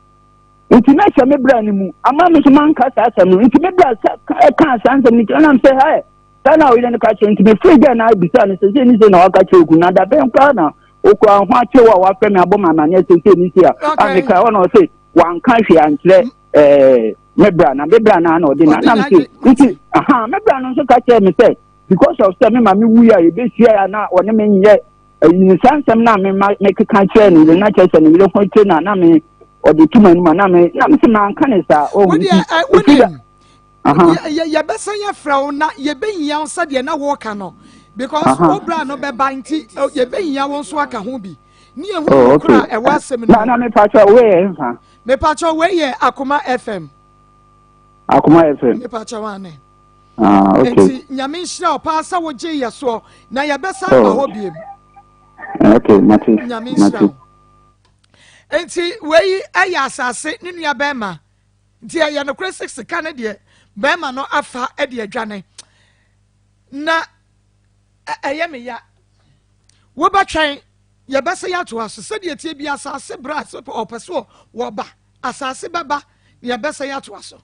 Nti na hyɛ me bra no mu ama me nso manka saa asɛm no nti me bra sɛ ɛkaa saa nsɛm no kyerɛ nam sɛ hɛ saa na ɔyere no ka kyerɛ nti mefiri gɛ na abisa no sɛ sɛ ni sɛ na waka kyerɛ okunu na dabɛn koraa na okura ho akyerɛ wo a wafrɛ me abɔ me amaneɛ sɛ sɛ ni sɛ a a meka hɔ na ɔse wanka hwee ankyerɛ ɛɛ me bra na me bra na na ɔde na nam sɛ nti aha me bra no nso ka kyerɛ me sɛ because of sɛ me ma me wuyi a yɛbɛhyia a na ɔne me nyɛ Eyi ne saa nsɛm no a mema mekeka kyerɛɛ ne yere na kyerɛ sɛ ne yere ho te na na me ɔde tu m'anim a na me na me sɛ manka ne saa ɔho nti ɛfiri da yɛbɛsan yɛfrɛ wo na yɛbɛhia wo sɛdeɛ na wɔka no because wo bra no bɛba nti yɛbɛhia wo nso aka ho bi ne yɛhu oh, kora ɛwɔ asɛm no na mepakyɛ wei yɛ mfa mepakyɛ wei yɛ Akoma FM. Akoma FM. Mepakyɛ wane. Ah, okay. Nti nyame nhyira wo paa sɛ wogye yɛ soɔ na yɛbɛsan ba hɔ oh. biem. Okay, mate. Nyame nhyira wo. Nti wei ɛyɛ asase ne nua bɛrima nti ɛyɛ nokorɛ sɛ sika no deɛ bɛrima no afa de adwane na ɛyɛ me ya wobɛtwɛn yɛbɛsɛ yɛatoa so sɛdeɛ tie bi asase berɛ a ɔpɛ so wɔba asase bɛba na yɛbɛsɛ yɛatoa so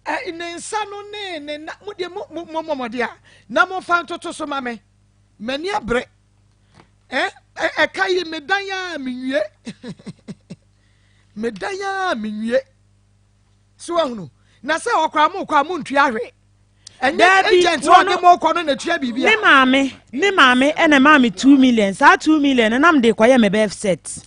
Ɛ, ne nsa no ne ne na, mo deɛ mo mo mo mmɔmɔde a, na momfa ntoto so ma me. M'ani abere. Ɛ, ɛ, ɛka yi medan a menwie. Medan a menwie. So ahunu. Na sɛ ɔkora mo kɔ a montua hwee. Ɛnyɛ agent na ɔde mo kɔ no na tua biribi a. Ne maame, ne maame ɛna ɛmaa me 2 million. Saa 2 million no nam de kɔyɛ me birth cert.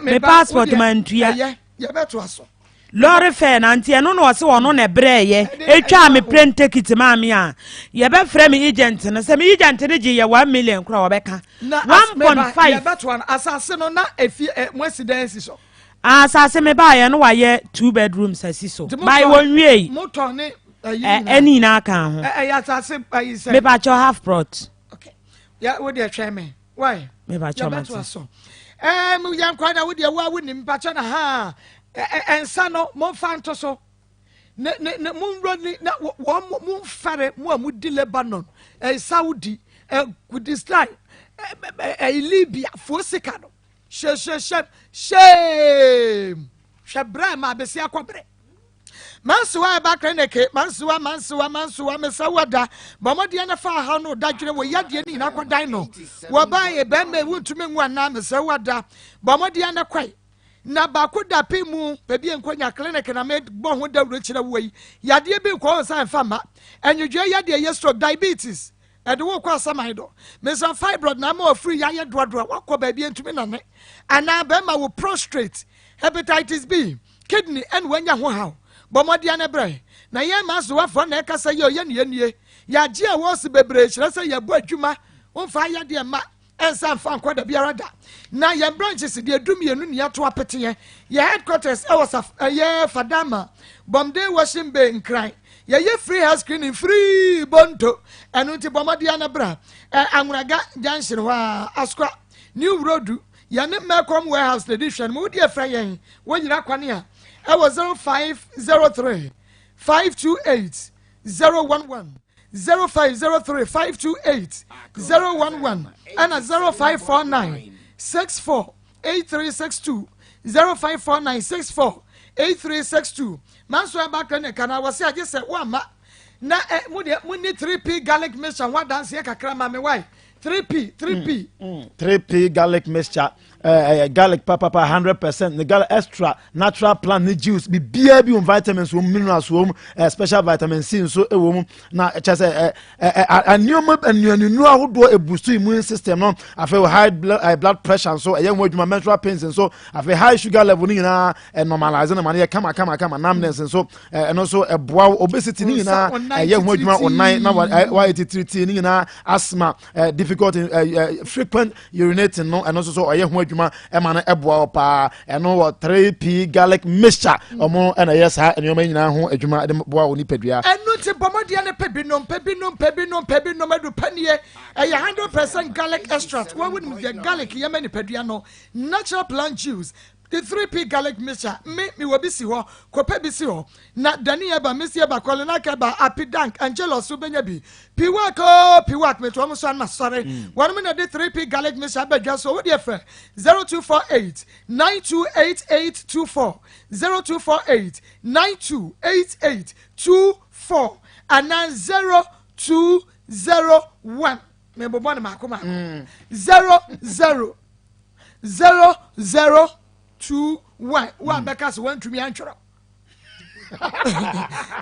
Me passport ma ntua. Ɛyɛ, yɛbɛtoa so. Lorry fare na nti ɛno na ɔse ɔno na ɛbrɛɛyɛ ɛtwaa me plane ticket maa me a yɛbɛfrɛ me agent no sɛ me agent no gye yɛ 1 million koraa wɔbɛka 1.5. Yɛbɛtoa no asase no na efie ɛ mo asi dan asi so. Asase me baayɛ no wayɛ two bedrooms asi so by wɔn wie. Mo tɔn ne ɛyi nyinaa. Ɛne nyinaa ka ho. Ɛyɛ asase ayi sɛ. Mepa kyɛw half plot. Okay yɛ wo deɛ twɛn me why. Mepa kyɛw mate. Yɛbɛtoa so. Ɛɛ mu yɛn kwan na wo deɛ wo a wo nim mepa kyɛw na ha ɛnsa no mo nfa nto so. Ne ne ne monwura ni na wɔn momfɛre mo a modi Lebanon, eh, Saudi, eh, Kurdistan, eh, eh, eh, Libya foɔ sika no. Hyɛhyɛhyɛ shame. Hwɛ brɛ ma abɛsi akɔ brɛ. Mansoa ɛba kreneke, mansoa, mansoa, mansoa, mesa wada. Bɔ mmɔden na fa ahaw no dadwene wɔ yadeɛ no nyinaa kɔdan no. Wɔbaa yɛ bɛrima ewu ntumi nwu anaa mesa wada. Bɔ mmɔden na kɔe. Na baako da pe mu, baabi a nkonya clinic na mebɔ ho dawuro kyerɛ wo yi. Yadeɛ bi nkɔ wo nsa mfa mma. Ɛnwodwoɛ yadeɛ yɛ stroke, diabetes, ɛde wo kɔ asaman do. Mesra fibroid na ama wafiri yɛ ayɛ doadoa, wakɔ baabi ntumi nane. Anaa bɛrima wo prostrate, hepatitis B, kidney ɛna wanya ho haw. Bɔ mmɔden na brɛ. Na yɛn Masowafoɔ na ɛkasa yi o, yɛne yɛnie. Yɛagye awards bebree kyerɛ sɛ yɛbɔ adwuma, womfa ayadeɛ mma. ɛnsa mfa nkɔ da biara da na yɛn branches deɛ 12 ne yɛato apeteɛ. Yɛ headquarters ɛwɔ saf ɛyɛ Fadama Bɔmden Washing Bay Nkran. Yɛyɛ free health screening free bonto, ɛno nti bɔ mmɔden na bra ɛ Anwonaga junction hɔ a Asukwa New Road yɛne Melcom warehouse na ɛdi hwɛ no mu. Wodi ɛfrɛ yɛn wɔ nyina kwane a ɛwɔ 0503 528 011 0503 528 011 ɛna 0549 64 8362 0549 64 8362. Manso ɛba clinic anaa wɔse agye sɛ woamma na ɛ mo deɛ mo ni 3P garlic mixture ho adanseɛ kakra ma me wae. 3P 3P 3P garlic mixture ɛyɛ garlic papapa 100% ne garlic extra natural plant ne juice biribiara bi wɔm, vitamins wɔm, minerals wɔm, special vitamin C nso wɔ mu na kyɛ sɛ ɛ nneɛma nnuaninu ahodoɔ ebusu immune system no. Afei high blood pressure nso ɛyɛ ho adwuma, menstrual pains nso, afei high sugar level no nyinaa ɛ normalize no ma no yɛ kama kama kama. Numbness nso ɛno nso ɛboa wo, obesity ne nyinaa ɛyɛ ho adwuma, ɔnan na wayɛ titiriti ne nyinaa, asthma, difficult frequent urinating no, ɛno nso so ɔyɛ ho adwuma ɛma no ɛboa wo paa. Ɛno wɔ 3P garlic mixture, ɔmo ɛna ɛyɛ saa nneɛma nyinaa ho adwuma de boa wo nipadua. Ɛno nti bɔmmɔdeɛ no pɛ binom pɛ binom pɛ binom pɛ binom adu panie. Ɛyɛ 100% garlic extract. Wɔn wonim deɛ garlic yɛ ma nipadua no. Natural plant juice, the 3P garlic mixture. Me mewɔ bi si hɔ, kɔpɛ bi si hɔ na dani ɛba mesi ɛba kɔlenak ɛba apidank angelos wobɛnya bi piwak o piwak metoa mu so anma sɔre. Wɔnom na de 3P garlic mixture abɛdwa so. Wodeɛ frɛ 0248 928824, 0248 928824 anaa 0201, mebobɔ no maako maako, 00 00 21. Wo a bɛka sɛ woantumi antwerɛ,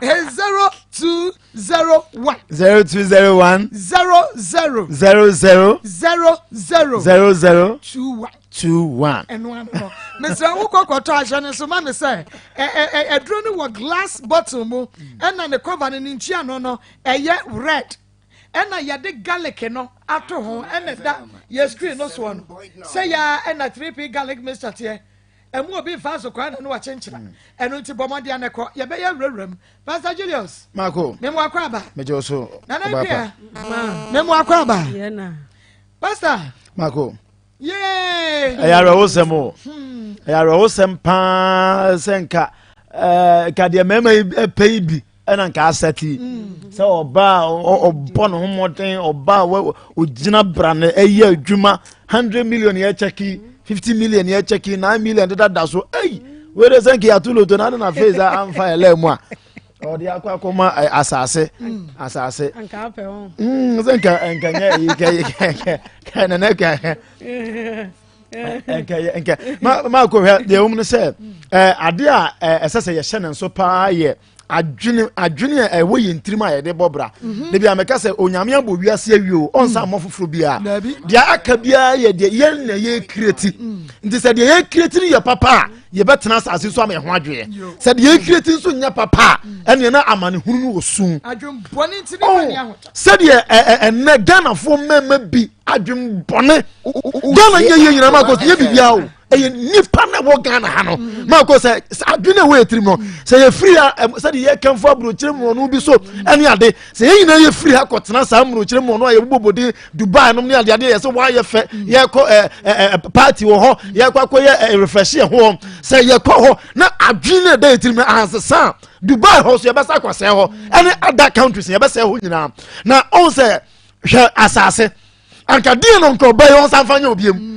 0201 0201 00 00 00 00 21. 21. Ɛno ano no, mesrɛ wo kɔkɔtɔ ahyɛ no so ma me sɛ ɛduro no wɔ glass bottle mu ɛna ne cover no ne ntua no ɛyɛ red ɛna yɛde garlic no ato ho ɛna da yɛ screen no soɔ no sɛ yɛa ɛna 3P garlic mixture teɛ ɛmu obi nfa so kwan na no wakyenkyera. Ɛno nti bɔ mmɔden anɛ kɔ yɛbɛyɛ wurawura mu. Pastor Julius. Mako. Memu akɔ aba. Megye wo so. Nana Akua, memu akɔ aba. Pastor. Mako. Yee. Ɛyɛ awerɛhosɛm o, ɛyɛ awerɛhosɛm paa sɛ nka nka deɛ mmarima yi pɛ yi bi ɛna nka asɛte sɛ ɔbaa ɔbɔ ne ho mmɔden, ɔbaa ɔgyina bra no ɛyɛ adwuma, 100 million yɛ kyɛki, 50 million yɛ kyɛki, 9 million deda da so. Ɛyi wei de sɛ nka yɛato loto na ade na face a amfa yɛ lɛɛ mu a ɔde akɔ akɔma asase asase sɛ nka nka nyɛ yi kɛ kɛ kɛ nana kɛ nkɛ nkɛ ma ma kɔ hwɛ deɛ wɔm no sɛ ade a ɛsɛ sɛ yɛhyɛ ne nso paa yɛ adwene, adwene a ɛwɔ yɛn tirim a yɛde bɔ bra. Debi ameka sɛ Onyame abɔ wiase awie o, ɔnsa mmɔ foforɔ biara. Deɛ aka biara yɛ deɛ yɛn na yɛ create. Nti sɛ deɛ yɛ create no yɛ papa a, yɛbɛtena asase so ama ɛho adweɛ. Sɛ deɛ yɛ create nso nyɛ papa a, ɛneɛ na amanehunu no wɔ sum. Sɛdeɛ ɛnɛ Ghanafoɔ mmarima bi adwenbɔne, Ghana nyɛ yɛ nyinaa ma kɔ so nyɛ biribiara o. Ɛyɛ nipa na ɛwɔ Ghana ha no mm. Maa ko sɛ adwene ɛwɔ yɛ tirim no sɛ yɛfiri ha, sɛde yɛkamfo aburokyerɛ mmorɔno bi so ɛne ade, sɛ yɛn nyinaa yɛfiri ha kɔtena saa mmurokyerɛ mmorɔno a yɛbobɔ bɔden Dubai nom ne ade adeɛ, yɛ sɛ wɔayɛ fɛ, yɛkɔ ɛ ɛ party wɔ hɔ, yɛkɔ akɔyɛ ɛ refresh yɛ ho. Sɛ yɛkɔ hɔ na adwene ɛda yɛ tirim no ansesa, Dubai hɔ so yɛbɛsa akɔsɛe hɔ, ɛne other countries yɛbɛsɛe hɔ nyinaa. Na ɔn sɛ hwɛ asase anka deɛ no nka ɔbɛyɛ ɔnsa nfa nyɛ obiem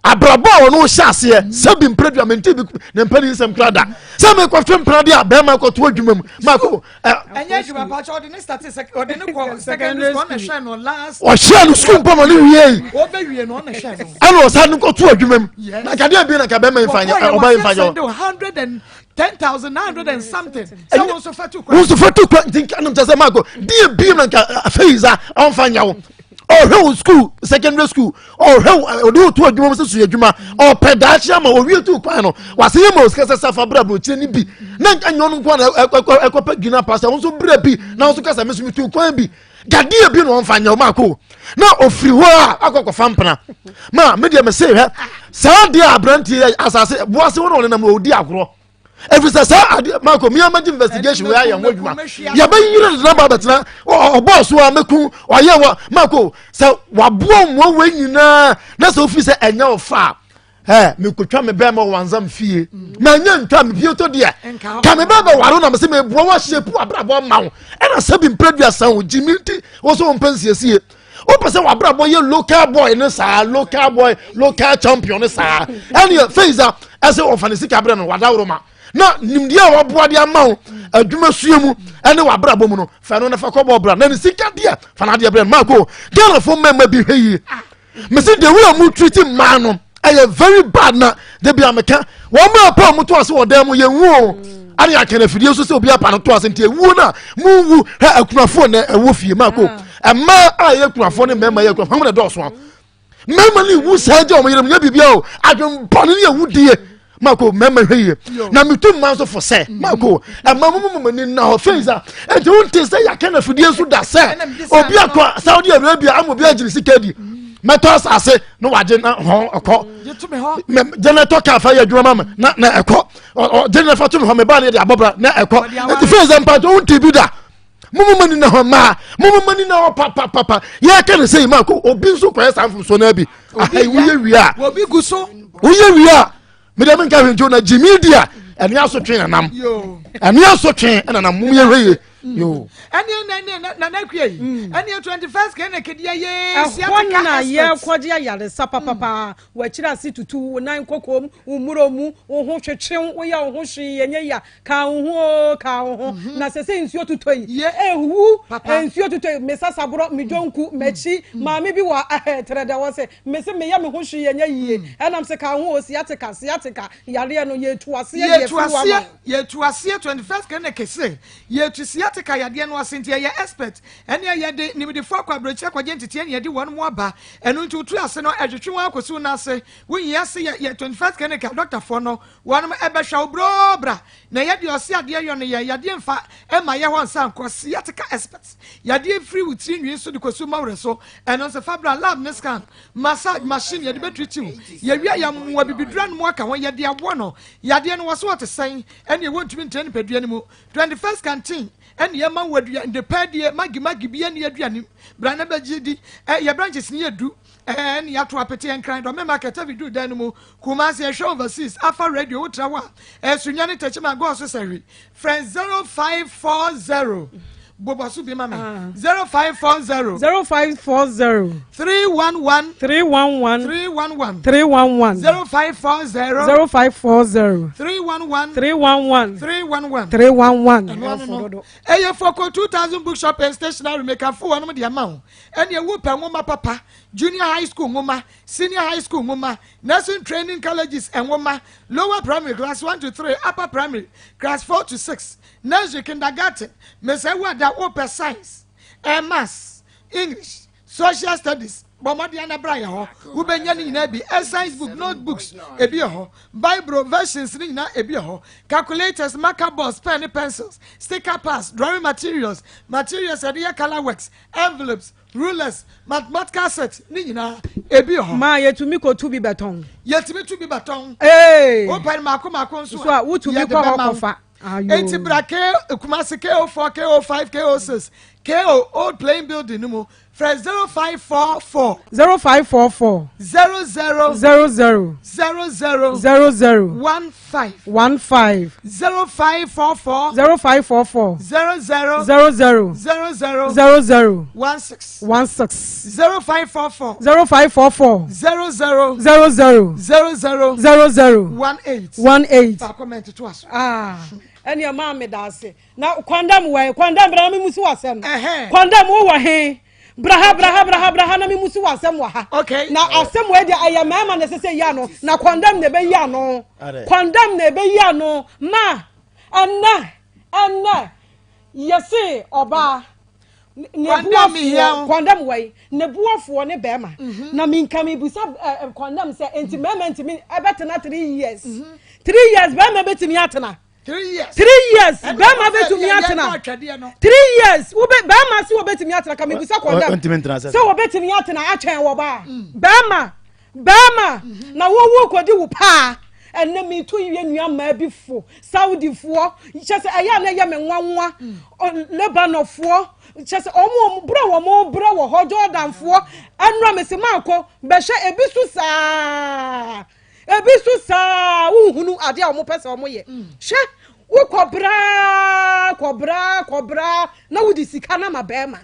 abrabɔ a ɔno hyɛ aseɛ sɛbi mprɛdua mente bi ne mpani nsɛm kora da sɛ mekɔtwe mpena deɛ a bɛrima kɔto adwuma mu mako. Ɛnyɛ adwuma pa kyɛ ɔde ne start ɔde ne kɔ secondary school, ɔna hwɛ no last. Ɔhyɛ no school mpɔ ma ne wie yi. Ɔbɛwie no ɔna hwɛ no. Ɛna ɔsan no kɔto adwuma mu na nkadeɛ bi na nka bɛrima nfa nyɛ ɔba nfa nyɛ. 110,900 and something. Sɛ wɔn nso fa tu kwan. Wɔn nso fa tu kwan nti nka nom kyɛ sɛ maako deɛ biem na nka afei sa ɔnfa nyɛ wo, ɔhwɛ wo school, secondary school, ɔhwɛ wo, ɔde wo to adwuma mu sɛ sua adwuma, ɔpɛ daakye ama owie tu kwan no wase yɛ ma osika sɛ safa bra aburokyire no bi na nka nyɛ ɔno nko na ɛkɔpɛ gyina pa sɛ wɔn nso bra bi na wɔn nso kasa mi nso mi tu kwan bi gadeɛ bi na wɔn fa nyɛ wɔn akɔ na ofiri hɔ a akɔ akɔfa mpena ma mi deɛ mi se hwɛ saa deɛ aberanteɛ asase boase wɔn na wɔn nenam wɔdi agorɔ efisɛ saa adeɛ mako mi ama gye investigation wei ayɛ ho adwuma, yɛbɛyere ne naba abɛtena ɔbɔɔ so a mɛku ɔyɛ wɔ mako sɛ waboa mmoa wei nyinaa na sɛ ofi sɛ ɛnyɛ ɔfa a ɛ mekotwa me bɛrima wɔ wanzam fie ma nyɛ ntwa me pie to deɛ ka me bɛrima ware na me sɛ meboa wo ahyɛ pu abrabɔ ma wo ɛna sɛ bi mpɛ duasa wo gyimi nti wo so wo mpɛ nsiesie wopɛ sɛ wabrabɔ yɛ local boy ne saa, local boy, local champion ne saa, ɛneɛ feiza ɛsɛ ɔfa ne sika berɛ no wadaworo ma na nimdeɛ a waboa de ama wo adwuma sua mu ɛne wabrabɔ mu no fɛ no ne fa kɔbɔ bra na ne sika deɛ fa no adeɛ berɛ no maako. Ghanafoɔ mmarima bi hwɛ yie, mesi the way a mo treat mmaa no ɛyɛ very bad, na de bi ameka wɔn mu apa wɔn to ase wɔ dan mu yɛn wu o ane aka na afidie so sɛ obi apa no to ase nti ewuo no a mo wu hɛ akunafoɔ na ɛwɔ fie maako. Mmaa a yɛ akunafoɔ ne mmarima yɛ akunafoɔ na ɛdɔɔso a mmarima no wu saa gya wɔn yerem nyɛ biribi o, adwembɔne ne awudie mako. Mmarima hwɛ yie na metu mma nso fo sɛ mako ɛma mu mu mani nna hɔ fei sa nti wonte sɛ yɛaka no afidie nso da sɛ obi akɔ Saudi Arabia ama obi agyere sika di mɛtɔ asase na wagye na hɔ ɔkɔ gye na ɛtɔ kaa fa yɛ adwuma ma me na na ɛkɔ gye na fa to me hɔ meba ne de abɔbra na ɛkɔ nti fei sɛ mpatɔ wonte bi da. Momo mani na hɔ mmaa, momo mani na hɔ papapapa. Yɛka ne sɛ yi maa ko obi nso kɔyɛ saa mfomsoɔ no bi ahai woyɛ wie a obi gu so woyɛ wie a mede menka hwɛ nti na gyimi di a ɛne asotwe nanam ɛne asotwe nanam mom yɛhwɛ yie yo. Ɛne ɛne nana akua yi ɛne 21st kɛnɛ kedeɛ yɛ ɛhɔ na yɛkɔgye ayaresa papapaa. W'akyiri ase tutu, wo nan kɔkɔm, wo mmuro mu, wo ho twetwew, woyɛ wo ho hwee ɛnyɛ yie a, Ka wo ho oo, ka wo ho. Na sɛ sɛ nsuo totɔ yi, ehu, nsuo totɔ yi, me sasaborɔ, me dwonku, m'akyi, maame bi wɔ trɛdɛ hɔ sɛ, me se meyɛ me ho hwee ɛnyɛ yie. Ɛnam sɛ ka wo ho oo, sciatica, sciatica, yareɛ no, yɛtu aseɛ deɛ Yɛtu firi hɔ ama aseɛ, wo. yɛtu aseɛ, 21st clinic se yɛtu sciatica yadeɛ no ase nti yɛyɛ expert ɛneɛ yɛde nimdefoɔ akɔ aburokyire akɔgye nteteɛ ne yɛde wɔn mo aba ɛno nti wotu ase no ɛtwetwe wɔn akɔsi wo nan ase wohia se yɛ yɛ 21st clinic adɔktafoɔ no Wɔnom ɛbɛhwɛ wo broo bra na yɛ deɛ ɔse adeɛ yɔ no yɛ yadeɛ nfa ɛma yɛ hɔ nsa nkɔ sciatica experts yadeɛ firi wo tiri nwi so de kɔsi wo mɔwerɛ so ɛno nso fa bra lab ne scan massage machine yɛde bɛ treat wo yɛwie a yɛamoa bibiduro anom aka ho yɛde awɔ no yadeɛ no wɔ so ɔte sɛn ɛne ɛwɔ ntumi ntena nipadua no mu 21st canteen ɛne ɛma wo adua ndepa adie magi magi bi ɛne aduane bra na bɛgye di ɛ yɛ branches no yɛ du Ɛɛ ne yɛato apete Nkran Dɔme Market afi duru dan no mu Kumasi ɛhwɛ overseas afa radio wotra hɔ a ɛɛ Sunyani Techiman Gɔɔ so sɛhwi frɛ 0540 bobɔ so bi ma me 0540 0540 311 311 311 311 0540 0540 311 311 311 311 ɛno ano no ɛyɛ fɔkɔ 2000 bookshop and stationery mekafo wɔnom de ama wo Ɛneɛ wo pɛ nwoma papa, junior high school nwoma, senior high school nwoma, nursing training colleges nwoma, lower primary class 1 to 3, upper primary class 4 to 6, nursery, kindergarten, mesɛ wo ada wo pɛ science, eh, maths, English, social studies. Bɔ mmɔden na bra yɛ hɔ. Wobɛnya ne nyinaa bi. Exercise book, notebooks, ebi wɔ hɔ. Bible versions ne nyinaa ebi wɔ hɔ. Calculators, marker boards, pen ne pencils, sticker pads, drawing materials, materials yɛde yɛ colour works, envelopes, rulers, mathematical set ne nyinaa ebi wɔ hɔ. Maa yɛtumi kɔtu bi bɛtɔn. Yɛtumi tu bi bɛtɔn. Ee. Wopɛ no mako mako nso a wotumi kɔ hɔ kɔfa. Enti bra K Kumasi KO4 KO5 KO6 KO Old Plain Building no mu frɛ 0544. 0544. 00. 00. 00. 00. 15. 15. 0544. 0544. 00. 00. 00. 00. 16. 16. 0544. 0544. 00. 00. 00. 00. 18. 18. Fa comment to aso. Ah. Ɛne ɛmaa me da ase. Na kwandam wɔ kwandam bra na me musi wasɛm. Kwandam wo wɔ he? Braha braha braha braha na me musi wasɛm wɔ ha. Okay. Na asɛm wɔ deɛ ɛyɛ mmarima na ɛsɛ sɛ yi ano. Na kwandam na ɛbɛyi ano. Kwandam na ɛbɛyi ano. Ma ɛnɛ ɛnɛ yɛse ɔbaa ne buafoɔ kwandam wɔ yi ne buafoɔ ne bɛrima. Mhm. Na minka mi bisa kwandam sɛ nti mmarima ntumi ɛbɛtena 3 years. 3 years bɛrima bɛtumi atena. 3 years. 3 years bɛrima bɛtumi atena 3 years wobɛ bɛrima si wɔbɛtumi atena ka mebisa kɔndam sɛ wɔbɛtumi atena atwɛn wɔ baa bɛrima bɛrima na wɔwɔ kɔdi wo paa. Ɛnɛ mi to yie nua mmaa bi fo Saudifoɔ kyɛ sɛ ɛyɛ a na ɛyɛ me nwanwa, Lebanonfoɔ kyɛ sɛ ɔmo brɛ wɔn brɛ wɔ hɔ, Jordanfoɔ ɛnura mi si maako bɛhwɛ ebi so saa ebi so saa wohunu adeɛ a wɔn pɛ sɛ wɔn yɛ. Hwɛ, wokɔ braa kɔ braa kɔ braa na wodi sika na ma bɛrima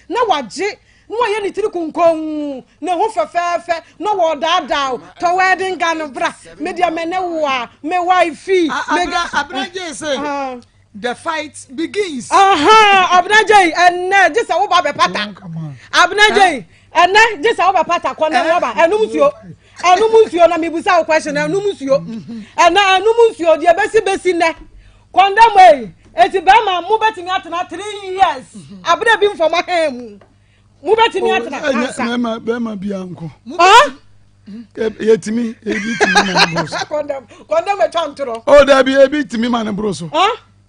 na wagye na wayɛ ne tiri kunkun ne ho fɛfɛɛfɛ na wɔdaadaa o tɔ wedding gown bra me deɛ me ne wo a me wife. Abena say the fight begins. Abena Jay ɛnɛ gye sɛ woba bɛpata. Abena Jay ɛnɛ gye sɛ wobɛpata kɔ na rɔba ɛnum nsuo ɛnum nsuo na mibusa wo question ɛnum nsuo ɛnɛ ɛnum nsuo deɛ bɛsi bɛsi nɛ kɔndɛm yi eti bɛrima mo bɛtumi atena 3 years abena bi nfɔmɔ hɛn mu mo bɛtumi atena ansa. Bɛrima bɛrima bi anko. Yɛtumi ebi tumi ma ne boro so. Kɔndɛm kɔndɛm atwa ntorɔ. O dabi, ebi tumi ma ne boro so.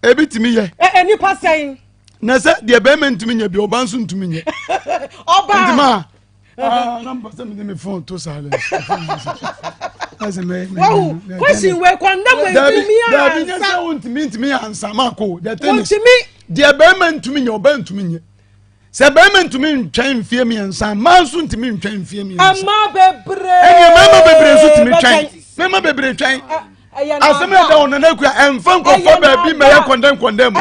Ebi tumi yɛ. Ɛ nipa sɛn. Na sɛ deɛ bɛrima ntumi nyɛ bi, ɔba nso ntumi nyɛ. Ɔbaa. Nti maa na mpɛ sɛ mede me phone to silence. Wahu question wei kɔndɛm wei ntumi ansa. Dabi, nyɛ sɛ wontumi ntumi ansa maako. The thing is Wontumi. deɛ bɛrima ntumi nyɛ, ɔba ntumi nyɛ. Sɛ bɛrima ntumi ntwɛn mfie 3, mmaa nso ntumi ntwɛn mfie 3. Mmaa bebree. Ɛnni mmarima bebree nso tumi twɛn, mmarima bebree twɛn. Asɛm yɛ da wɔn nana ekura ɛnfa nkɔfɔ baabi mɛ yɛ kɔndɛn kɔndɛn mu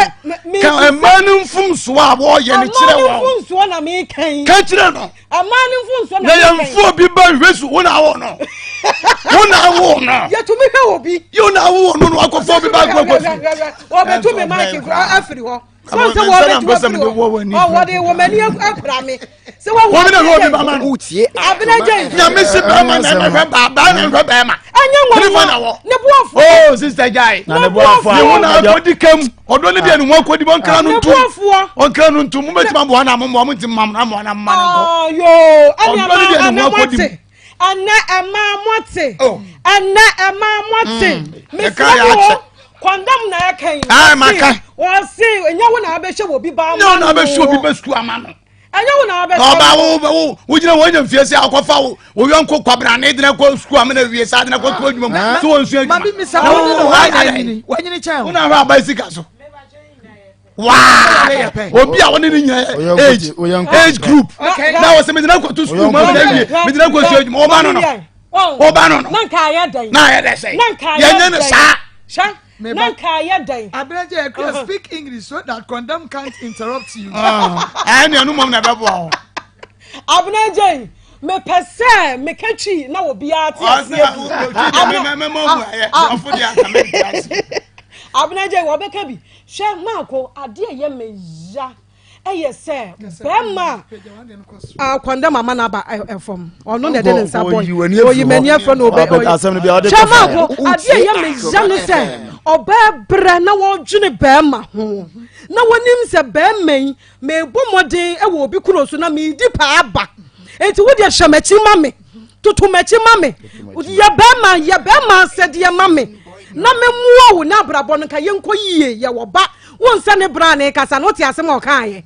ka mmaa no mfomsoɔ a wɔɔyɛ no kyerɛ Mmaa wɔn. no mfomsoɔ na mi kan. Ka kyerɛ no. Mmaa no mfomsoɔ na na mi yɛn kan. fo bi ba nhwɛ su wo na awo no, wo na awo no. Yɛtumi hwɛ wɔ bi. Yóò na awo no no akɔfɔ bi ba akɔ kɔ fi. Wɔbɛtu mi maaki kura afiri hɔ. Sɔn sɛ wɔbɛtu afiri hɔ. Ɔ wɔde wɔn ani akura mi. Sɛ wɔn wɔn na hwɛ obi ba ma no. Abena Jay. Nyame si bɛrima na ɛhwɛ baa baa na ɛhwɛ bɛrima. Ɛnyɛ wɔn Nifa na wɔ. Ne buafo. Oh sister Jai. Na ne buafo. Ne ho na akɔdi kam. Ɔdɔ ne deɛ ne ho akɔdi mu ɔnkra no Ne ntum. buafoɔ. Ɔnkra no ntum. Mo bɛtumi aboa na mo mmoa mo nti mma na mmoa na mma no nkɔ. Ɔyoo ɛne Ɔdɔ ne deɛ ɛma ne ho ɛnɛ akɔdi mu. moate ɛnɛ ɛma moate ɛnɛ ɛma moate Ɛka mesrɛ yɛ mo akyɛ. kɔndam na ɛka yi. Ɛɛ, maka. Wɔse ɛnyɛ wo na abɛhyɛ wɔ bi ba ama Nyɛ wo na abɛhyɛ obi no. bɛ sukuu ama no. Ɛnyɛ wo na abɛhyɛ Na ɔbaa wo wo wogyina wɔn nya mfie sɛ akɔfa wo wo yɔnko kwabrane de na kɔ sukuu amena wie saa de na kɔ sukuu adwuma mu so wɔn nsua adwuma. Mabi misa Na wo wo ne wo wɔn ayɛ anyini wɔnyini kyɛn wo na ahwɛ aban sika so. Waa obi a wɔne ne nyina age age group na wɔsɛ megyina kɔto sukuu mu amena wie megyina kɔ sua adwuma ɔba no no ɔba no no na nka ayɛ dɛn na ayɛ dɛ sɛ na nka ayɛ yɛnyɛ no dɛn? saa. Hwɛ, na nka ayɛ dɛn. Aberanteɛ Akua, speak English so that condemn can't interrupt you. Ɛne ɛno mmom na ɛbɛboa wo. Abena Jay, mepɛ sɛ meka twi na obiara te aseɛ bi. Abena Jay wɔbɛka bi. Hwɛ maako, adeɛ ɛyɛ me ya ɛyɛ sɛ bɛrima a kɔndɛm ama n'aba ɛfam ɔno na ɛde ne nsa bɔ yi oyi m'ani afɛ na ɔbɛ oyi hwɛ maako, adeɛ ɛyɛ me ya ne sɛ ɔbaa brɛ na wɔdwene bɛrima ho na wɔnim sɛ bɛrima yi mebɔ mmɔden wɔ obi kuro so na medi paa ba. Enti wo deɛ hwɛ m'akyi ma me, toto m'akyi ma me, yɛ bɛrima yɛ bɛrima asɛdeɛ ma me na memmoa wo na abrabɔ no nka yɛnkɔ yie. Yɛwɔ ba, wo nsɛ ne bra ne kasa no, wote asɛm a ɔkaeɛ.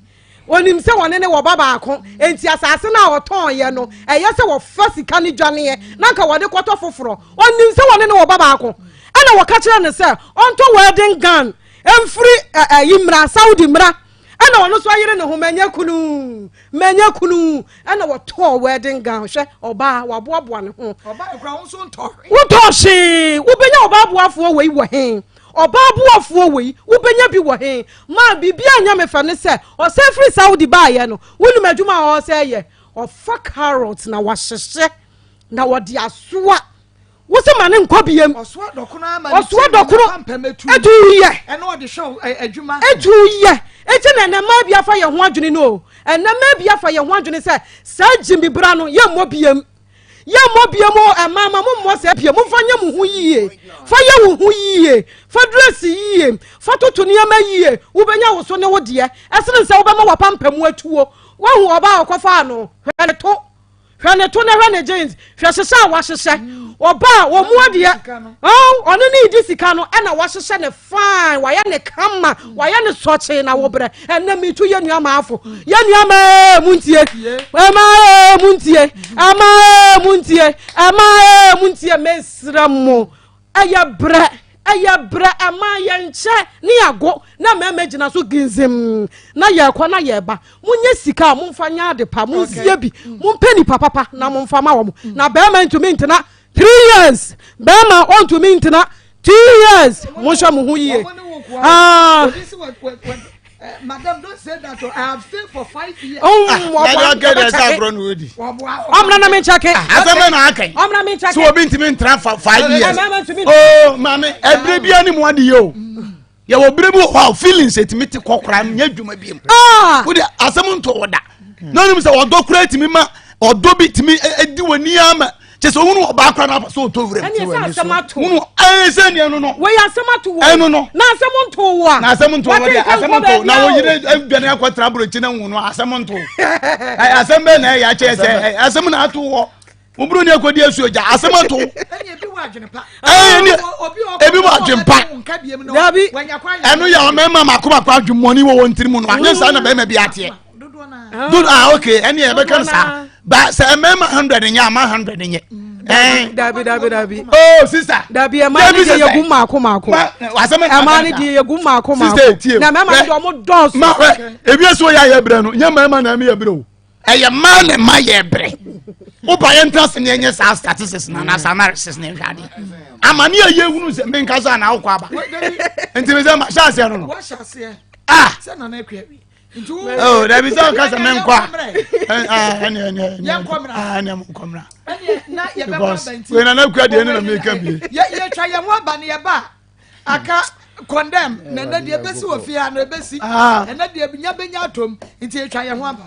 Onim sɛ wɔne ne wɔ ba baako, enti asase no a ɔtɔnyɛ no, ɛyɛ sɛ wɔfa sika no dwaneɛ na nka wɔde kɔtɔ foforɔ. Onim sɛ wɔne ne wɔ ba baako, ɛna wɔka kyerɛ no sɛ ɔntɔ wedding gown mfiri ɛyi mmra, Saudi mmra. Ɛna ɔno nso ayere ne ho, manya kunu, manya kunu. Ɛna wɔtɔɔ wedding gown. Hwɛ ɔbaa, waboaboa ne ho. Wotɔ hwee, wobɛnya ɔbaa boafoɔ wei wɔ he? Ɔbaa boafoɔ wei, wobɛnya bi wɔ he? Maa biribi anyɛ me fɛ ne sɛ, ɔsɛ firi Saudi baayɛ no, wonim adwuma a ɔsɛ yɛ? Ɔfa carrot na wahyehyɛ na wɔde asoa. Wo sɛ ma ne nkɔ biem. Ɔsoa dɔkono ama ne ti pampam etu. Etu yɛ. Ɛna ɔde hwɛ adwuma. Etu yɛ. Eti na ɛnɛ mmaa bi afa yɛn ho adwene no o. Ɛnɛ mmaa bi afa yɛn ho adwene sɛ saa gyimi bra no yɛ mmɔ biem. Yɛ mmɔ biem o, ɛmaa ma mo mmɔ saa biem. Momfa nyɛ mo ho yie. Fa yɛ wo ho yie. Fa dress yie. Fa toto nneɛma yie. Wobɛnya wo so ne wo deɛ. Ɛsene sɛ wobɛma w'apampam atuo. Woahu ɔbaa a ɔkɔfaa no? Hwɛ ne to. Hwɛ ne to na hwɛ ne jeans. Hwɛ hyehyɛ a wahyehyɛ. Ɔba a wɔn mu adeɛ. Ɔne ne di sika no ɛna wahyehyɛ ne fine. Wayɛ ne kama. Wayɛ ne sɔkye na wobrɛ. Ɛnɛ mi tu yɛ nua maafo. Yɛ nua maa mu ntie. Ɛmaa mu ntie. Ɛmaa mu ntie. Ɛmaa mu ntie. Mesrɛ mo. Ɛyɛ brɛ, ɛyɛ brɛ, ɛma yɛnkyɛ ne yɛago na mmarima gyina so ginzim na yɛkɔ na yɛba. Monyɛ sika a momfa nyɛ ade pa, monsie bi, mompɛ nipa papa na momfa ma wɔn. Na barima ntumi ntena 3 years, barima ɔntumi ntena 2 years. Monhwɛ mo ho yie. Ah. Madam, don't say that. I have stayed for 5 years. Ɔmra na menkyɛke. Asɛm bɛ na aka yi. Ɔmra menkyɛke. So obi ntumi ntra fa 5 years. Oh, maame, ɛbere bia ne mu ade yɛ o. Yɛwɔ bere bi wɔ hɔ a feelings etumi te kɔ koraa nyɛ adwuma bi mu. Wode asɛm nto wɔ da. Na onim sɛ ɔdɔ koraa etumi ma ɔdɔ bi tumi edi wɔ ni ama kyɛ sɛ ohunu ɔbaa koraa n'afa so ɔtɔ wura mu. Ɛne sɛ asɛm ato. Hunu ɛyɛ sɛ nea no no. Wɔyɛ asɛm ato wɔ. Ɛno no. Na asɛm nto wɔ a. Na asɛm nto wɔ deɛ asɛm nto na wo yere dwane akɔtena aburokyi na nhunu asɛm nto. Asɛm bɛɛ na ɛyɛ akyɛ sɛ asɛm na ato wɔ. Mo buru ni akɔdi asuo gya asɛm ato. Ɛne ebi wɔ adwene pa. Ɛne ebi wɔ adwene pa. Dabi. Ɛno yɛ ɔmɛɛma mako mako adwemmɔne wɔ wɔn tirim no anyɛ saa na bɛrima bi ateɛ. Do ah okay ɛne yɛ bɛka no saa. Ba sɛ mmarima 100 nyɛ ama 100 nyɛ. Dabi dabi dabi. Oh sister. Dabi ɛmaa ne deɛ yɛ gu mako mako. Ɛmaa ne deɛ yɛ gu mako mako. Sister etie. Na mmarima ne deɛ ɔmo dɔɔso. Ma hwɛ ebi esi oyɛ ayɛ brɛ no nyɛ mmarima na ɛmi yɛ brɛ o. Ɛyɛ mmaa na ɛma yɛ brɛ. Woba yɛn ntina se ne ɛnyɛ saa statistics na na saa analysis na ɛhwɛ adeɛ. Amane a yɛhunu sɛ menkasa na awokɔ aba. Nti mi sɛ ma hyɛ aseɛ no no. Ah. Oh, dabi sɛ ɔka sɛ menkɔ a ɛne ɛne ɛne ɛne monkɔ mmra because wei na nakua deɛ ne na meka bie yɛtwa yɛn ho aba ne yɛba aka condemn na ɛnɛ deɛ ɛbɛsi wɔ fie ha no ɛbɛsi ɛnɛ deɛ nya bɛnya atom nti yɛtwa yɛn ho aba.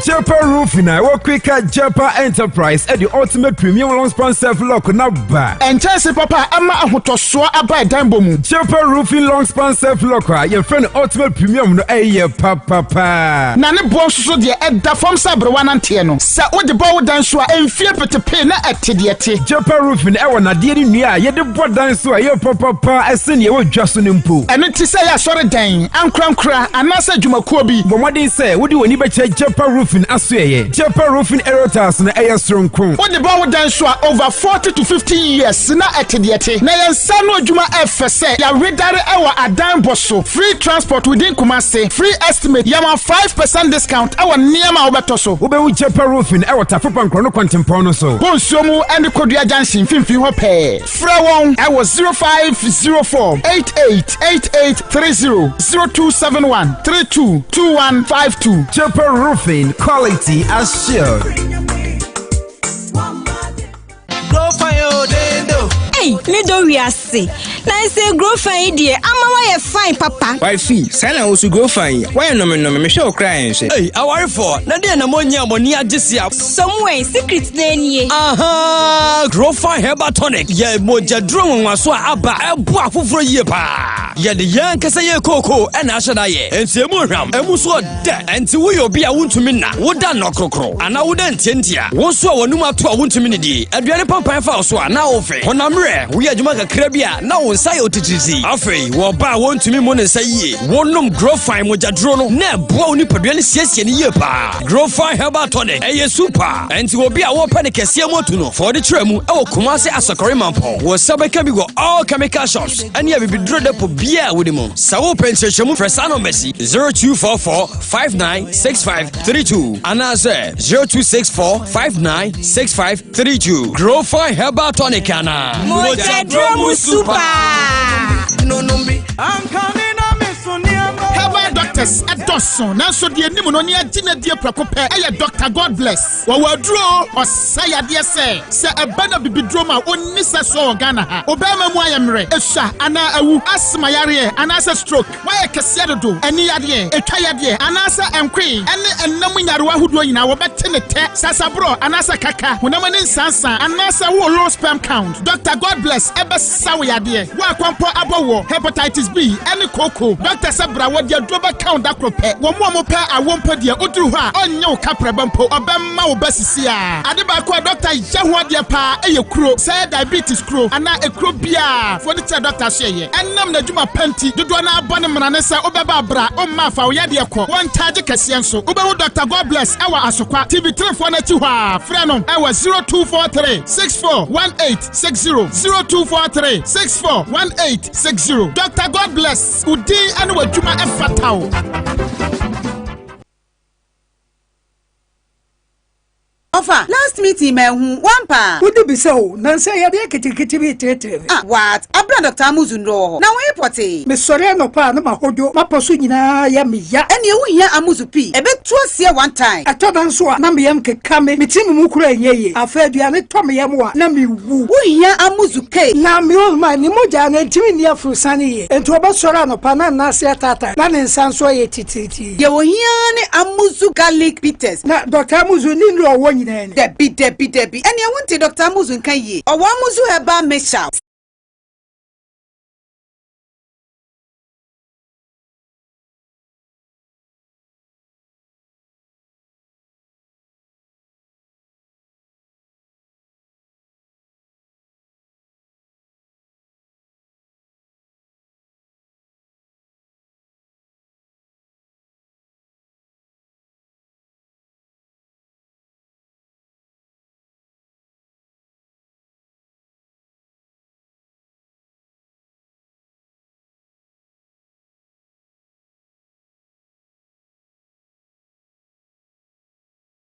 Jepa Roofing a ɛwɔ Quaker Jepa Enterprise de Ultimate Premium Long Span Self Lock na ba. Nkyɛnse papa a ɛma ahotɔsoɔ aba ɛdan bɔ mu. Jepa Roofing Long Span Self Lock a yɛfrɛ no Ultimate Premium no ɛyɛ papapa. Na ne boɔ nso so deɛ ɛda fam sɛ aberewa nanteɛ no. Sɛ wode bɔ wo dan so a, mfie petepee na ɛte deɛ ɛte. Jepa Roofing ɛwɔ nnadeɛ ne nnua a yɛde bɔ dan so a ɛyɛ papapa sen nea ɛwɔ dwa so no mpo. Ɛno nti sɛ ɛyɛ asɔredan, ankorankora, anaasɛ adwumakuo bi. Bɔ mmɔden sɛ wode w'ani bɛkyerɛ Jepa Roofing asoɛeɛ. Jepa Roofing Aerial Tiles no ɛyɛ soronko. Wode bɔ wo dan so a, over 40 to 50 years na ɛte deɛ ɛte. Na yɛn nsa ano adwuma ɛfɛ sɛ yɛawedare wɔ adan bɔ so. Free transport within Kumasi, free estimate, yɛma 5 percent discount wɔ nneɛma a wobɛtɔ so. Wobɛhu Jepa Roofing wɔ Tafo Pankorɔ no kwantempɔn no so. Bɔ nsuo mu ne Kodua Junction mfimfini hɔ pɛɛ. Frɛ wɔn wɔ 0504 88 8830 0271 32 2152. Jepa Roofing, quality assured. Ei, me dɔ wiase. Na sɛ grow fine yi deɛ ama wayɛ fine papa. Wifey, saa na wo so grow fine yi, woayɛ nnɔmenɔme, mehwɛ wo koraa ɛnhwɛ. Ei, awarefoɔ, na deɛ na moanya a mo ani agye se a. Samuel, secret na nie. Aha, grow fine herbal tonic yɛ mogyaduro nwanwaso a aba ɛboa afoforɔ yie paa. Yɛde yɛn ankasa yɛn kookoo na ahyɛ da yɛ. Enti emu hwam, emu nso ɔdɛ. Enti woyɛ obi a wontumi nna, woda nnɔkrokro, anaa woda ntiantia, wo nso a w'anum ato a wontumi nnidi, aduane pampan fa wo so a na wofe, honam werɛ, woyɛ adwuma kakra bi a na wo nsa yɛ otitiritii. Afei, wɔ ɔbaa a wontumi mmu ne nsa yie, wonom Growfine mogyaduro no na ɛboa wo nipadua no siesie no yie paa. Growfine Herbal Tonic, ɛyɛ super. Enti obi a wɔpɛ ne kɛseɛ mu atu no, fa ɔde kyerɛ mu wɔ Kumasi Asɔkɔre Mampɔn. Wo nsa bɛka bi wɔ all chemical shops ne abibiduro depot biara a wode mu. Sɛ wopɛ nkyerɛkyerɛmu frɛ saa nɔmba yi 0244 596532 anaasɛ 0264 596532. Growfine Herbal Tonic anaa? Mogyaduro mu super. Herbal doctors ɛdɔso nanso deɛ anim no ne agye no adie prɛko pɛ ɛyɛ Doctor God Bless. Wɔwɔ aduro ɔsa yadeɛ sɛ sɛ ɛba na bibiduro ma ɔnni sɛ soɔ wɔ Ghana ha. Obɛɛma mu ayɛ mmerɛ, esua anaa awu, asthma yareɛ anaasɛ stroke, woayɛ kɛseɛ dodo, ani yadeɛ, etwa yadeɛ anaasɛ nkoe ɛne ɛnna mu nyarewa ahodoɔ nyinaa wɔbɛte ne tɛ, sasaborɔ anaasɛ kaka, honam ani nsansa anaasɛ wowɔ low sperm count. Doctor God Bless ɛbɛsa wo yadeɛ. Wo akɔmpɔ abɔ woɔ, hepatitis B ɛne kooko. Doctor sɛ bra wɔde aduro bɛka wo da koro pɛ. Wɔn a wɔpɛ awoɔ mpo deɛ woduru hɔ a ɔnnye wo kaprɛba mpo, ɔbɛma wo ba sisiaa. Ade baako a doctor yɛ ho adeɛ paa ɛyɛ kuro, sɛ ɛyɛ diabetes kuro anaa ekuro biara fo de kyerɛ doctor so ɛyɛ. Ɛnam n'adwuma pa nti dodoɔ no ara bɔ ne mmara ne sɛ wobɛba a bra, womma a fa wo yadeɛ kɔ. Wɔnkyagye kɛseɛ nso. Wobɛhu Doctor Godbless ɛwɔ Asokwa, TV three foɔ no akyi hɔ ara. Frɛ no ɛwɔ 0243 64 18 60 0243 64 18 60. Doctor Godbless, wo din ne w'adwuma ɛfata wo. Ɔfa, last meeting manhu wo ampa a? Wodi bisa o, nansa yi adeɛ ketekete bi reteetee me. Ah, what? Abere a Doctor Amuzu nnuro wɔ hɔ, na wo he pɔtee? Mesɔre anɔpa a na mahodwo, m'apɔ so nyinaa yɛ me ya. Ɛneɛ wohia Amuzu pii, ɛbɛtu aseɛ one time. Ɛtɔ da nso a na me yam keka me, me tirim mu koraa nyɛ yie. Afei aduane tɔ me yam a, na mewu. Wohia Amuzu K. Na me old man, ne mogya no ntumi nni aforosiane yie, enti ɔbɛsɔre anɔpa na ne nan ase ataatae, na ne nsa nso ayɛ titiritii. Deɛ ohia ara ne Amuzu garlic bitters. Na Doctor Amuzu ne nnuru a ɔwɔ nyinaa ni. Dabi dabi dabi ɛneɛ wonte Doctor Amuzu nka yie. Ɔwɔ Amuzu herbal mixture.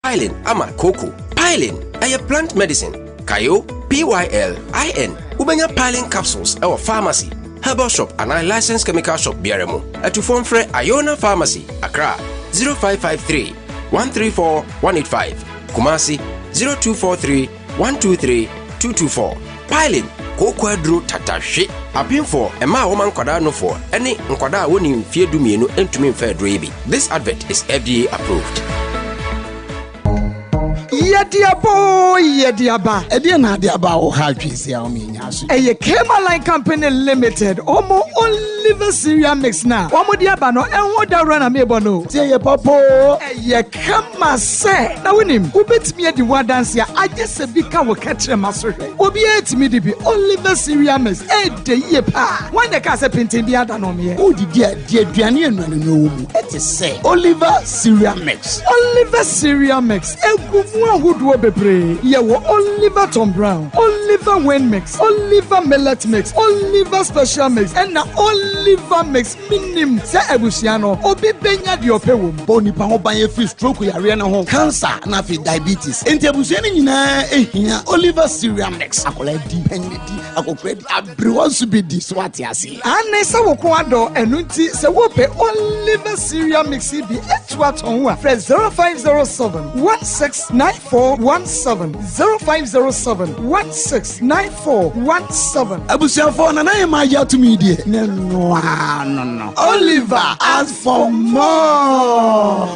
Pylin ama kooko. Pylin ɛyɛ plant medicine. Kayo, P-Y-L-I-N. Wobɛnya Pylin capsules ɛwɔ pharmacy, herbal shop anaa licensed chemical shop biara mu. Atufoɔ mfrɛ Iona Pharmacy, Accra, 0553 134 185, Kumasi, 0243 123 224. Pylin, kooko aduro tatahwe. Apemfoɔ, mmaa a wɔma nkwadaa nofoɔ, ne nkwadaa a wɔnni mfeɛ dumienu ntumi mfa aduro yi bi. This advert is FDA approved. Yɛde aba oo, yɛde aba. Ɛdeɛn na ade aba a woha adwene sei a woma yɛnya aso yi? Ɛyɛ Kemaline Company Limited, wɔn Oliver Cereal Mix no a wɔde aba no, ɛho dawuro na merebɔ no o. Tie yɛ papa oo. Ɛyɛ kama sɛ, na wonim, wobɛtumi adi ho adanse a, agye sɛ bi ka wo kɛtrɛma so hwɛ. Obiara tumi di bi. Oliver Cereal Mix, ɛɛdɛ yie paa. Hwan na ɛkaa sɛ penten biara da no ɔmeɛ? Wodidi a, di aduane a nnuanennuro wɔ mu te sɛ Oliver Cereal Mix. Oliver Cereal Mix egu mu ahodoɔ bebree. Yɛwɔ Oliver Tom Brown, Oliver Wayne Mix, Oliver Millet Mix, Oliver Special Mix, ɛna Oliver Mix. Menim sɛ abusua no, obi bɛnya deɛ ɔpɛ wɔ mu. Bɔ onipa ho ban firi stroke yareɛ no ho, cancer, na afei diabetes. Enti abusua no nyinaa hia Oliver Cereal Mix. Akwadaa di, panyin di, akɔkora di, aberewa nso bi di. So ate aseɛ? Aane, sɛ wo kɔn adɔ, ɛno nti sɛ wopɛ Oliver Cereal Mix yi bi atu atɔn ho a, frɛ 0507 169417, 0507 169417. Abusuafoɔ, Nana Yema agye atom yi deɛ, ne noaa no no. Oliver ask for more.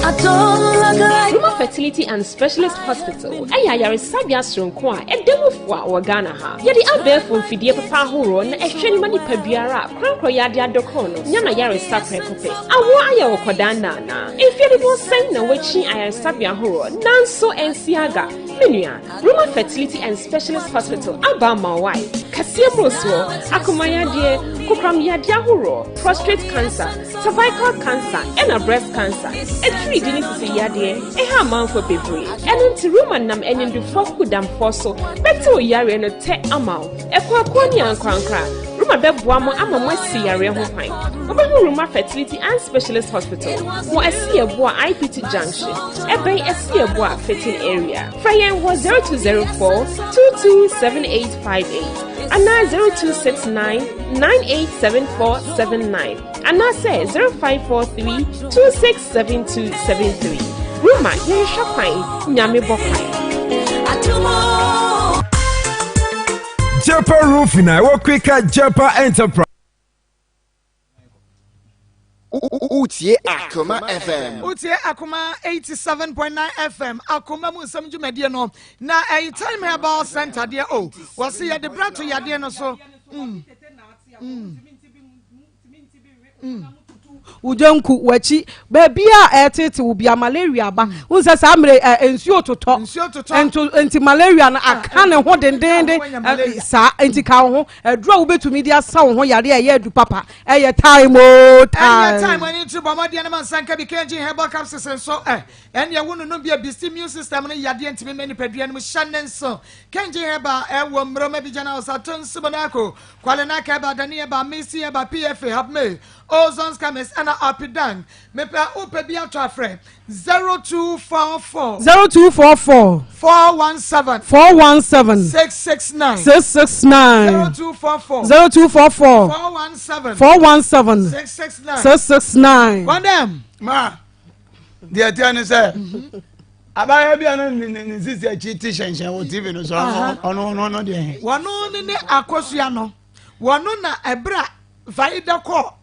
Roma Fertility and Specialist Hospital ɛyɛ ayaresabea soronko a ɛda mu fua. wa wɔ Ghana ha. Yɛde abɛɛfo mfidie papa ahoroɔ na ɛhwɛ ma nipa biara a korankorɔ yadeɛ adɔkɔn no nya n'ayaresa prɛko pɛ. Awoɔ ayɛ wo kɔdaa nna anaa? Mfeɛ dodoɔ sɛn na woakyin ayaresabea ahoroɔ nanso ɛnsi aga? Me nua, Roma Fertility and Specialist Hospital aba ama wo ae. Kɛseɛ mmorosoɔ, akoma yadeɛ, kokoram yadeɛ ahoroɔ, prostate cancer, cervical cancer ɛna breast cancer, atiridii ne sisi yadeɛ ɛha amanfoɔ bebree. Ɛno nti Roma nam animdefoɔ akukudamfoɔ so bɛte wo yareɛ no tɛ ama wo. Akuakuo ne ankorankora, Roma bɛboa mo ama moasi yareɛ ho kwan. Mobɛhu Roma Fertility and Specialist Hospital wɔ Asiaboa IPT Junction, ɛbɛn Asiaboa Fitting Area. Frɛ yɛn wɔ 0204 227858 anaa 0269 987479 anaasɛ 0543 267273. Roma yɛnhwɛ kwan, Nyame bɔ kwan. Jepa Roofing a ɛwɔ Quaker Jepa Enterprise. Wotie Akoma FM. Wotie Akoma 87.9 FM Akoma mu nsɛm dwumadie no na ɛyi Time Herbal Center deɛ o wɔsi yɛde brɛ to yadeɛ no so. Wo dwanku, w'akyi, baabi a ɛretete wo bia malaria ba. Wohu sɛ saa mmerɛ ɛ nsuo totɔ. Nsuo totɔ. Nto nti malaria no aka ah, ne ho dendenden saa nti ka wo ho. Aduru a wobɛtumi de asa wo ho yare a ɛyɛ adu papa ɛyɛ time o time. Ɛyɛ time ɛne tiri bɔ mmɔdeɛ no ma nsanka bi KG herbal capsules nso ɛ ɛne ɛwo no nom bi a bisi immune system no yadeɛ ntumi mɛ nipadua no mu hyɛ ne nso. KG herbal ɛwɔ mmerɛ ma bi gyana ɔsa to nso bonako Kwalena Keba, Dani Eba, Missy Eba, PFA, Hapme, Ozon's Chemist, ɛna Apidan. Mepɛ wopɛ bi atɔ afrɛ 0244. 0244. 417. 417. 669. 669. 0244. 0244. 417. 417. 669. 669. Kwandem. Ma, deɛ ɛteɛ ne sɛ. Abaayewa bi a na ne ne sisi akyi te hyɛnhyɛn wɔ TV no so ɔno ɔno ɔno deɛ he. Wɔno ne ne akosua no wɔno na ɛberɛ a Vaida kɔ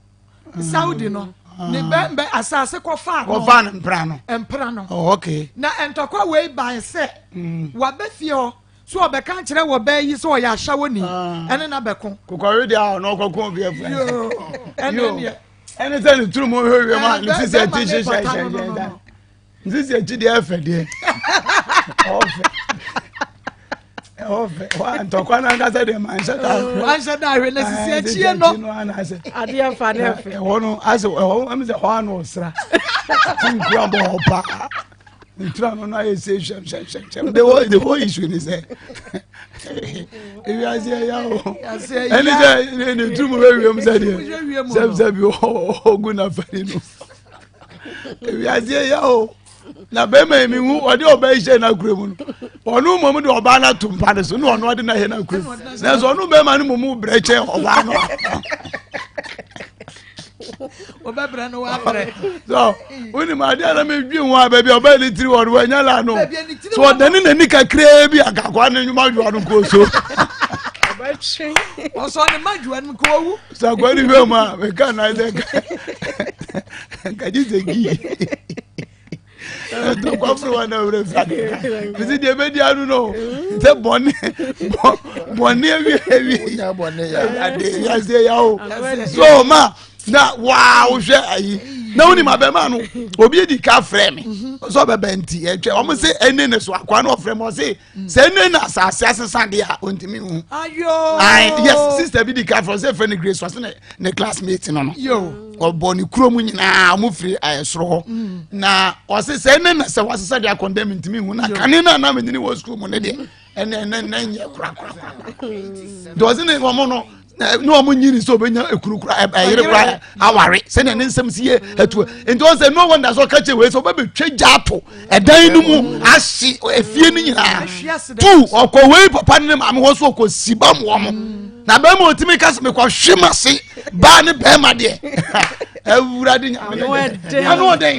Saudi no ne bɛ bɛ asase kɔ faa no kɔ faa no mpra no mpra no. Oh, okay. Na ntɔkwa wei bae sɛ mm. wabɛ fie hɔ so ɔbɛka nkyerɛ wɔ bɛɛ yi sɛ ɔyɛ ahyɛwoni ah. ɛne na bɛko. Kokɔwe deɛ a ɔno ɔkɔko obi afura. Yoo ɛne deɛ. Ɛne sɛ ne turu mu hwehwɛ mu a ne sisi akyi hyehyɛ hyɛnhyɛn da. Nsisi akyi deɛ ɛfɛ deɛ ɔfɛ ɔfɛ wa ntɔkwa n'ankasa deɛ ma nhyɛ da ahwɛ. Wa nhyɛ da ahwɛ na sisi akyie no. Adeɛ fa ne ɛfɛ. Ɛhɔ no asɛ ɛhɔ ɛmu sɛ ɛhɔ ano ɔsra ti nkura bɔ hɔ paa ntura no na ayɛ se hwɛm hwɛm hwɛm hwɛm the whole the whole issue ni sɛ ewiase ɛya o ɛni sɛ ne turu mu bɛ wiem sɛ deɛ sɛbi sɛbi ɔgu n'afɛri no. Ewiase yɛ o na bɛrima yi mi hu ɔde ɔbaa yi hyɛ n'akura mu no ɔno mmom de ɔbaa no ato mpa no so na ɔno ɔde no ahyɛ n'akura mu nanso ɔno bɛrima no mmom brɛ kyɛn ɔbaa no. Ɔbɛbrɛ no wabrɛ. So wonim adeɛ a na medwi ho a baabi a ɔbaa ne tiri wɔ no wanya la no so ɔdane n'ani kakraa bi akakoa ne nnwuma adwoa no kɔɔ so. Ɔsɔ ne ma dwoa no kɔɔ wu. Sɛ akoa ne hwɛ mu a meka na sɛ nkagye sɛ gii ntɔkwaforo wa na werɛ fi akeka mesi deɛ bɛdi ano no sɛ bɔne bɔne awie awie ade wiase ya o so ma na waa wohwɛ ayi na wonim abɛma no obi adi ka frɛ me sɛ ɔbɛbɛ nti ɛtwɛ ɔmo se ɛne ne so akoa no ɔfrɛ me ɔse sɛ ɛnɛ na asase asesa deɛ a ɔntumi hu ayi yes sister bi di ka fɔ sɛ fɛ ne grace ɔsɛ ne ne classmate no no ɔbɔ ne kurom nyinaa ɔmo firi ɛɛ soro hɔ mm. na ɔsɛ sɛ ɛnɛ na sɛ wasesa deɛ akɔndɛm ntumi hu na kane na anam nyini wɔ sukuu mu ne deɛ ɛnɛ ɛnɛ ɛnɛ nyɛ korakora deɛ ɔsɛ ne wɔn no ne wɔn nyini sɛ ɔbɛnya ekuru kura ɛyere kura aware sɛnea ne nsɛm si yɛ ɛtu nti wɔn sɛ no wonder sɛ ɔka kyerɛ wei sɛ ɔbɛbɛtwa gya ato ɛdan no mu ahye efie no nyinaa tu ɔkɔ wei papa ne maame hɔ so ɔkɔ si ba mu wɔn na bɛrima otimi ka sɛ mekɔ hwe ma se baa ne bɛrima deɛ awurade nyame ano ɔdɛn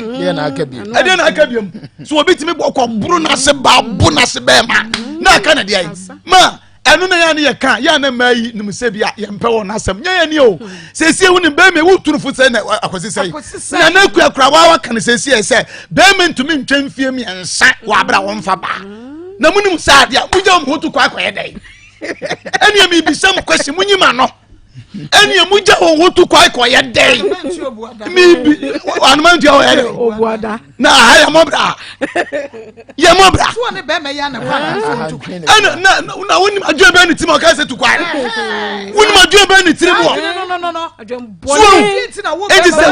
ɛdeɛ na aka biam so obi tumi bɔ kɔ boro n'ase baa bo n'ase bɛrima na aka na deɛ ma. ɛno na yɛn yɛ ka yɛn na mmaa yi nim sɛ bi a yɛn mpɛ wɔn asɛm nyɛ yɛn ni o sɛsi ehu ni bɛrima ewu turu fo sɛ na akɔsi sɛ na na ekura kura waa waka no sɛsi yɛ sɛ bɛrima ntumi ntwa mfie mmiɛnsa wɔ abira wɔn fa baa na mu nim sɛ adeɛ mo gya wɔn ho to kɔ akɔyɛ dɛ. Ɛnneɛ mebisa mo kwasi mo nyima no ɛnneɛ mogya wɔn ho tu kwae kɔyɛ dɛn? Mebi anoma ntua wɔyɛ dɛn? Na aha yɛ mɔbra yɛ mɔbra ɛna na na wonim adwene bɛn ne tirim a ɔka sɛ tu kwae wonim adwene bɛn ne tirim wɔ so ɛnti sɛ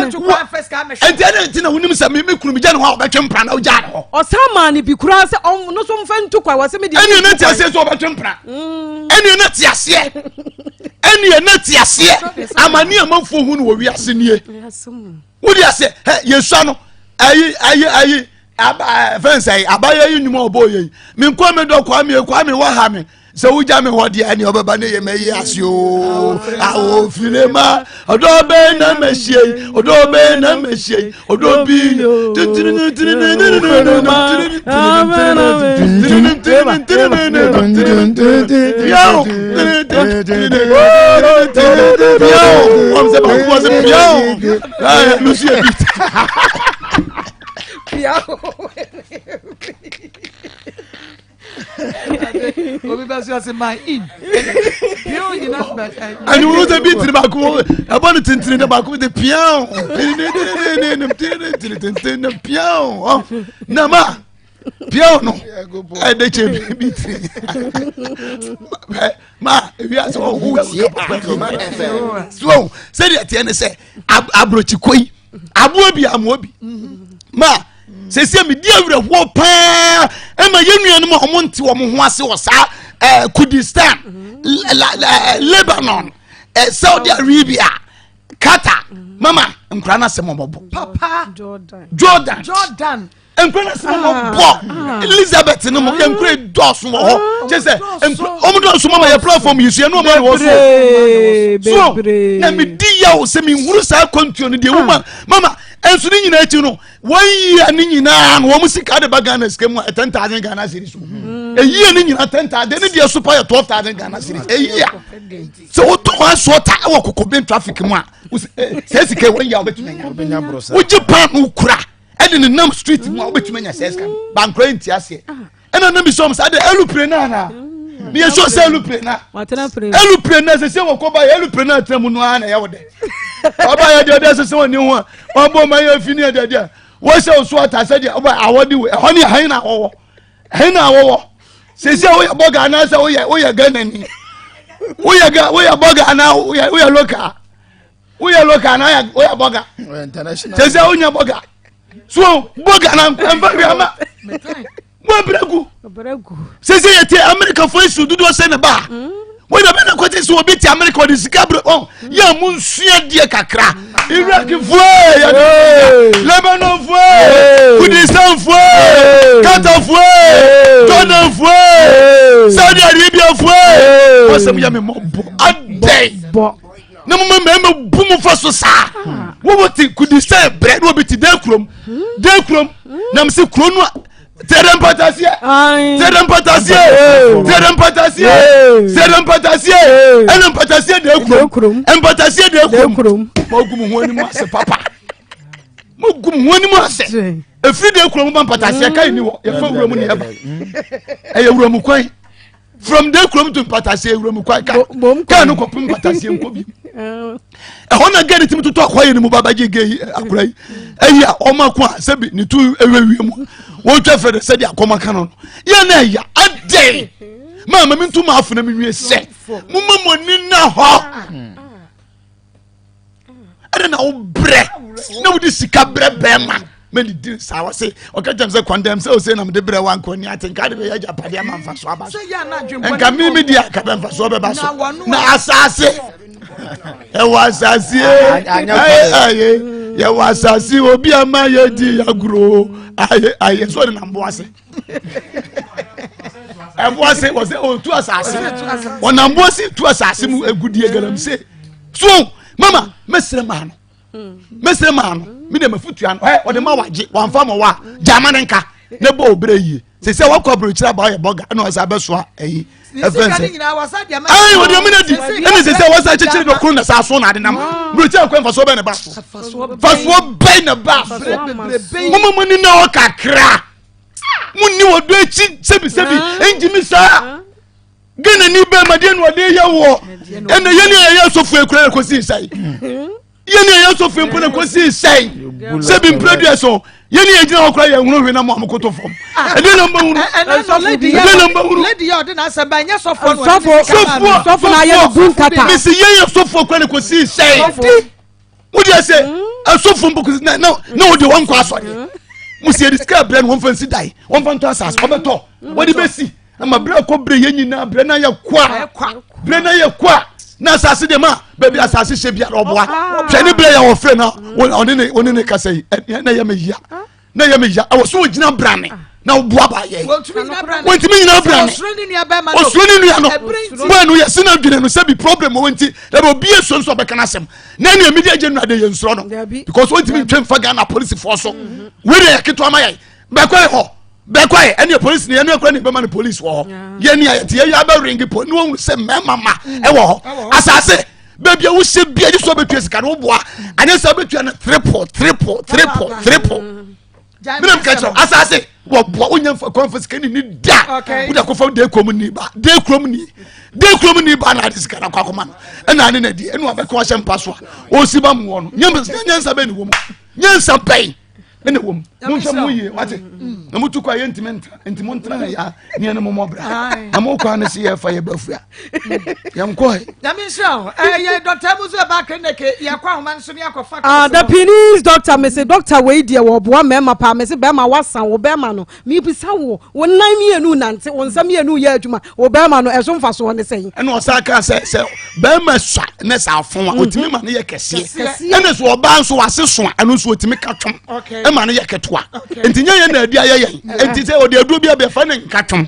ɛnti ɛna nti na wonim sɛ me kunu megya ne hɔ a ɔbɛtwe mpra na wogya ne hɔ ɔsan maa ne bi koraa sɛ ɔno so mfa ntu kwae wɔ sɛ me deɛ ɛne ɛna te aseɛ sɛ ɔbɛtwe mpra ɛne ɛna te aseɛ ɛne ɛna te aseɛ amane amanfoɔ hu no wɔ wiase nie wode aseɛ ɛ yɛsua no ayi ayi ayi aba fɛn sɛ abayɛ yi nnwuma ɔbɔ yɛ yi me nkɔ me dɔ kwame kwame wɔ ha me sɛ wogya me hɔ deɛ ɛne ɔbɛba ne yɛ mɛyi ase o awo file ma ɔdɔ bɛn na mɛhyia yi ɔdɔ bɛn na mɛhyia yi ɔdɔ bi piao piao wɔn sɛ baako wɔ sɛ piao. Lucy a bit. Obi bɛ sọ sẹ my in. Pio nyina bɛ. Ɛni wọ́n sɛ bi tiri baako ɛbɔ ne tentene dɛ baako bi de piao piao nama piao no ɛde kyɛ bi tiri ma ewiase ɔho Tie Akoma FM. So sɛdeɛ teɛ ne sɛ aburokyikɔ yi aboa bi amoa bi ma sɛsɛ medi awerɛhoɔ paa ɛma yɛn nuanom a wɔn nte wɔn ho ase wɔ saa ɛɛ Kurdistan, Lebanon, ɛɛ Saudi Arabia, Qatar, mama nkura no asɛm ɔmɔbɔ papa Jordan Jordan nkura no asɛm ɔmɔbɔ Elizabeth no mu yɛ nkura dɔɔso wɔ hɔ kyɛ sɛ nkura ɔmo dɔɔso mama yɛ platform yi so yɛ no ɔmo na wɔ so so na mi di yaw sɛ mi nhuru saa kwantuo no deɛ wuma mama nso ne nyinaa akyi no wɔn yia ne nyinaa no wɔn sika de ba Ghana sika mu a 10,000 Ghana cedis o eyie ne nyinaa 10,000 ne deɛ so pa yɛ 12,000 Ghana cedis eyie a sɛ wotɔ asɔɔta ɛwɔ kokoben traffic mu a sɛ sika wɔn yia wɔbɛtumi anya wogye pan no kura ɛde ne nam street mu a wobɛtumi anya sɛ sika no bankora nti aseɛ ɛna nam bisɔm saa de elupre no anaa ne yɛ sɔ sɛ elupre na elupre na sɛ sɛ wɔkɔ ba yɛ elupre na atena mu no ara na ɛyɛ wo dɛ ɔba yɛ deɛ ɔde ɛsɛ sɛ wɔne ho a wɔbɔ ma yɛ fi ne ɛdeɛ deɛ wɔhyɛ wo so ata sɛ deɛ ɔba awɔ de wo ɛhɔ ne ɛhɛn na awɔwɔ ɛhɛn na awɔwɔ sɛ sɛ woyɛ bɔga anaasɛ woyɛ woyɛ Ghana ni woyɛ woyɛ bɔga anaa woyɛ woyɛ local woyɛ local anaa woyɛ bɔga sɛ sɛ wonya bɔga so bɔga na mfa hwɛ ama wɔabrɛ gu sɛ sɛ yɛte amerikafoɔ asu dodoɔ sɛ ne ba wɔn na bɛna kɔte sɛ obi te amerika ɔde sika brɛ ɔ yɛ a mo nsua deɛ kakra irakfoɔ lebanonfoɔ kudisanfoɔ qatarfoɔ jordanfoɔ saudi arabiafoɔ wɔsɛm yɛ me mmɔbɔ adɛn na mo ma mmarima bu mo fa so saa wɔwɔ te kudisɛ brɛ na wɔbi te dɛ kurom dɛ kurom na mo se kuro no a tẹ̀rẹ̀ mpataseɛ tẹ̀rẹ̀ mpataseɛ tẹ̀rẹ̀ mpataseɛ tẹ̀rẹ̀ mpataseɛ ɛna mpataseɛ dɛ kurom mpataseɛ dɛ kurom mo gu mo ho anim ase papa mo gu mo ho anim ase efiri dɛ kurom ba mpataseɛ kae ni hɔ yɛfɛ wura mu ni ɛba ɛyɛ wura mu kwan. From de kurom to mpataseɛ wuram kwan ka kaa no kɔpem mpataseɛ nkɔ bi ɛhɔ na gɛ ne timi totɔ akɔyɛ ne mu ba bɛgye gɛ yi akora yi ɛyi a ɔma ko a sɛbi ne tu ɛwɛwie mu wɔtwa fɛ de sɛde akɔma ka no no yɛ na ɛya adɛn maa ma mentu ma afona menwie sɛ moma mo ani na hɔ ɛna na wobrɛ na wode sika brɛ bɛrima mɛne di saa wɔ se ɔka kyɛm sɛ kɔndɛm sɛ ose na mede brɛ wa nkɔ ni ate nka de bɛyɛ agyapadeɛ ama mfasoɔ aba so nka me me di aka bɛ mfasoɔ bɛba so na asase ɛwɔ asase aye yɛwɔ asase obi ama yɛdi yaguro aye aye so ɔde nam bo ase ɛbo ase wɔ sɛ ɔtu asase ɔnam bo ase tu asase mu agudie galamsey so mama mɛsrɛ maa no mɛsrɛ maa no mi de mafutua no ɛ ɔde ma wagye wamfa ma wa gyama ne nka ne bɔ obere yie sɛ wakɔ aburokyire aba ɔyɛ bɔga ɛna ɔsɛ abɛsoa ɛyi ɛfɛn sɛ ɛyi ɔde ɔmo na di ɛna sɛ wɔsɛ akyekyere dɔkoro na sɛ aso na ade nam aburokyire akɔ nfasoɔ bɛn na ba so fasoɔ bɛn na ba so mo mo mo ni na ɔkakra mo ni wɔ do akyi sɛbi sɛbi ɛngyimi saa. Ghana ni bɛrima deɛ na ɔde yɛ wɔ ɛna yɛn ni yɛyɛ sɔfo ekura yɛ kɔsi nsɛn yɛn ni yɛyɛ sɔfo mpo na kɔsi nsɛn sɛbi mpere so yɛn ni yɛgyina hɔ kora yɛn hunu hwee na mo amokoto fam ɛdeɛ na mbɛ hunu ɛdeɛ na mbɛ hunu sɔfo sɔfo na ayɛ bu nkata mesi yɛn yɛ sɔfo kura na kɔsi nsɛn mo deɛ sɛ asɔfo mpo kɔsi na na na wɔde wɔn nkɔ asɔre mo si yɛde sika brɛ no wɔn fa nsi dan wɔn fa ntɔ asase wɔbɛtɔ wɔde bɛsi. Ama berɛ kɔ berɛ yɛ nyinaa berɛ na yɛ kwa berɛ na yɛ kwa na asase deɛ ma baabi asase hyɛ biara ɔboa hwɛ ne berɛ yɛ wɔfrɛ na ɔne ne ɔne ne kasa yi na yɛ me ya na yɛ me ya ɛwɔ so wɔgyina brane na woboa ba yɛ wɔntumi nyina brane ɔsoro ne nua no bɔɔ no yɛse no adwene no sɛ bi problem wɔ nti dabi obi esuo nso ɔbɛka no asɛm na ɛne ɛmedi agye no ade yɛ nsoro no because wɔntumi ntwe mfa Ghana polisifoɔ so wei deɛ yɛ ketewa ma yɛ bɛkɔ yɛ hɔ bɛkɔ yɛ ɛne polisi ni ɛne ɛkɔ ne bɛma ne polisi wɔ hɔ yɛ ni ayɛ ti yɛ yɛ abɛ ringi po ne wɔn sɛ mɛɛma ma ɛwɔ hɔ asase baabi a wohyɛ bia gye so bɛtua sika no woboa anyɛ sɛ wobɛtua no triple triple triple triple menam ka kyerɛ asase wɔboa wonya kwanfa sika ne ni da wode akɔfa de kurom ni ba de kurom ni de kurom ni ba na ade sika no akɔ akɔma no ɛna ane na di ɛna wabɛka wahyɛ mpa so a ɔsi ba mu wɔ no nyansa bɛn ne wɔ mu nyansa bɛn ɛna wɔm monhwɛ mo yie wate mm. na motu kɔ a yɛntumi ntra nti montena ha yɛ ne ɛne mommɔ bra na mokɔ a ne se yɛfa yɛ bafua yɛnkɔ ɛ nyame nhyira wo ɛyɛ dɔkta mu so ɛba clinic yɛkɔ ahoma no so ne akɔfa ah, the penis doctor mese doctor wei deɛ wɔboa mmarima paa mese bɛrima wasa wo bɛrima no mebisa wo wo nan mmienu nante wo nsa mmienu yɛ adwuma wo bɛrima no ɛso mfasoɔ ne sɛn ɛna ɔsan kaa sɛ sɛ bɛrima sua ne sɛ afo a ɔtumi ma no yɛ kɛseɛ ɛna sɛ ɔbaa nso wase so a ɛno nso ɔtumi ka twom ɛma no yɛ ketewa nti nyɛ yɛn na adi ayɛ yɛn nti sɛ ɔde aduro bi abɛfa ne nka twom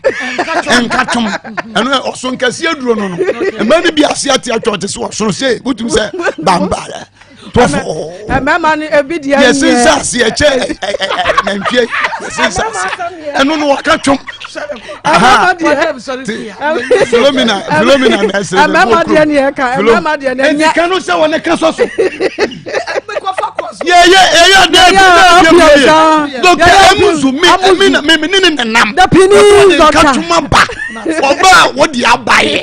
nka twom ɛno ɔso nkɛseɛ aduro no no mmaa no bi ase ate atwa ɔte sɛ ɔsono sɛ wotumi sɛ bambara tɔfo mmarima no ebi deɛ nyɛ yɛsi nsa ase ɛkyɛ nantwie yɛsi nsa ase ɛno no waka twom filomina filomina na ɛsɛ mmarima deɛ ni ɛka mmarima deɛ ni ɛnyɛ eti kanu sɛ wɔn ka sɔ so yɛyɛ yɛyɛ dɛ bi dɛ bi bi yɛ dɔkita emuzu mi mi na mi mi ne ne nenam ɔtɔ de nkatuma ba ɔbaa wɔde aba yɛ.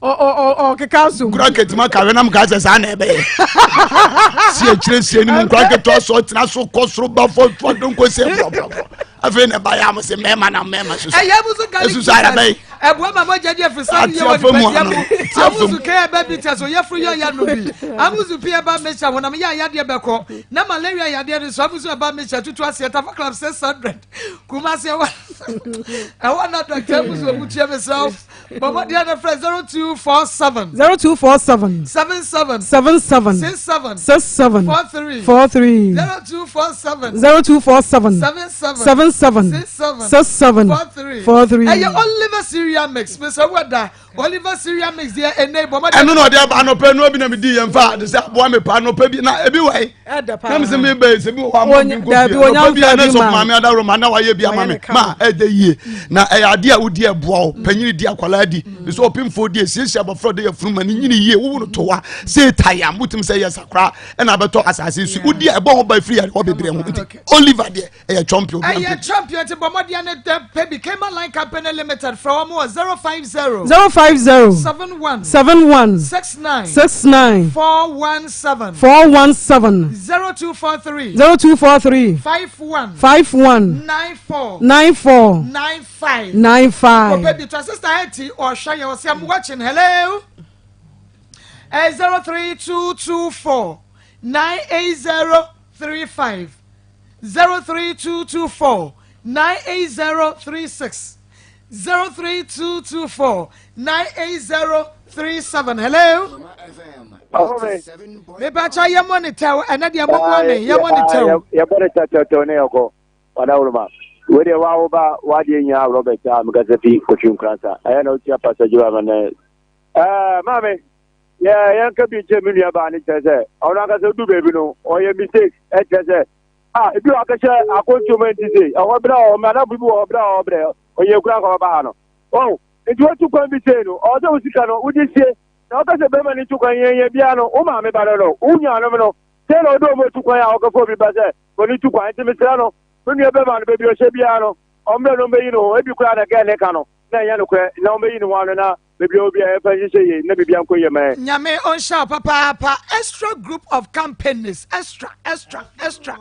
ɔkeka so nkura ketewa kawe nam kaa sɛ saa na ɛbɛyɛ si akyire si anim nkura ketewa so ɔtena so kɔ soro ba fɔ to adonko sɛ brɔbrɔbrɔ afei na ɛba yɛ amo sɛ mɛɛma na mɛɛma soso ɛyɛ amusu garlic esusu ara bɛyi ɛboa ma mogya di afisa no yɛ wɔ nipadua mu amusu kɛ ɛbɛ bi tɛ so yɛforo yɛ ɔyɛ no bi amusu pi ɛba mehyɛ honam yɛ ayadeɛ bɛkɔ na malaria yadeɛ no so amusu ɛba mehyɛ tutu aseɛ tafa club 600 kumase ɛwɔ ɛwɔ na dɔkta amusu omutua mesrɛ Bɔmmɔden na frɛ 0247. 0247. 77. 77. 67. 67. 43. 43. 0247. 0247. 77. 77. 67. 67. 43. 43. Ɛyɛ Oliver Cereal Mix. Mr. Wada, Oliver Cereal Mix deɛ ɛnɛ bɔmmɔden. Ɛno na ɔde aba anɔpɛ no bi na mi di yɛn fa de sɛ aboa mi pa anɔpɛ bi na ebi wɔ yi. Na mi sɛ mi bɛ sɛ bi wɔ hɔ ama mi nkɔ fie anɔpɛ bi a ne sɔ maame adaworo ma na wayɛ bi ama mi ma ɛdɛ yie na ɛyɛ adeɛ a wodi ɛboa wo panyini di akwadaa di bisɛ ɔpemfoɔ di esiesie abɔfra de yɛ funu ma ne nyini yie wowu no to wa sɛ etayam wotumi sɛ yɛ sakora ɛna abɛtɔ asase so wodi a ɛbɔ ho ba efiri yare hɔ bebree ho nti Oliver deɛ ɛyɛ champion. Ɛyɛ champion ti bɔ mmɔden ne dɛ pɛ bi Kema Line Company Limited frɛ wɔn wɔ 050 050 71 71 69 69 417 417 0243 0243 51 51 94 94 95 95. Kɔpɛ bi tɔ sister Hetty ɔhwɛ yɛn ɔsɛ I'm watching hello. Ɛyɛ 03224 98035. 03224 98036 03224 98037 hello. mepakyɛ yɛ mɔ ne tɛw ɛnɛ deɛ mɔmɔ me yɛ mɔ ne tɛw. yɛbɔ ne tɛtɛtɛw ne yɛkɔ ɔdawuruma wei deɛ wa wo ba wadeɛ nyinaa robert a mekasa fi kotwi nkranta ɛyɛ na wotua pastor jiwa ma nɛ ɛɛ maame yɛ yɛnka bi nkyɛ me nua baa ne kyerɛ sɛ ɔno ankasa du baabi no ɔyɛ mistake ɛkyerɛ sɛ ah ebi wɔ akɛhyɛ akɔntuo mu nti sei ɛhɔ berɛ a ɔmɛ anafo bi wɔ hɔ berɛ a ɔbrɛ ɔyɛ kura nkɔmɔ ba ha no ɔn nti wotu kwan bi sei no ɔwɔ sɛ wo sika no wode sie na wokɛ sɛ bɛrima no tu kwan yɛnyɛ biara no wo maame ba no no wo nuanom no sei na ɔde ɔmo tu kwan a ɔkɔfa obi ba sɛ ɔne tu kwan nti mesrɛ no me nua bɛrima no baabi ɔhyɛ biara no ɔmmerɛ no ɔmbɛyi no ho ebi koraa na gɛɛ ne ka no. na ɛnyɛ nokorɛ na ɔmmɛyi ne ho ano na baabi a ɔwɔ biara yɛmfa nhyehyɛ yie na biribiara nkɔ yie mma yɛn. Nyame ɔnhyira wo papaapa extra group of companies extra extra extra.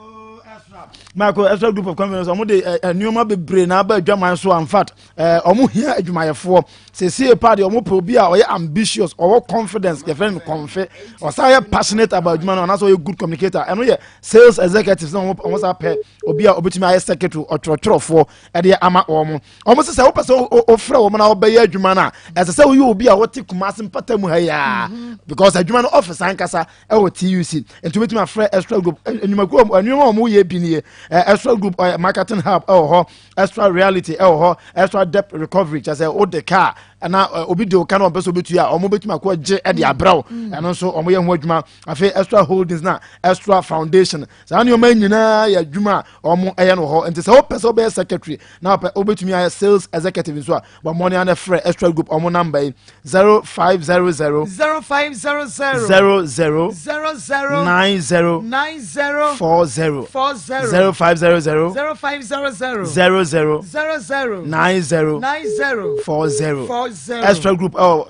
Michael extra group of companies wɔn de nneɛma bebree na aba adwaman so in fact wɔn hia adwumayɛfoɔ sesie paa deɛ wɔn pɛ obi a ɔyɛ ambitious ɔwɔ confidence yɛfrɛ no kɔnfe ɔsan yɛ passionate about adwuma no anaasɛ ɔyɛ good communicator ɛno yɛ sales executives na wɔn san pɛ obi a obetumi ayɛ secretary ɔtwerɛtwerɛfoɔ ɛde ama wɔn wɔn sɛ sɛ wopɛ sɛ wofrɛ wɔn na wɔbɛyɛ adwuma no a ɛsɛ sɛ woyɛ obi a wɔte Kumasi mpata mu ha yi a mhm. because adwuma no office ankasa ɛwɔ TUC nti wobɛtumi afrɛ extra group nnwumakuo nneɛma a wɔyɛ bi nie extra group marketing hub ɛwɔ hɔ extra reality ɛwɔ hɔ extra debt recovery kyɛ sɛ wode kaa na obi de wo ka na ɔmpɛ sɛ obetua a wɔn bɛtumi akɔ gye ɛde abrɛ wo mm. ɛno nso wɔn yɛ ho adwuma afei extra holdings na extra foundation saa nneɛma nyinaa yɛ adwuma a wɔn yɛ no hɔ nti sɛ wopɛ sɛ wobɛyɛ secretary na wopɛ wobɛtumi ayɛ sales executive nso a bɔ mmɔden ana frɛ extra group wɔn namba yi 0500 0500 00 00 90 90 40 40 0500 0500 00 00 90 90 40 40 extra group ɛwɔ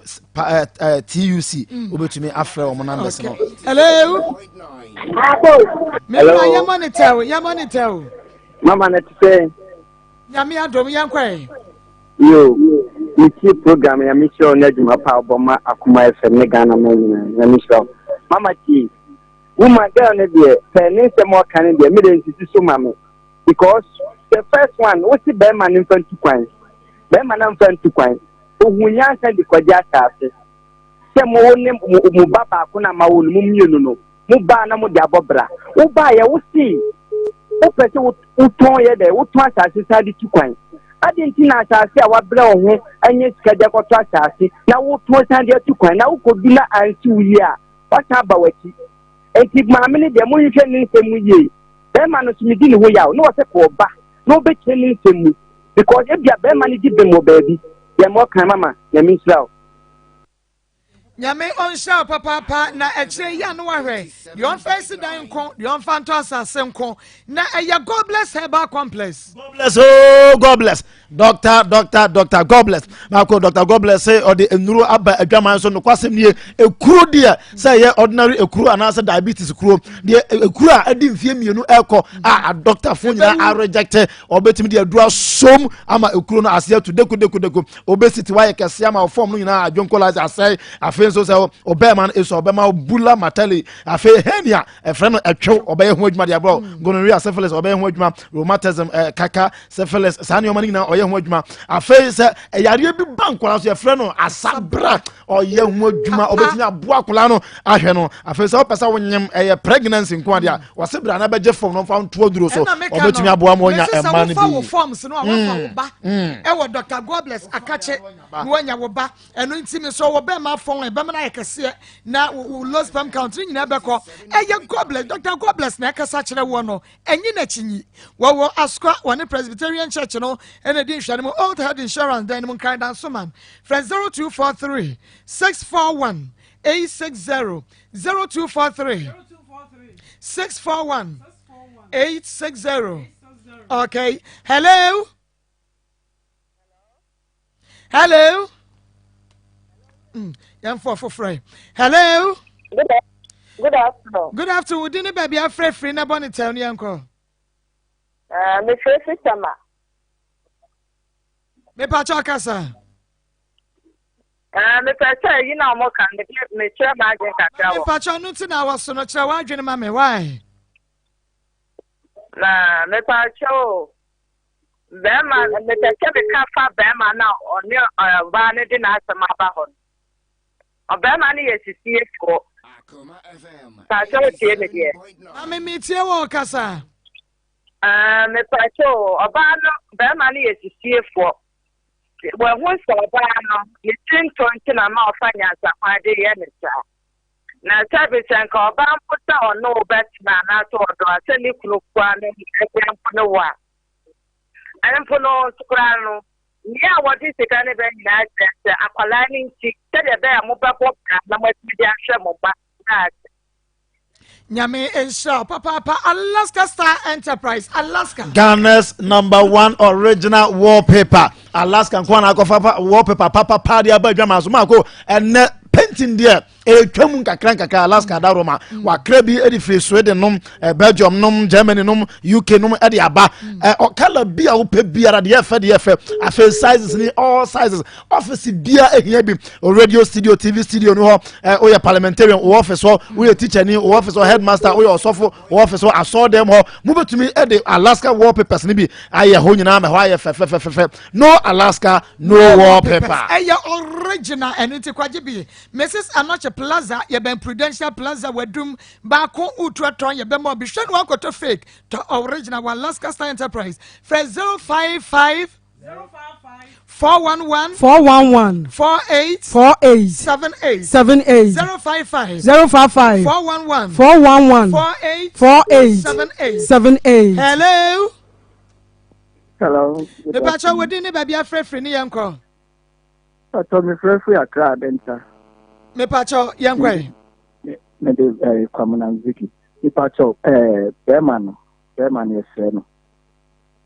tuc wobɛtumi afrɛ wɔn numbers no. Hello. Mewura yɛ monitor o yɛ monitor o. Mama na ti sɛ. Nyame adom yɛn kɔ ɛ. Yo, me tie program Nyame hyira wo ne adwuma pa a wobɔ ma Akoma FM ne Ghana man nyinaa. Nyame hyira wo. Mama tie, woman girl no deɛ pɛ ne nsɛm a ɔka no deɛ me deɛ nsisi so ma me because the first one wo se bɛrima no mfa ntu kwan, bɛrima no amfa ntu kwan, ohu nyansa de kɔgye asase sɛ mo wo ne mo ba baako na ma wo no mo mmienu no Mo baa na mo de abɔ bra. Wo baa yɛ wo see wo pɛ sɛ wo tɔn yɛ dɛ wo tɔn asase san de tu kwan. Adi nti na asase a wabrɛ wo ho anya sika de akɔtɔ asase na wo tɔn san de atu kwan na wo kɔ du na ansi wo yie a wasan aba w'akyi. Nti maame no deɛ mo nhwehwɛ ne nsɛm mu yie. Bɛrima no nso me di ne ho yaw na ɔsɛ kɔ ɔba na ɔbɛkyerɛ ne nsɛm mu because ebia bɛrima no di bem wɔ baabi. Deɛ ma ɔkan mama Nyame nhyira wo. Nyame ɔnhyira wo papaapa na ɛkyerɛ yi a no wahwɛ deɛ ɔmfa nsi dan nko deɛ ɔmfa ntɔ asase nko na ɛyɛ God bless herbal complex. God bless oh God bless doctor doctor doctor God bless baako doctor God bless sɛ ɔde nnuro aba adwaman so nokwasɛm nie ekuro deɛ sɛ ɛyɛ ordinary ekuro anaasɛ diabetes kuro deɛ ekuro a ɛdi mfie mmienu ɛkɔ a adɔktafoɔ nyinaa arejecte ɔbɛtumi de aduro asom ama ekuro no aseɛ to deko deko deko obesity wayɛ kɛse ama fam no nyinaa adwonkolaze asɛe afei nso sɛ ɔbɛrima no esɔ ɔbɛma bula matali afei hernia ɛfrɛ no ɛtwew ɔbɛyɛ ho adwuma de abrɔ mm. gonorrhea syphilis ɔbɛyɛ ho adwuma rheumatism ɛɛ kaka syphilis saa nneɛma no nyinaa ɔyɛ ho adwuma afei sɛ ɛyareɛ bi ba nkwadaa so yɛfrɛ no asabra ɔyɛ ho adwuma ɔbɛtumi aboa akwadaa no ahwɛ no afei sɛ ɔpɛ sɛ wonyem ɛyɛ pregnancy nko adeɛ a wɔse bra na bɛgye fam no mfa nto aduro so ɔbɛtumi aboa ma ɔnya ɛma no bi wo forms no a wafa wo ba mm. ɛwɔ Dr. Godbless akakye na wanya wo ba ɛno nti me so wɔ bɛma fɔn ɛbɛma no ayɛ kɛseɛ na wo low sperm count ne nyinaa bɛkɔ ɛyɛ Godbless Dr. Godbless na ɛkasa kyerɛ woɔ no ɛnyi n'akyinyi wɔwɔ Asukwa wɔne Presbyterian Church no ɛna di nhwɛ no mu Old Head Insurance dan no mu Nkran Dansoman frɛ 0243 641 860 0243 641 860. Okay. Hello. Hello. Yɛn fɔ foforɔ yi. Hello. Good afternoon. Good afternoon. Wodi ne baabi afrɛfiri na bɔ ne tɛw ne yɛn kɔ. Mefrɛ fi Tama. Mepakyɛ ɔkasa. Ah, mepɛ sɛ yi na ɔmo ka no mekyerɛ m'adwene kakra wɔ. Mepakyɛ ɔno nti na awɔ so no kyerɛ w'adwene ma me why? Na mepakyɛ o bɛrima mepɛ sɛ meka fa bɛrima no a ɔne ɔbaa no de n'asɛm aba hɔ no. Ɔbɛrima no yɛ sisiefoɔ. Pakyɛ wotie me deɛ. Maame metie wɔ ɔkasa. Ah, mepakyɛ o ɔbaa no bɛrima no yɛ sisiefoɔ. Wahu sɛ ɔbaa no, ne tiri ntɔ nti na ama ɔfa nyansakwan de yɛ no saa. Na sɛbe sɛ nka ɔbaa mpo sɛ ɔne wo bɛtena anaasɛ ɔdɔ a sɛ ne kunu koraa no agya mpo ne wo a, ɛno mpo no nso koraa no, nea a wɔde sika no bɛ nyinaa kyerɛ sɛ akwadaa no nti, sɛdeɛ ɛbɛyɛ a mobɛbɔ bra na moatumi de ahwɛ mo mma daakye. Nyame nhyira wo papaapa Alaska Star Enterprise Alaska. Ghana's number one original wallpaper Alaska nko na akɔfa wallpaper papapa de aba adwama so maako ɛnɛ painting deɛ ɛretwa mu nkakra nkakra Alaska adaroma mm. wakra bi de firi Sweden nom eh, Belgium nom Germany nom UK nom de aba mm. eh, kala bi a wopɛ biara deɛ ɛfɛ deɛ ɛfɛ afei sizes ni all sizes office bia ehia bi radio studio tv studio no hɔ ɛ woyɛ parliamentarian wɔ office hɔ woyɛ teacher ni wɔ office hɔ headmaster woyɛ ɔsɔfo wɔ office hɔ asɔɔdɛm hɔ mobɛtumi de alaska wallpapers no bi ayɛ hɔ nyinaa ma hɔ ayɛ fɛfɛfɛfɛ no alaska no wallpaper. Ɛyɛ original ɛno nti kwagye bi Mrs Anokye Plaza yɛbɛn Prudential Plaza wadum baako wotu atɔn yɛbɛma obi hwɛ no wankɔtɔ fake tɔ original wɔ Alaska Star Enterprise frɛ 055 411 411 48 48 78 78 055 055 411 411 48 48 78 78. Hello. Hello. Mepakyɛ wo din ne baabi afrɛfiri ne yɛnkɔ. Pakyɛ mefrɛfiri Accra Adenta. Mepakyɛ yɛnkɔ yi. Mede eh, Kwamina Nziki. Mepakyɛ eh, bɛrima no bɛrima no yɛsrɛ no.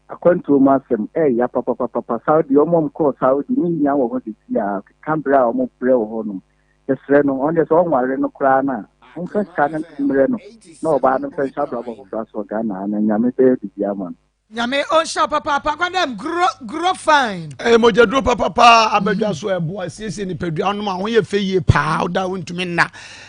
Akwantuo mu asɛm ɛɛya papapapapa Saudi ɔmo a ɔmo kɔɔ Saudi ne hia wɔ hɔ sisi a keka brɛ a ɔmo brɛ wɔ hɔ nom yɛsrɛ no ɔno deɛ sɛ ɔnware no koraa no a ɔmfa sika no mmerɛ no na ɔbaa no mfa nhyɛ abrabɔ foforɔ ase wɔ Ghana ha na Nyame bɛyɛ biribi ama no. Nyame ɔnhyira wo papaapa Kwadam grow grow fine. Ɛyɛ mogyaduro papapa abadwa so ɛboa siesie nipadua nom a ho yɛ fɛ yie paa woda wontumi nna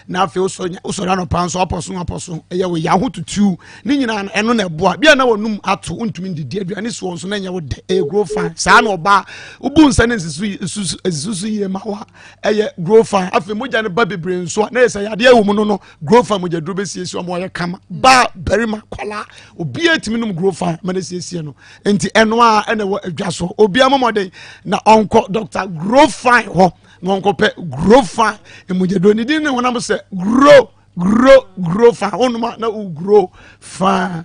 na afei wosɔre anɔpa nso apɔ so apɔ so ɛyɛ wo ya ho tutu ne nyinaa no ɛno na ɛboa bia na wɔnum ato wontumi ndidi aduane soɔ nso na ɛnyɛ wo dɛ ɛyɛ grow fine saa na ɔbaa wobu nsa ne nsusu so yie ma wa ɛyɛ grow fine afei mogya no ba bebree nso a na yɛ sɛ yadeɛ wɔ mu no no grow fine mogya duro bɛsiesie ɔmo ɔyɛ kama baa barima kwalaa obiara tumi nom grow fine ma no siesie no nti ɛno a ɛna ɛwɔ adwa so obiara mɔmɔden na ɔnkɔ doctor grow fine hɔ na ɔnkɔpɛ grow fine mogyaduro ne din ne honam sɛ grow grow grow fine wonom a na wo grow fine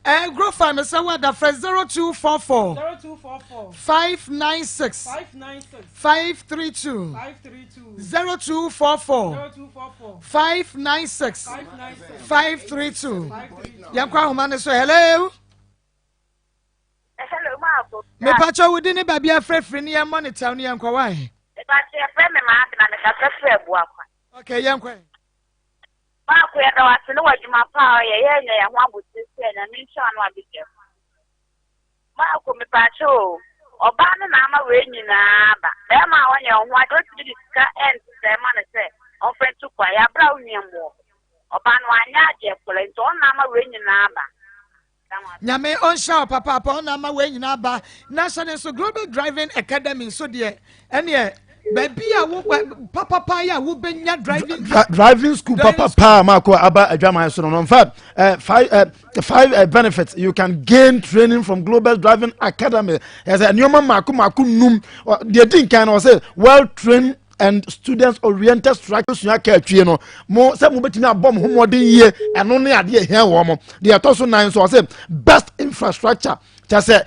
Eh, grow fine mesɛ wo ada frɛ 0244 596 532 0244 596 532 yɛnkɔ ahoma no so hello Hello, Maako. Mepakyɛ wo din ne baabi afrɛfiri ne yɛn monitor ne yɛn kɔ wae. Mepakyɛ yɛfrɛ me Maame na mekasa firi Abuakwa. Okay, yɛn kɔ. Maako yɛda wo ase ne w'adwuma pa a ɔyɛ yɛ nya yɛn ho abotire sɛ Nyame nhyira no abɛgya mu. Maako mepakyɛ o ɔbaa no na ama wei nyinaa ba bɛrima a ɔnyɛ wo ho ade otumi de sika ɛnte sɛ ɛma no sɛ ɔmfa ntu kwan yɛ abere a wo nua mmoɔ ɔbaa no anyɛ adeɛ korɔ nti ɔno na ama wei nyinaa ba. Nyame ɔnhyira wo papaapa ɔna ama wei nyinaa ba na hyɛ ne nso Global Driving Academy nso deɛ ɛneɛ baabi a wo papapa yi a wobɛnya driving driving school papapa maako aba adwaman so no no in fact uh, five uh, five uh, benefits you can gain training from Global Driving Academy ɛsɛ nneɛma mako mako num deɛ di nkan no ɔsɛ well trained and students oriented structure sua kaa twie no mo sɛ mo bɛtumi abɔ mo ho mmɔden yie ɛno ne adeɛ ɛhia wɔ mo deɛ ɛtɔ so nan nso ɔsɛ best infrastructure kyɛ sɛ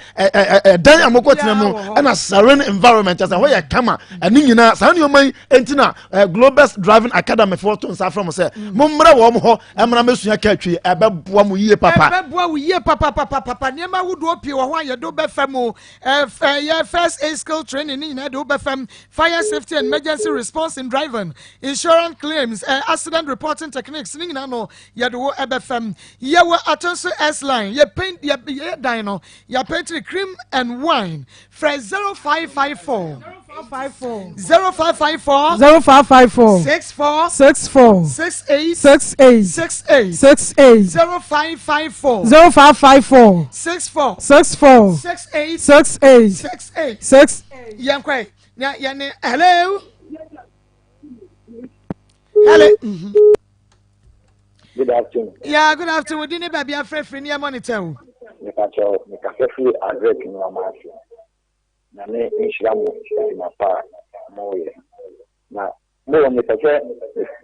ɛdan a mokɔ tena mu ɛna serene environment kyɛ sɛ hɔ yɛ kama ɛne nyinaa saa nneɛma yi nti na global driving academy foɔ to nsa frɛ mo sɛ mommrɛ wɔn hɔ ɛmra mɛsua kaa twie ɛbɛboa mo yie papa ɛbɛboa wo yie papapapapa nneɛma ahodoɔ pii wɔ hɔ a yɛde wobɛfa mu ɛyɛ first aid skill training ne nyinaa de wobɛfa mu Fire safety and emergency response in driving, insurance claims, eh, accident reporting techniques ne nyinaa no yɛde wo ɛbɛfam. Yɛwɔ Atonso S line, yɛ paint yɛ yɛ dan no, yɛ paint cream and wine. Frɛ 0554 0554 0554 64 64 68 68 68 68 0554 0554 64 64 68 68 68 6 Yɛn kɔ na yɛne hello hello. Mm-hmm. Good afternoon. Yeah, good afternoon. Di ne baabi afrɛfrɛ ne yɛ monitor o. Mepakyɛw mekasa firi Agric nneɛma ase. Na me nhyira mo adwuma pa a moyɛ. Na mo wɔ mepɛ sɛ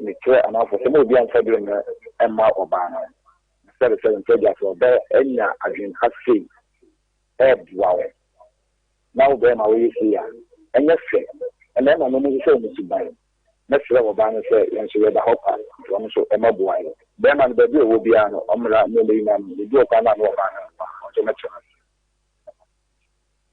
mekyerɛ amanfoɔ sɛ mo obi amfa duro no mma ɔbaa no. Sɛbesɛbe mfɛ gya sɛ ɔbɛ anya adwempa sei ɛɛboa wo. na wo bɛɛma woyɛ sei a, ɛnyɛ fɛ. Mmarima no, wɔnsesa wɔn suban. Mɛsrɛ ɔbaa no sɛ yɛn nso yɛda hɔ kwa, nti ɔno nso ɔmmɛboa yɛn. Bɛrima no baabi a ɔwɔ biara no, ɔmmra na ɔmmɛyi n'ano. Ebi wɔ koraa no a na ɔbaa no nkwa, ɔnso mɛkyerɛ no.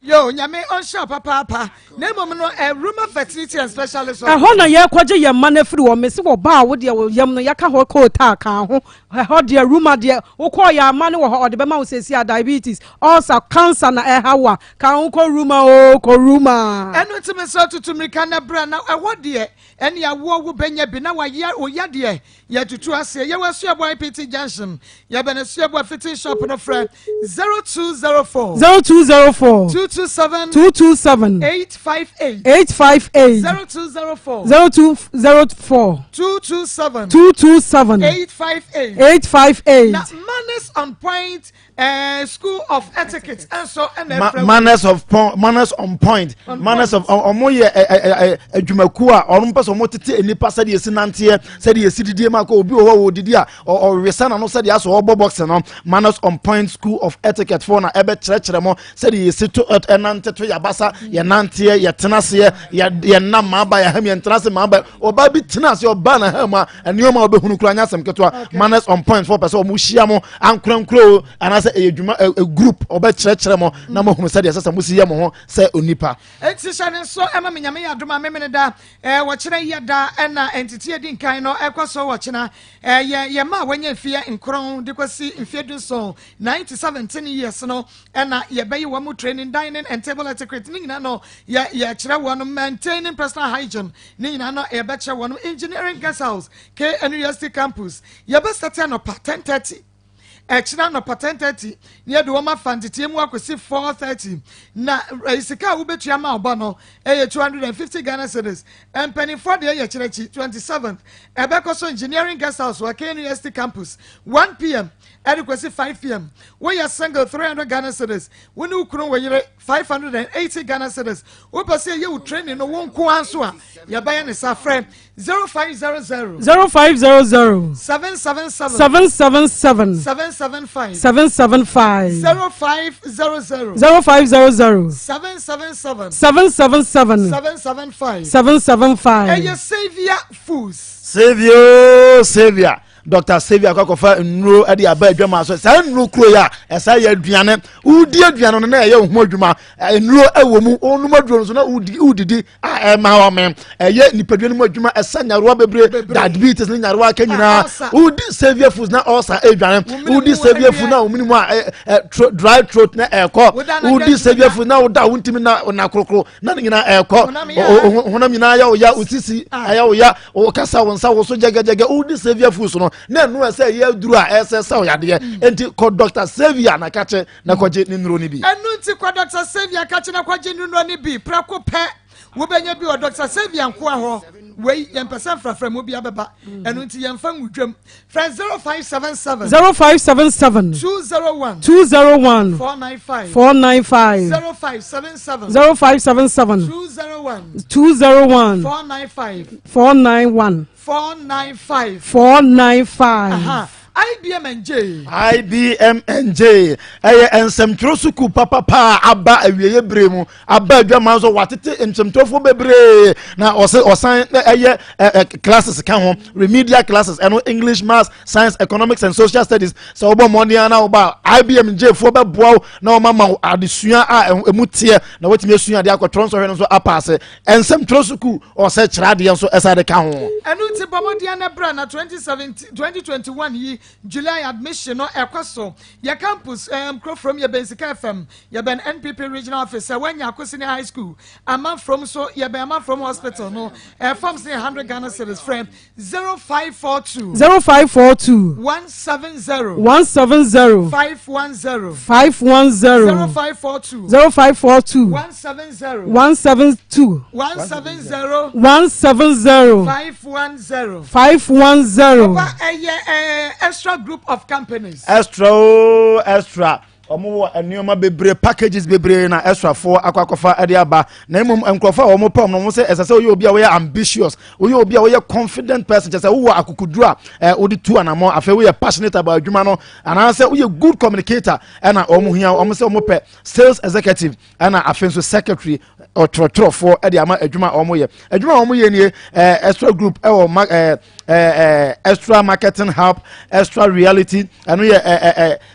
Yoo Nyame ɔnhyira wo papaapa na mmom no eh, Ruma Fertility and Specialist Hospital. Ɛhɔ na yɛrekɔgye yɛn mma no afiri hɔ. Mese wɔ ba a wo deɛ wo yam no yɛka hɔ kootaa ka ho. Ɛhɔ deɛ Ruma deɛ wokɔɔ yɛ ama no wɔ hɔ ɔde bɛma wo seesei a diabetes, ulcer, cancer na ɛha wo a ka ho kɔ Ruma oo kɔ Ruma. Ɛno nti mesrɛ wo tutu mmirika na bra na ɛhɔ deɛ ɛne awoɔ wo bɛnya bi na wayɛ wo yadeɛ Yɛtutu aseɛ. Yɛwɔ Asuaboa IPT junction. Yɛbɛn Asuaboa fitting shop no frɛ 0204. 0204. 227. 227. 858. 858. 0204. 0204. 227. 227. 858. 858. Na manners on point Eh, school of etiquette nso ɛna ɛfrɛ Ma manners of point manners on point manners of ɔmo yɛ ɛ ɛ adwumakuo a ɔmo mpɛ sɛ ɔmo tete nipa sɛdeɛ esi nanteɛ sɛdeɛ esi didie mu akɔ obi wɔ hɔ a ɔdidi a ɔwesa n'ano sɛdeɛ asɔ ɔbɔ boxing no. Manners on Point School of Etiquette foɔ na ɛbɛkyerɛkyerɛ mo sɛdeɛ yɛsi to ɛnante to yabasa, yɛnanteɛ, yɛtena aseɛ, yɛnam maaba yɛham, yɛntena ase maaba. Ɔbaa bi tena ase ɔbaa na ha mu a, nneɛma a ɔbɛhunu kura nyɛ asɛm ketewa. Manners on Point foɔ pɛ sɛ ɔmo hyia mo ankorankoro o anaasɛ ɛyɛ dwuma ɛ group, ɔbɛkyerɛkyerɛ mo na mo hunu sɛdeɛ ɛsɛ sɛ mo si yɛ mo ho sɛ onipa. Enti hyɛ ne nso ɛma me Nyame yɛ adom a memene da ɛɛ wɔkyena yi da ɛna ntete edi nkan no ɛkɔ so wɔkyena ɛyɛ yɛ mma a wɔanya mfeɛ nkron de kɔsi mfeɛ 17, 9 to 17 years no, ɛna yɛbɛyɛ wɔn mu training, dining and table etiquette ne nyinaa no yɛ yɛkyerɛ wɔn, maintaining personal hygiene ne nyinaa no yɛbɛkyerɛ wɔn. Engineering Guest House, KNUST campus, yɛbɛstart anɔpa 10:30, ɛkyerɛ anɔpa 10:30 na yɛde wɔn afa nteteɛ mu akɔsi 4:30. Na sika a wobɛtua ma ɔba no ɛyɛ 250 Ghana cedis. Mpanimfoɔ deɛ yɛ kyerɛkyi 27th, ɛbɛkɔ so Engineering Guest House wɔ KNUST campus, 1 p.m. ɛde kɔsi 5 p.m. Woyɛ single, 300 Ghana cedis. Wo ne wo kunu wɔ yere, 580 Ghana cedis. Wopɛ sɛ yɛyɛ wo training no wo nko ara nso a, yɛbɛyɛ ne sa. Frɛ 0500. 0500. 777. 777. 775. 775. 0500. 0500. 777. 777. 775. 775. Ɛyɛ Saviour Foods. Saviour, Saviour, Dr Saviour akɔ akɔfa nnuro de aba adwama so. Saa nnuro kuro yi a ɛsa yɛ aduane, wodi aduane no na ɛyɛ wo ho adwuma. Nnuro ɛwɔ mu, wɔnom aduro no so na wodidi a ɛma wɔn ɛyɛ nipadua no mu adwuma, ɛsa nyarewa bebree, diabetes ne nyarewa aka nyinaa. Wodi Saviour Foods na ɔsa aduane, wodi Saviour Food na wɔn mu a dry throat na ɛkɔ, wodi Saviour Food na woda wontumi na na korokoro na ne nyinaa ɛkɔ, honam nyinaa yɛ wo ya, wo sisi ɛyɛ wo ya, wo kasa, wo nsa wo so gyɛgɛgyɛgɛ, wodi Saviour Foods no na ɛno ɛsɛ ɛyɛ aduro a ɛsɛ sɛ ɔyadeɛ. Nti kɔ Dr Saviour na kakye na kɔgye ne nnuro no bi. Ɛno nti kɔ Dr Saviour kakye na kɔgye ne nnuro no bi prɛko pɛ. Wobɛnya bi wɔ Dr Saviour nkoa hɔ. Wei yɛmpɛ sɛ mfrafra mu bi abɛba, ɛno nti yɛmfa ngu dwam. Frɛ 0577. 0577. 201. 201. 495. 495. 0577. 0577. 201. 201. 495. 491. 495. 495. Aha. IBMNJ. IBMNJ ɛyɛ nsɛmtwerɛ sukuu papapa a aba awieeɛ bere mu aba adwama nso watete nsɛmtwerɛfoɔ bebree na ɔsɛ ɔsan ɛyɛ ɛ classes ka ho, remedial classes, ɛno English, Maths, Science, Economics and Social Studies. Sɛ wobɔ mmɔden na woba IBMNJ foɔ bɛboa wo na wɔma ma wo adesua a ɛmu teɛ na watumi asua adeɛ akɔtwerɛ nsɔhwɛ no nso apaase. Nsɛmtwerɛ sukuu ɔsɛ kyerɛ adeɛ nso ɛsɛ de ka ho. Ɛno nti bɔ mmɔden no berɛ na 2017 2021 yi July admission no ɛkɔ so. Yɛ campus Kurofurom, yɛbɛn Sika FM, yɛbɛn NPP regional office sɛ woanya Akosini High School. Amanfrom so yɛbɛn Amanfrom Hospital no. Forms ne 100 Ghana cedis. Frɛ 0542. 0542. 170. 170. 510. 510. 0542. 0542. 170. 172. 170. 170. 510. 510. Papa, ɛyɛ Extra Group of Companies. Extra o, Extra, wɔn wɔ nneɛma bebree, packages bebree na Extrafoɔ akɔ akɔfa ɛde aba. Na mmom nkurɔfoɔ a wɔn pɛ wɔn no, wɔn sɛ ɛsɛ sɛ woyɛ obi a wɔyɛ ambitious, woyɛ obi a wɔyɛ confident person, kyerɛ sɛ wowɔ akokoduro a wode tu anammɔ, afei woyɛ passionate about adwuma no, anaasɛ woyɛ good communicator. Ɛna wɔn hia wɔn sɛ wɔn pɛ sales executive ɛna afei nso secretary, ɔtwerɛtwerɛfoɔ ɛde ama adwuma a wɔn yɛ. Adwuma a wɔn yɛ nie. Extra Group ɛwɔ ma Extra Marketing Hub, Extra Reality, ɛno yɛ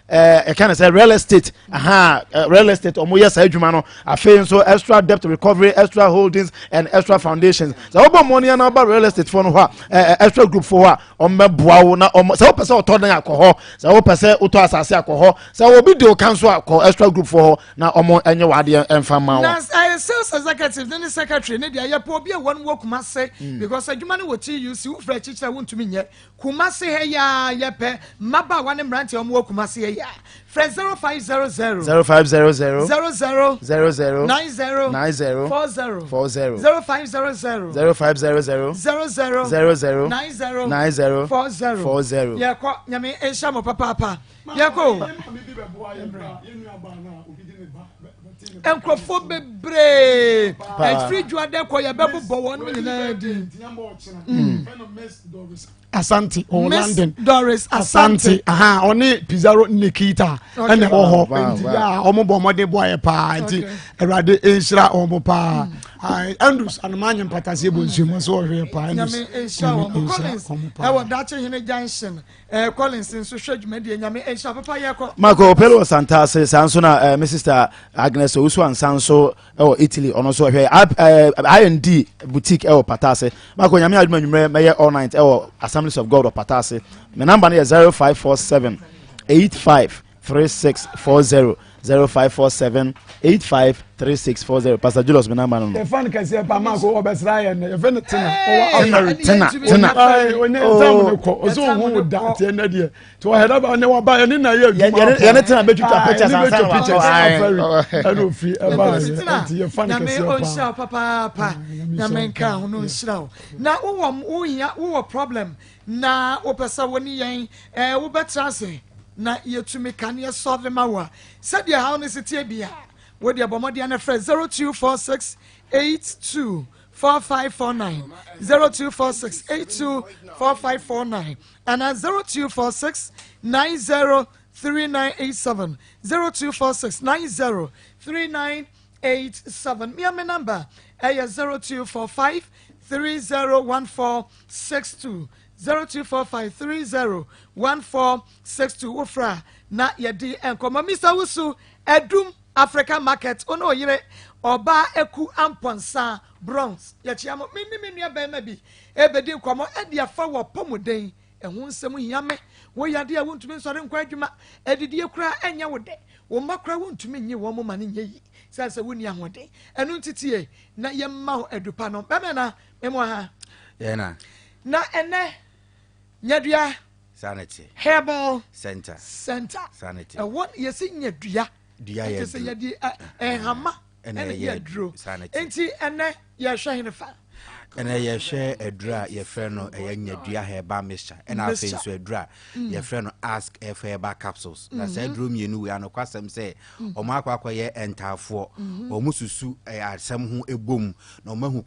ɛka ne sɛ real estate aha, real estate ɔmo yɛ saa adwuma no. Afei nso Extra Debt Recovery, Extra Holdings and Extra Foundations. Sɛ wobɔ mmɔne na woba real estate foɔ no hɔ a, Extra Group foɔ hɔ a, ɔmo bɛboa wo. Na ɔmo sɛ wopɛ sɛ ɔtɔ dan akɔ hɔ, sɛ wopɛ sɛ wotɔ asase akɔ hɔ, sɛ obi de o kan so akɔ Extra Group foɔ hɔ na ɔmo ɛnyɛ w'adeɛ ɛmfa ma wo. Na sales executive ne secretary ne deɛ, yɛpɛ obi a wɔn wɔ Kumase, because adwuma no wɔ TUC. Wofura akyikyiri a wontumi nyɛ Kumase ha yaa. Yɛpɛ mmabaawa ne mmeranteɛ a wɔn wɔ Kumase ha yaa. Frɛ 0500 0500 00 00 90 90 40 40. 0500 0500 00 00 90 90 40. 40. Yɛkɔ. Nyame nhyɛ mo papaapa. Yɛkɔ o. Nkurɔfoɔ bebree ɛfiri dwuadɛ kɔ, yɛbɛbobɔ wɔn nyinaa din. Asante ɔwɔ Miss London. Doris Asante. Asante aha, ɔne Pizarro Nikita ɛna ɛwɔ hɔ. Nti yɛ a ɔmo bɔ ɔmɔden bɔ ayɛ paa, nti Awurade nhyira ɔmo paa. Andrews anoma nye mpataseɛ bɔ nsuo mu so ɔhwɛ paa, Andrews. Nyame nhyira wɔn. Collins ɛwɔ Dakye Hene Junction, Collins nso hwɛ dwumadie. Nyame nhyira papa. Yɛkɔ. Marco Opelo wɔ Santase saa nso na me sister Agnes Owusu Ansa nso ɛwɔ Italy, ɔno nso hwɛ IND Boutique ɛwɔ Patase. Marco, Nyame adwuma nwummerɛ mɛyɛ all night ɛwɔ Assemblies of God wɔ Patase. Me number no yɛ 0547 85 3640, 0547 85 3640. Pastor Julius, me number no. Yɛfa no kɛseɛ pa maako ɔbɛsra yɛ nnɛ. Yɛfɛ no Tena, ɔwɔ afɛre. Tena, Tena. Ɔnyɛ ntam no kɔ ɔsɛ ɔhu wo da teɛ nnɛ deɛ nti ɔhɛdɛ ba ne waba yɛne na yɛ adwuma. Yɛne Tena bɛtwitwa pictures ansa ansa na na pictures. wakɔ. Afɛre ɛna ofiri ɛba yɛ, nti yɛfa no Nyame kɛseɛ paa. ɔnhyira wo papaapa. Nyame nka ho no nhyira wo. Na wowɔ wohia, wowɔ problem na wopɛ sɛ wo ne yɛn wobɛtena ase na yɛtumi ka ne yɛsɔve ma wo a, sɛdeɛ haw no si tie bia, wodeɛ bɔ mmɔden no frɛ 0246 82 4549, 0246 82 4549 ana 0246 90 3987, 0246 90 3987. Mia me number ɛyɛ 0245 301462, 0245 301462. Wofra na yɛde nkɔmmɔ. Mr Wusu, Adum Africa Market, ɔne ɔyere ɔbaa Eku Ampɔnsa Bronze, yɛkyia mo. Me ne me nua bɛrima bi ebedi nkɔmmɔ ɛde afa wɔ pɔmuden ɛho nsɛm. Hia me woyɛ adeɛ a wontumi nsɔre nkɔ adwuma, adidie koraa ɛnyɛ wo dɛ, wo mma koraa wontumi nye wɔn mo ma no nyɛ yi sɛ wonni ahoɔden. Ɛno ntitie na yɛmma wo adupa no bɛmɛ na memo ha. Yɛna. Na ɛnɛ Nyadua saa na te Herbal Center. Center. Saa na te. Ɛwɔ yɛsi nyadua. Dua yɛ ɛnti sɛ aduro. Yɛde nhama ɛna ɛna ɛyɛ yɛ aduro. Saa na te. Nti ɛnɛ yɛhwɛ hene fa? Ɛnɛ yɛhwɛ aduro a yɛfrɛ no ɛyɛ Nyadua Herbal Mixture, ɛna afei Mixture. nso aduro a yɛfrɛ no Ask F Herbal Capsules. Na saa aduro mmienu wei, anokwasɛm sɛ ɔmo akɔ akɔyɛ ntaafoɔ, ɔmo susu ɛyɛ asɛm ho ebom na ɔmo ahu.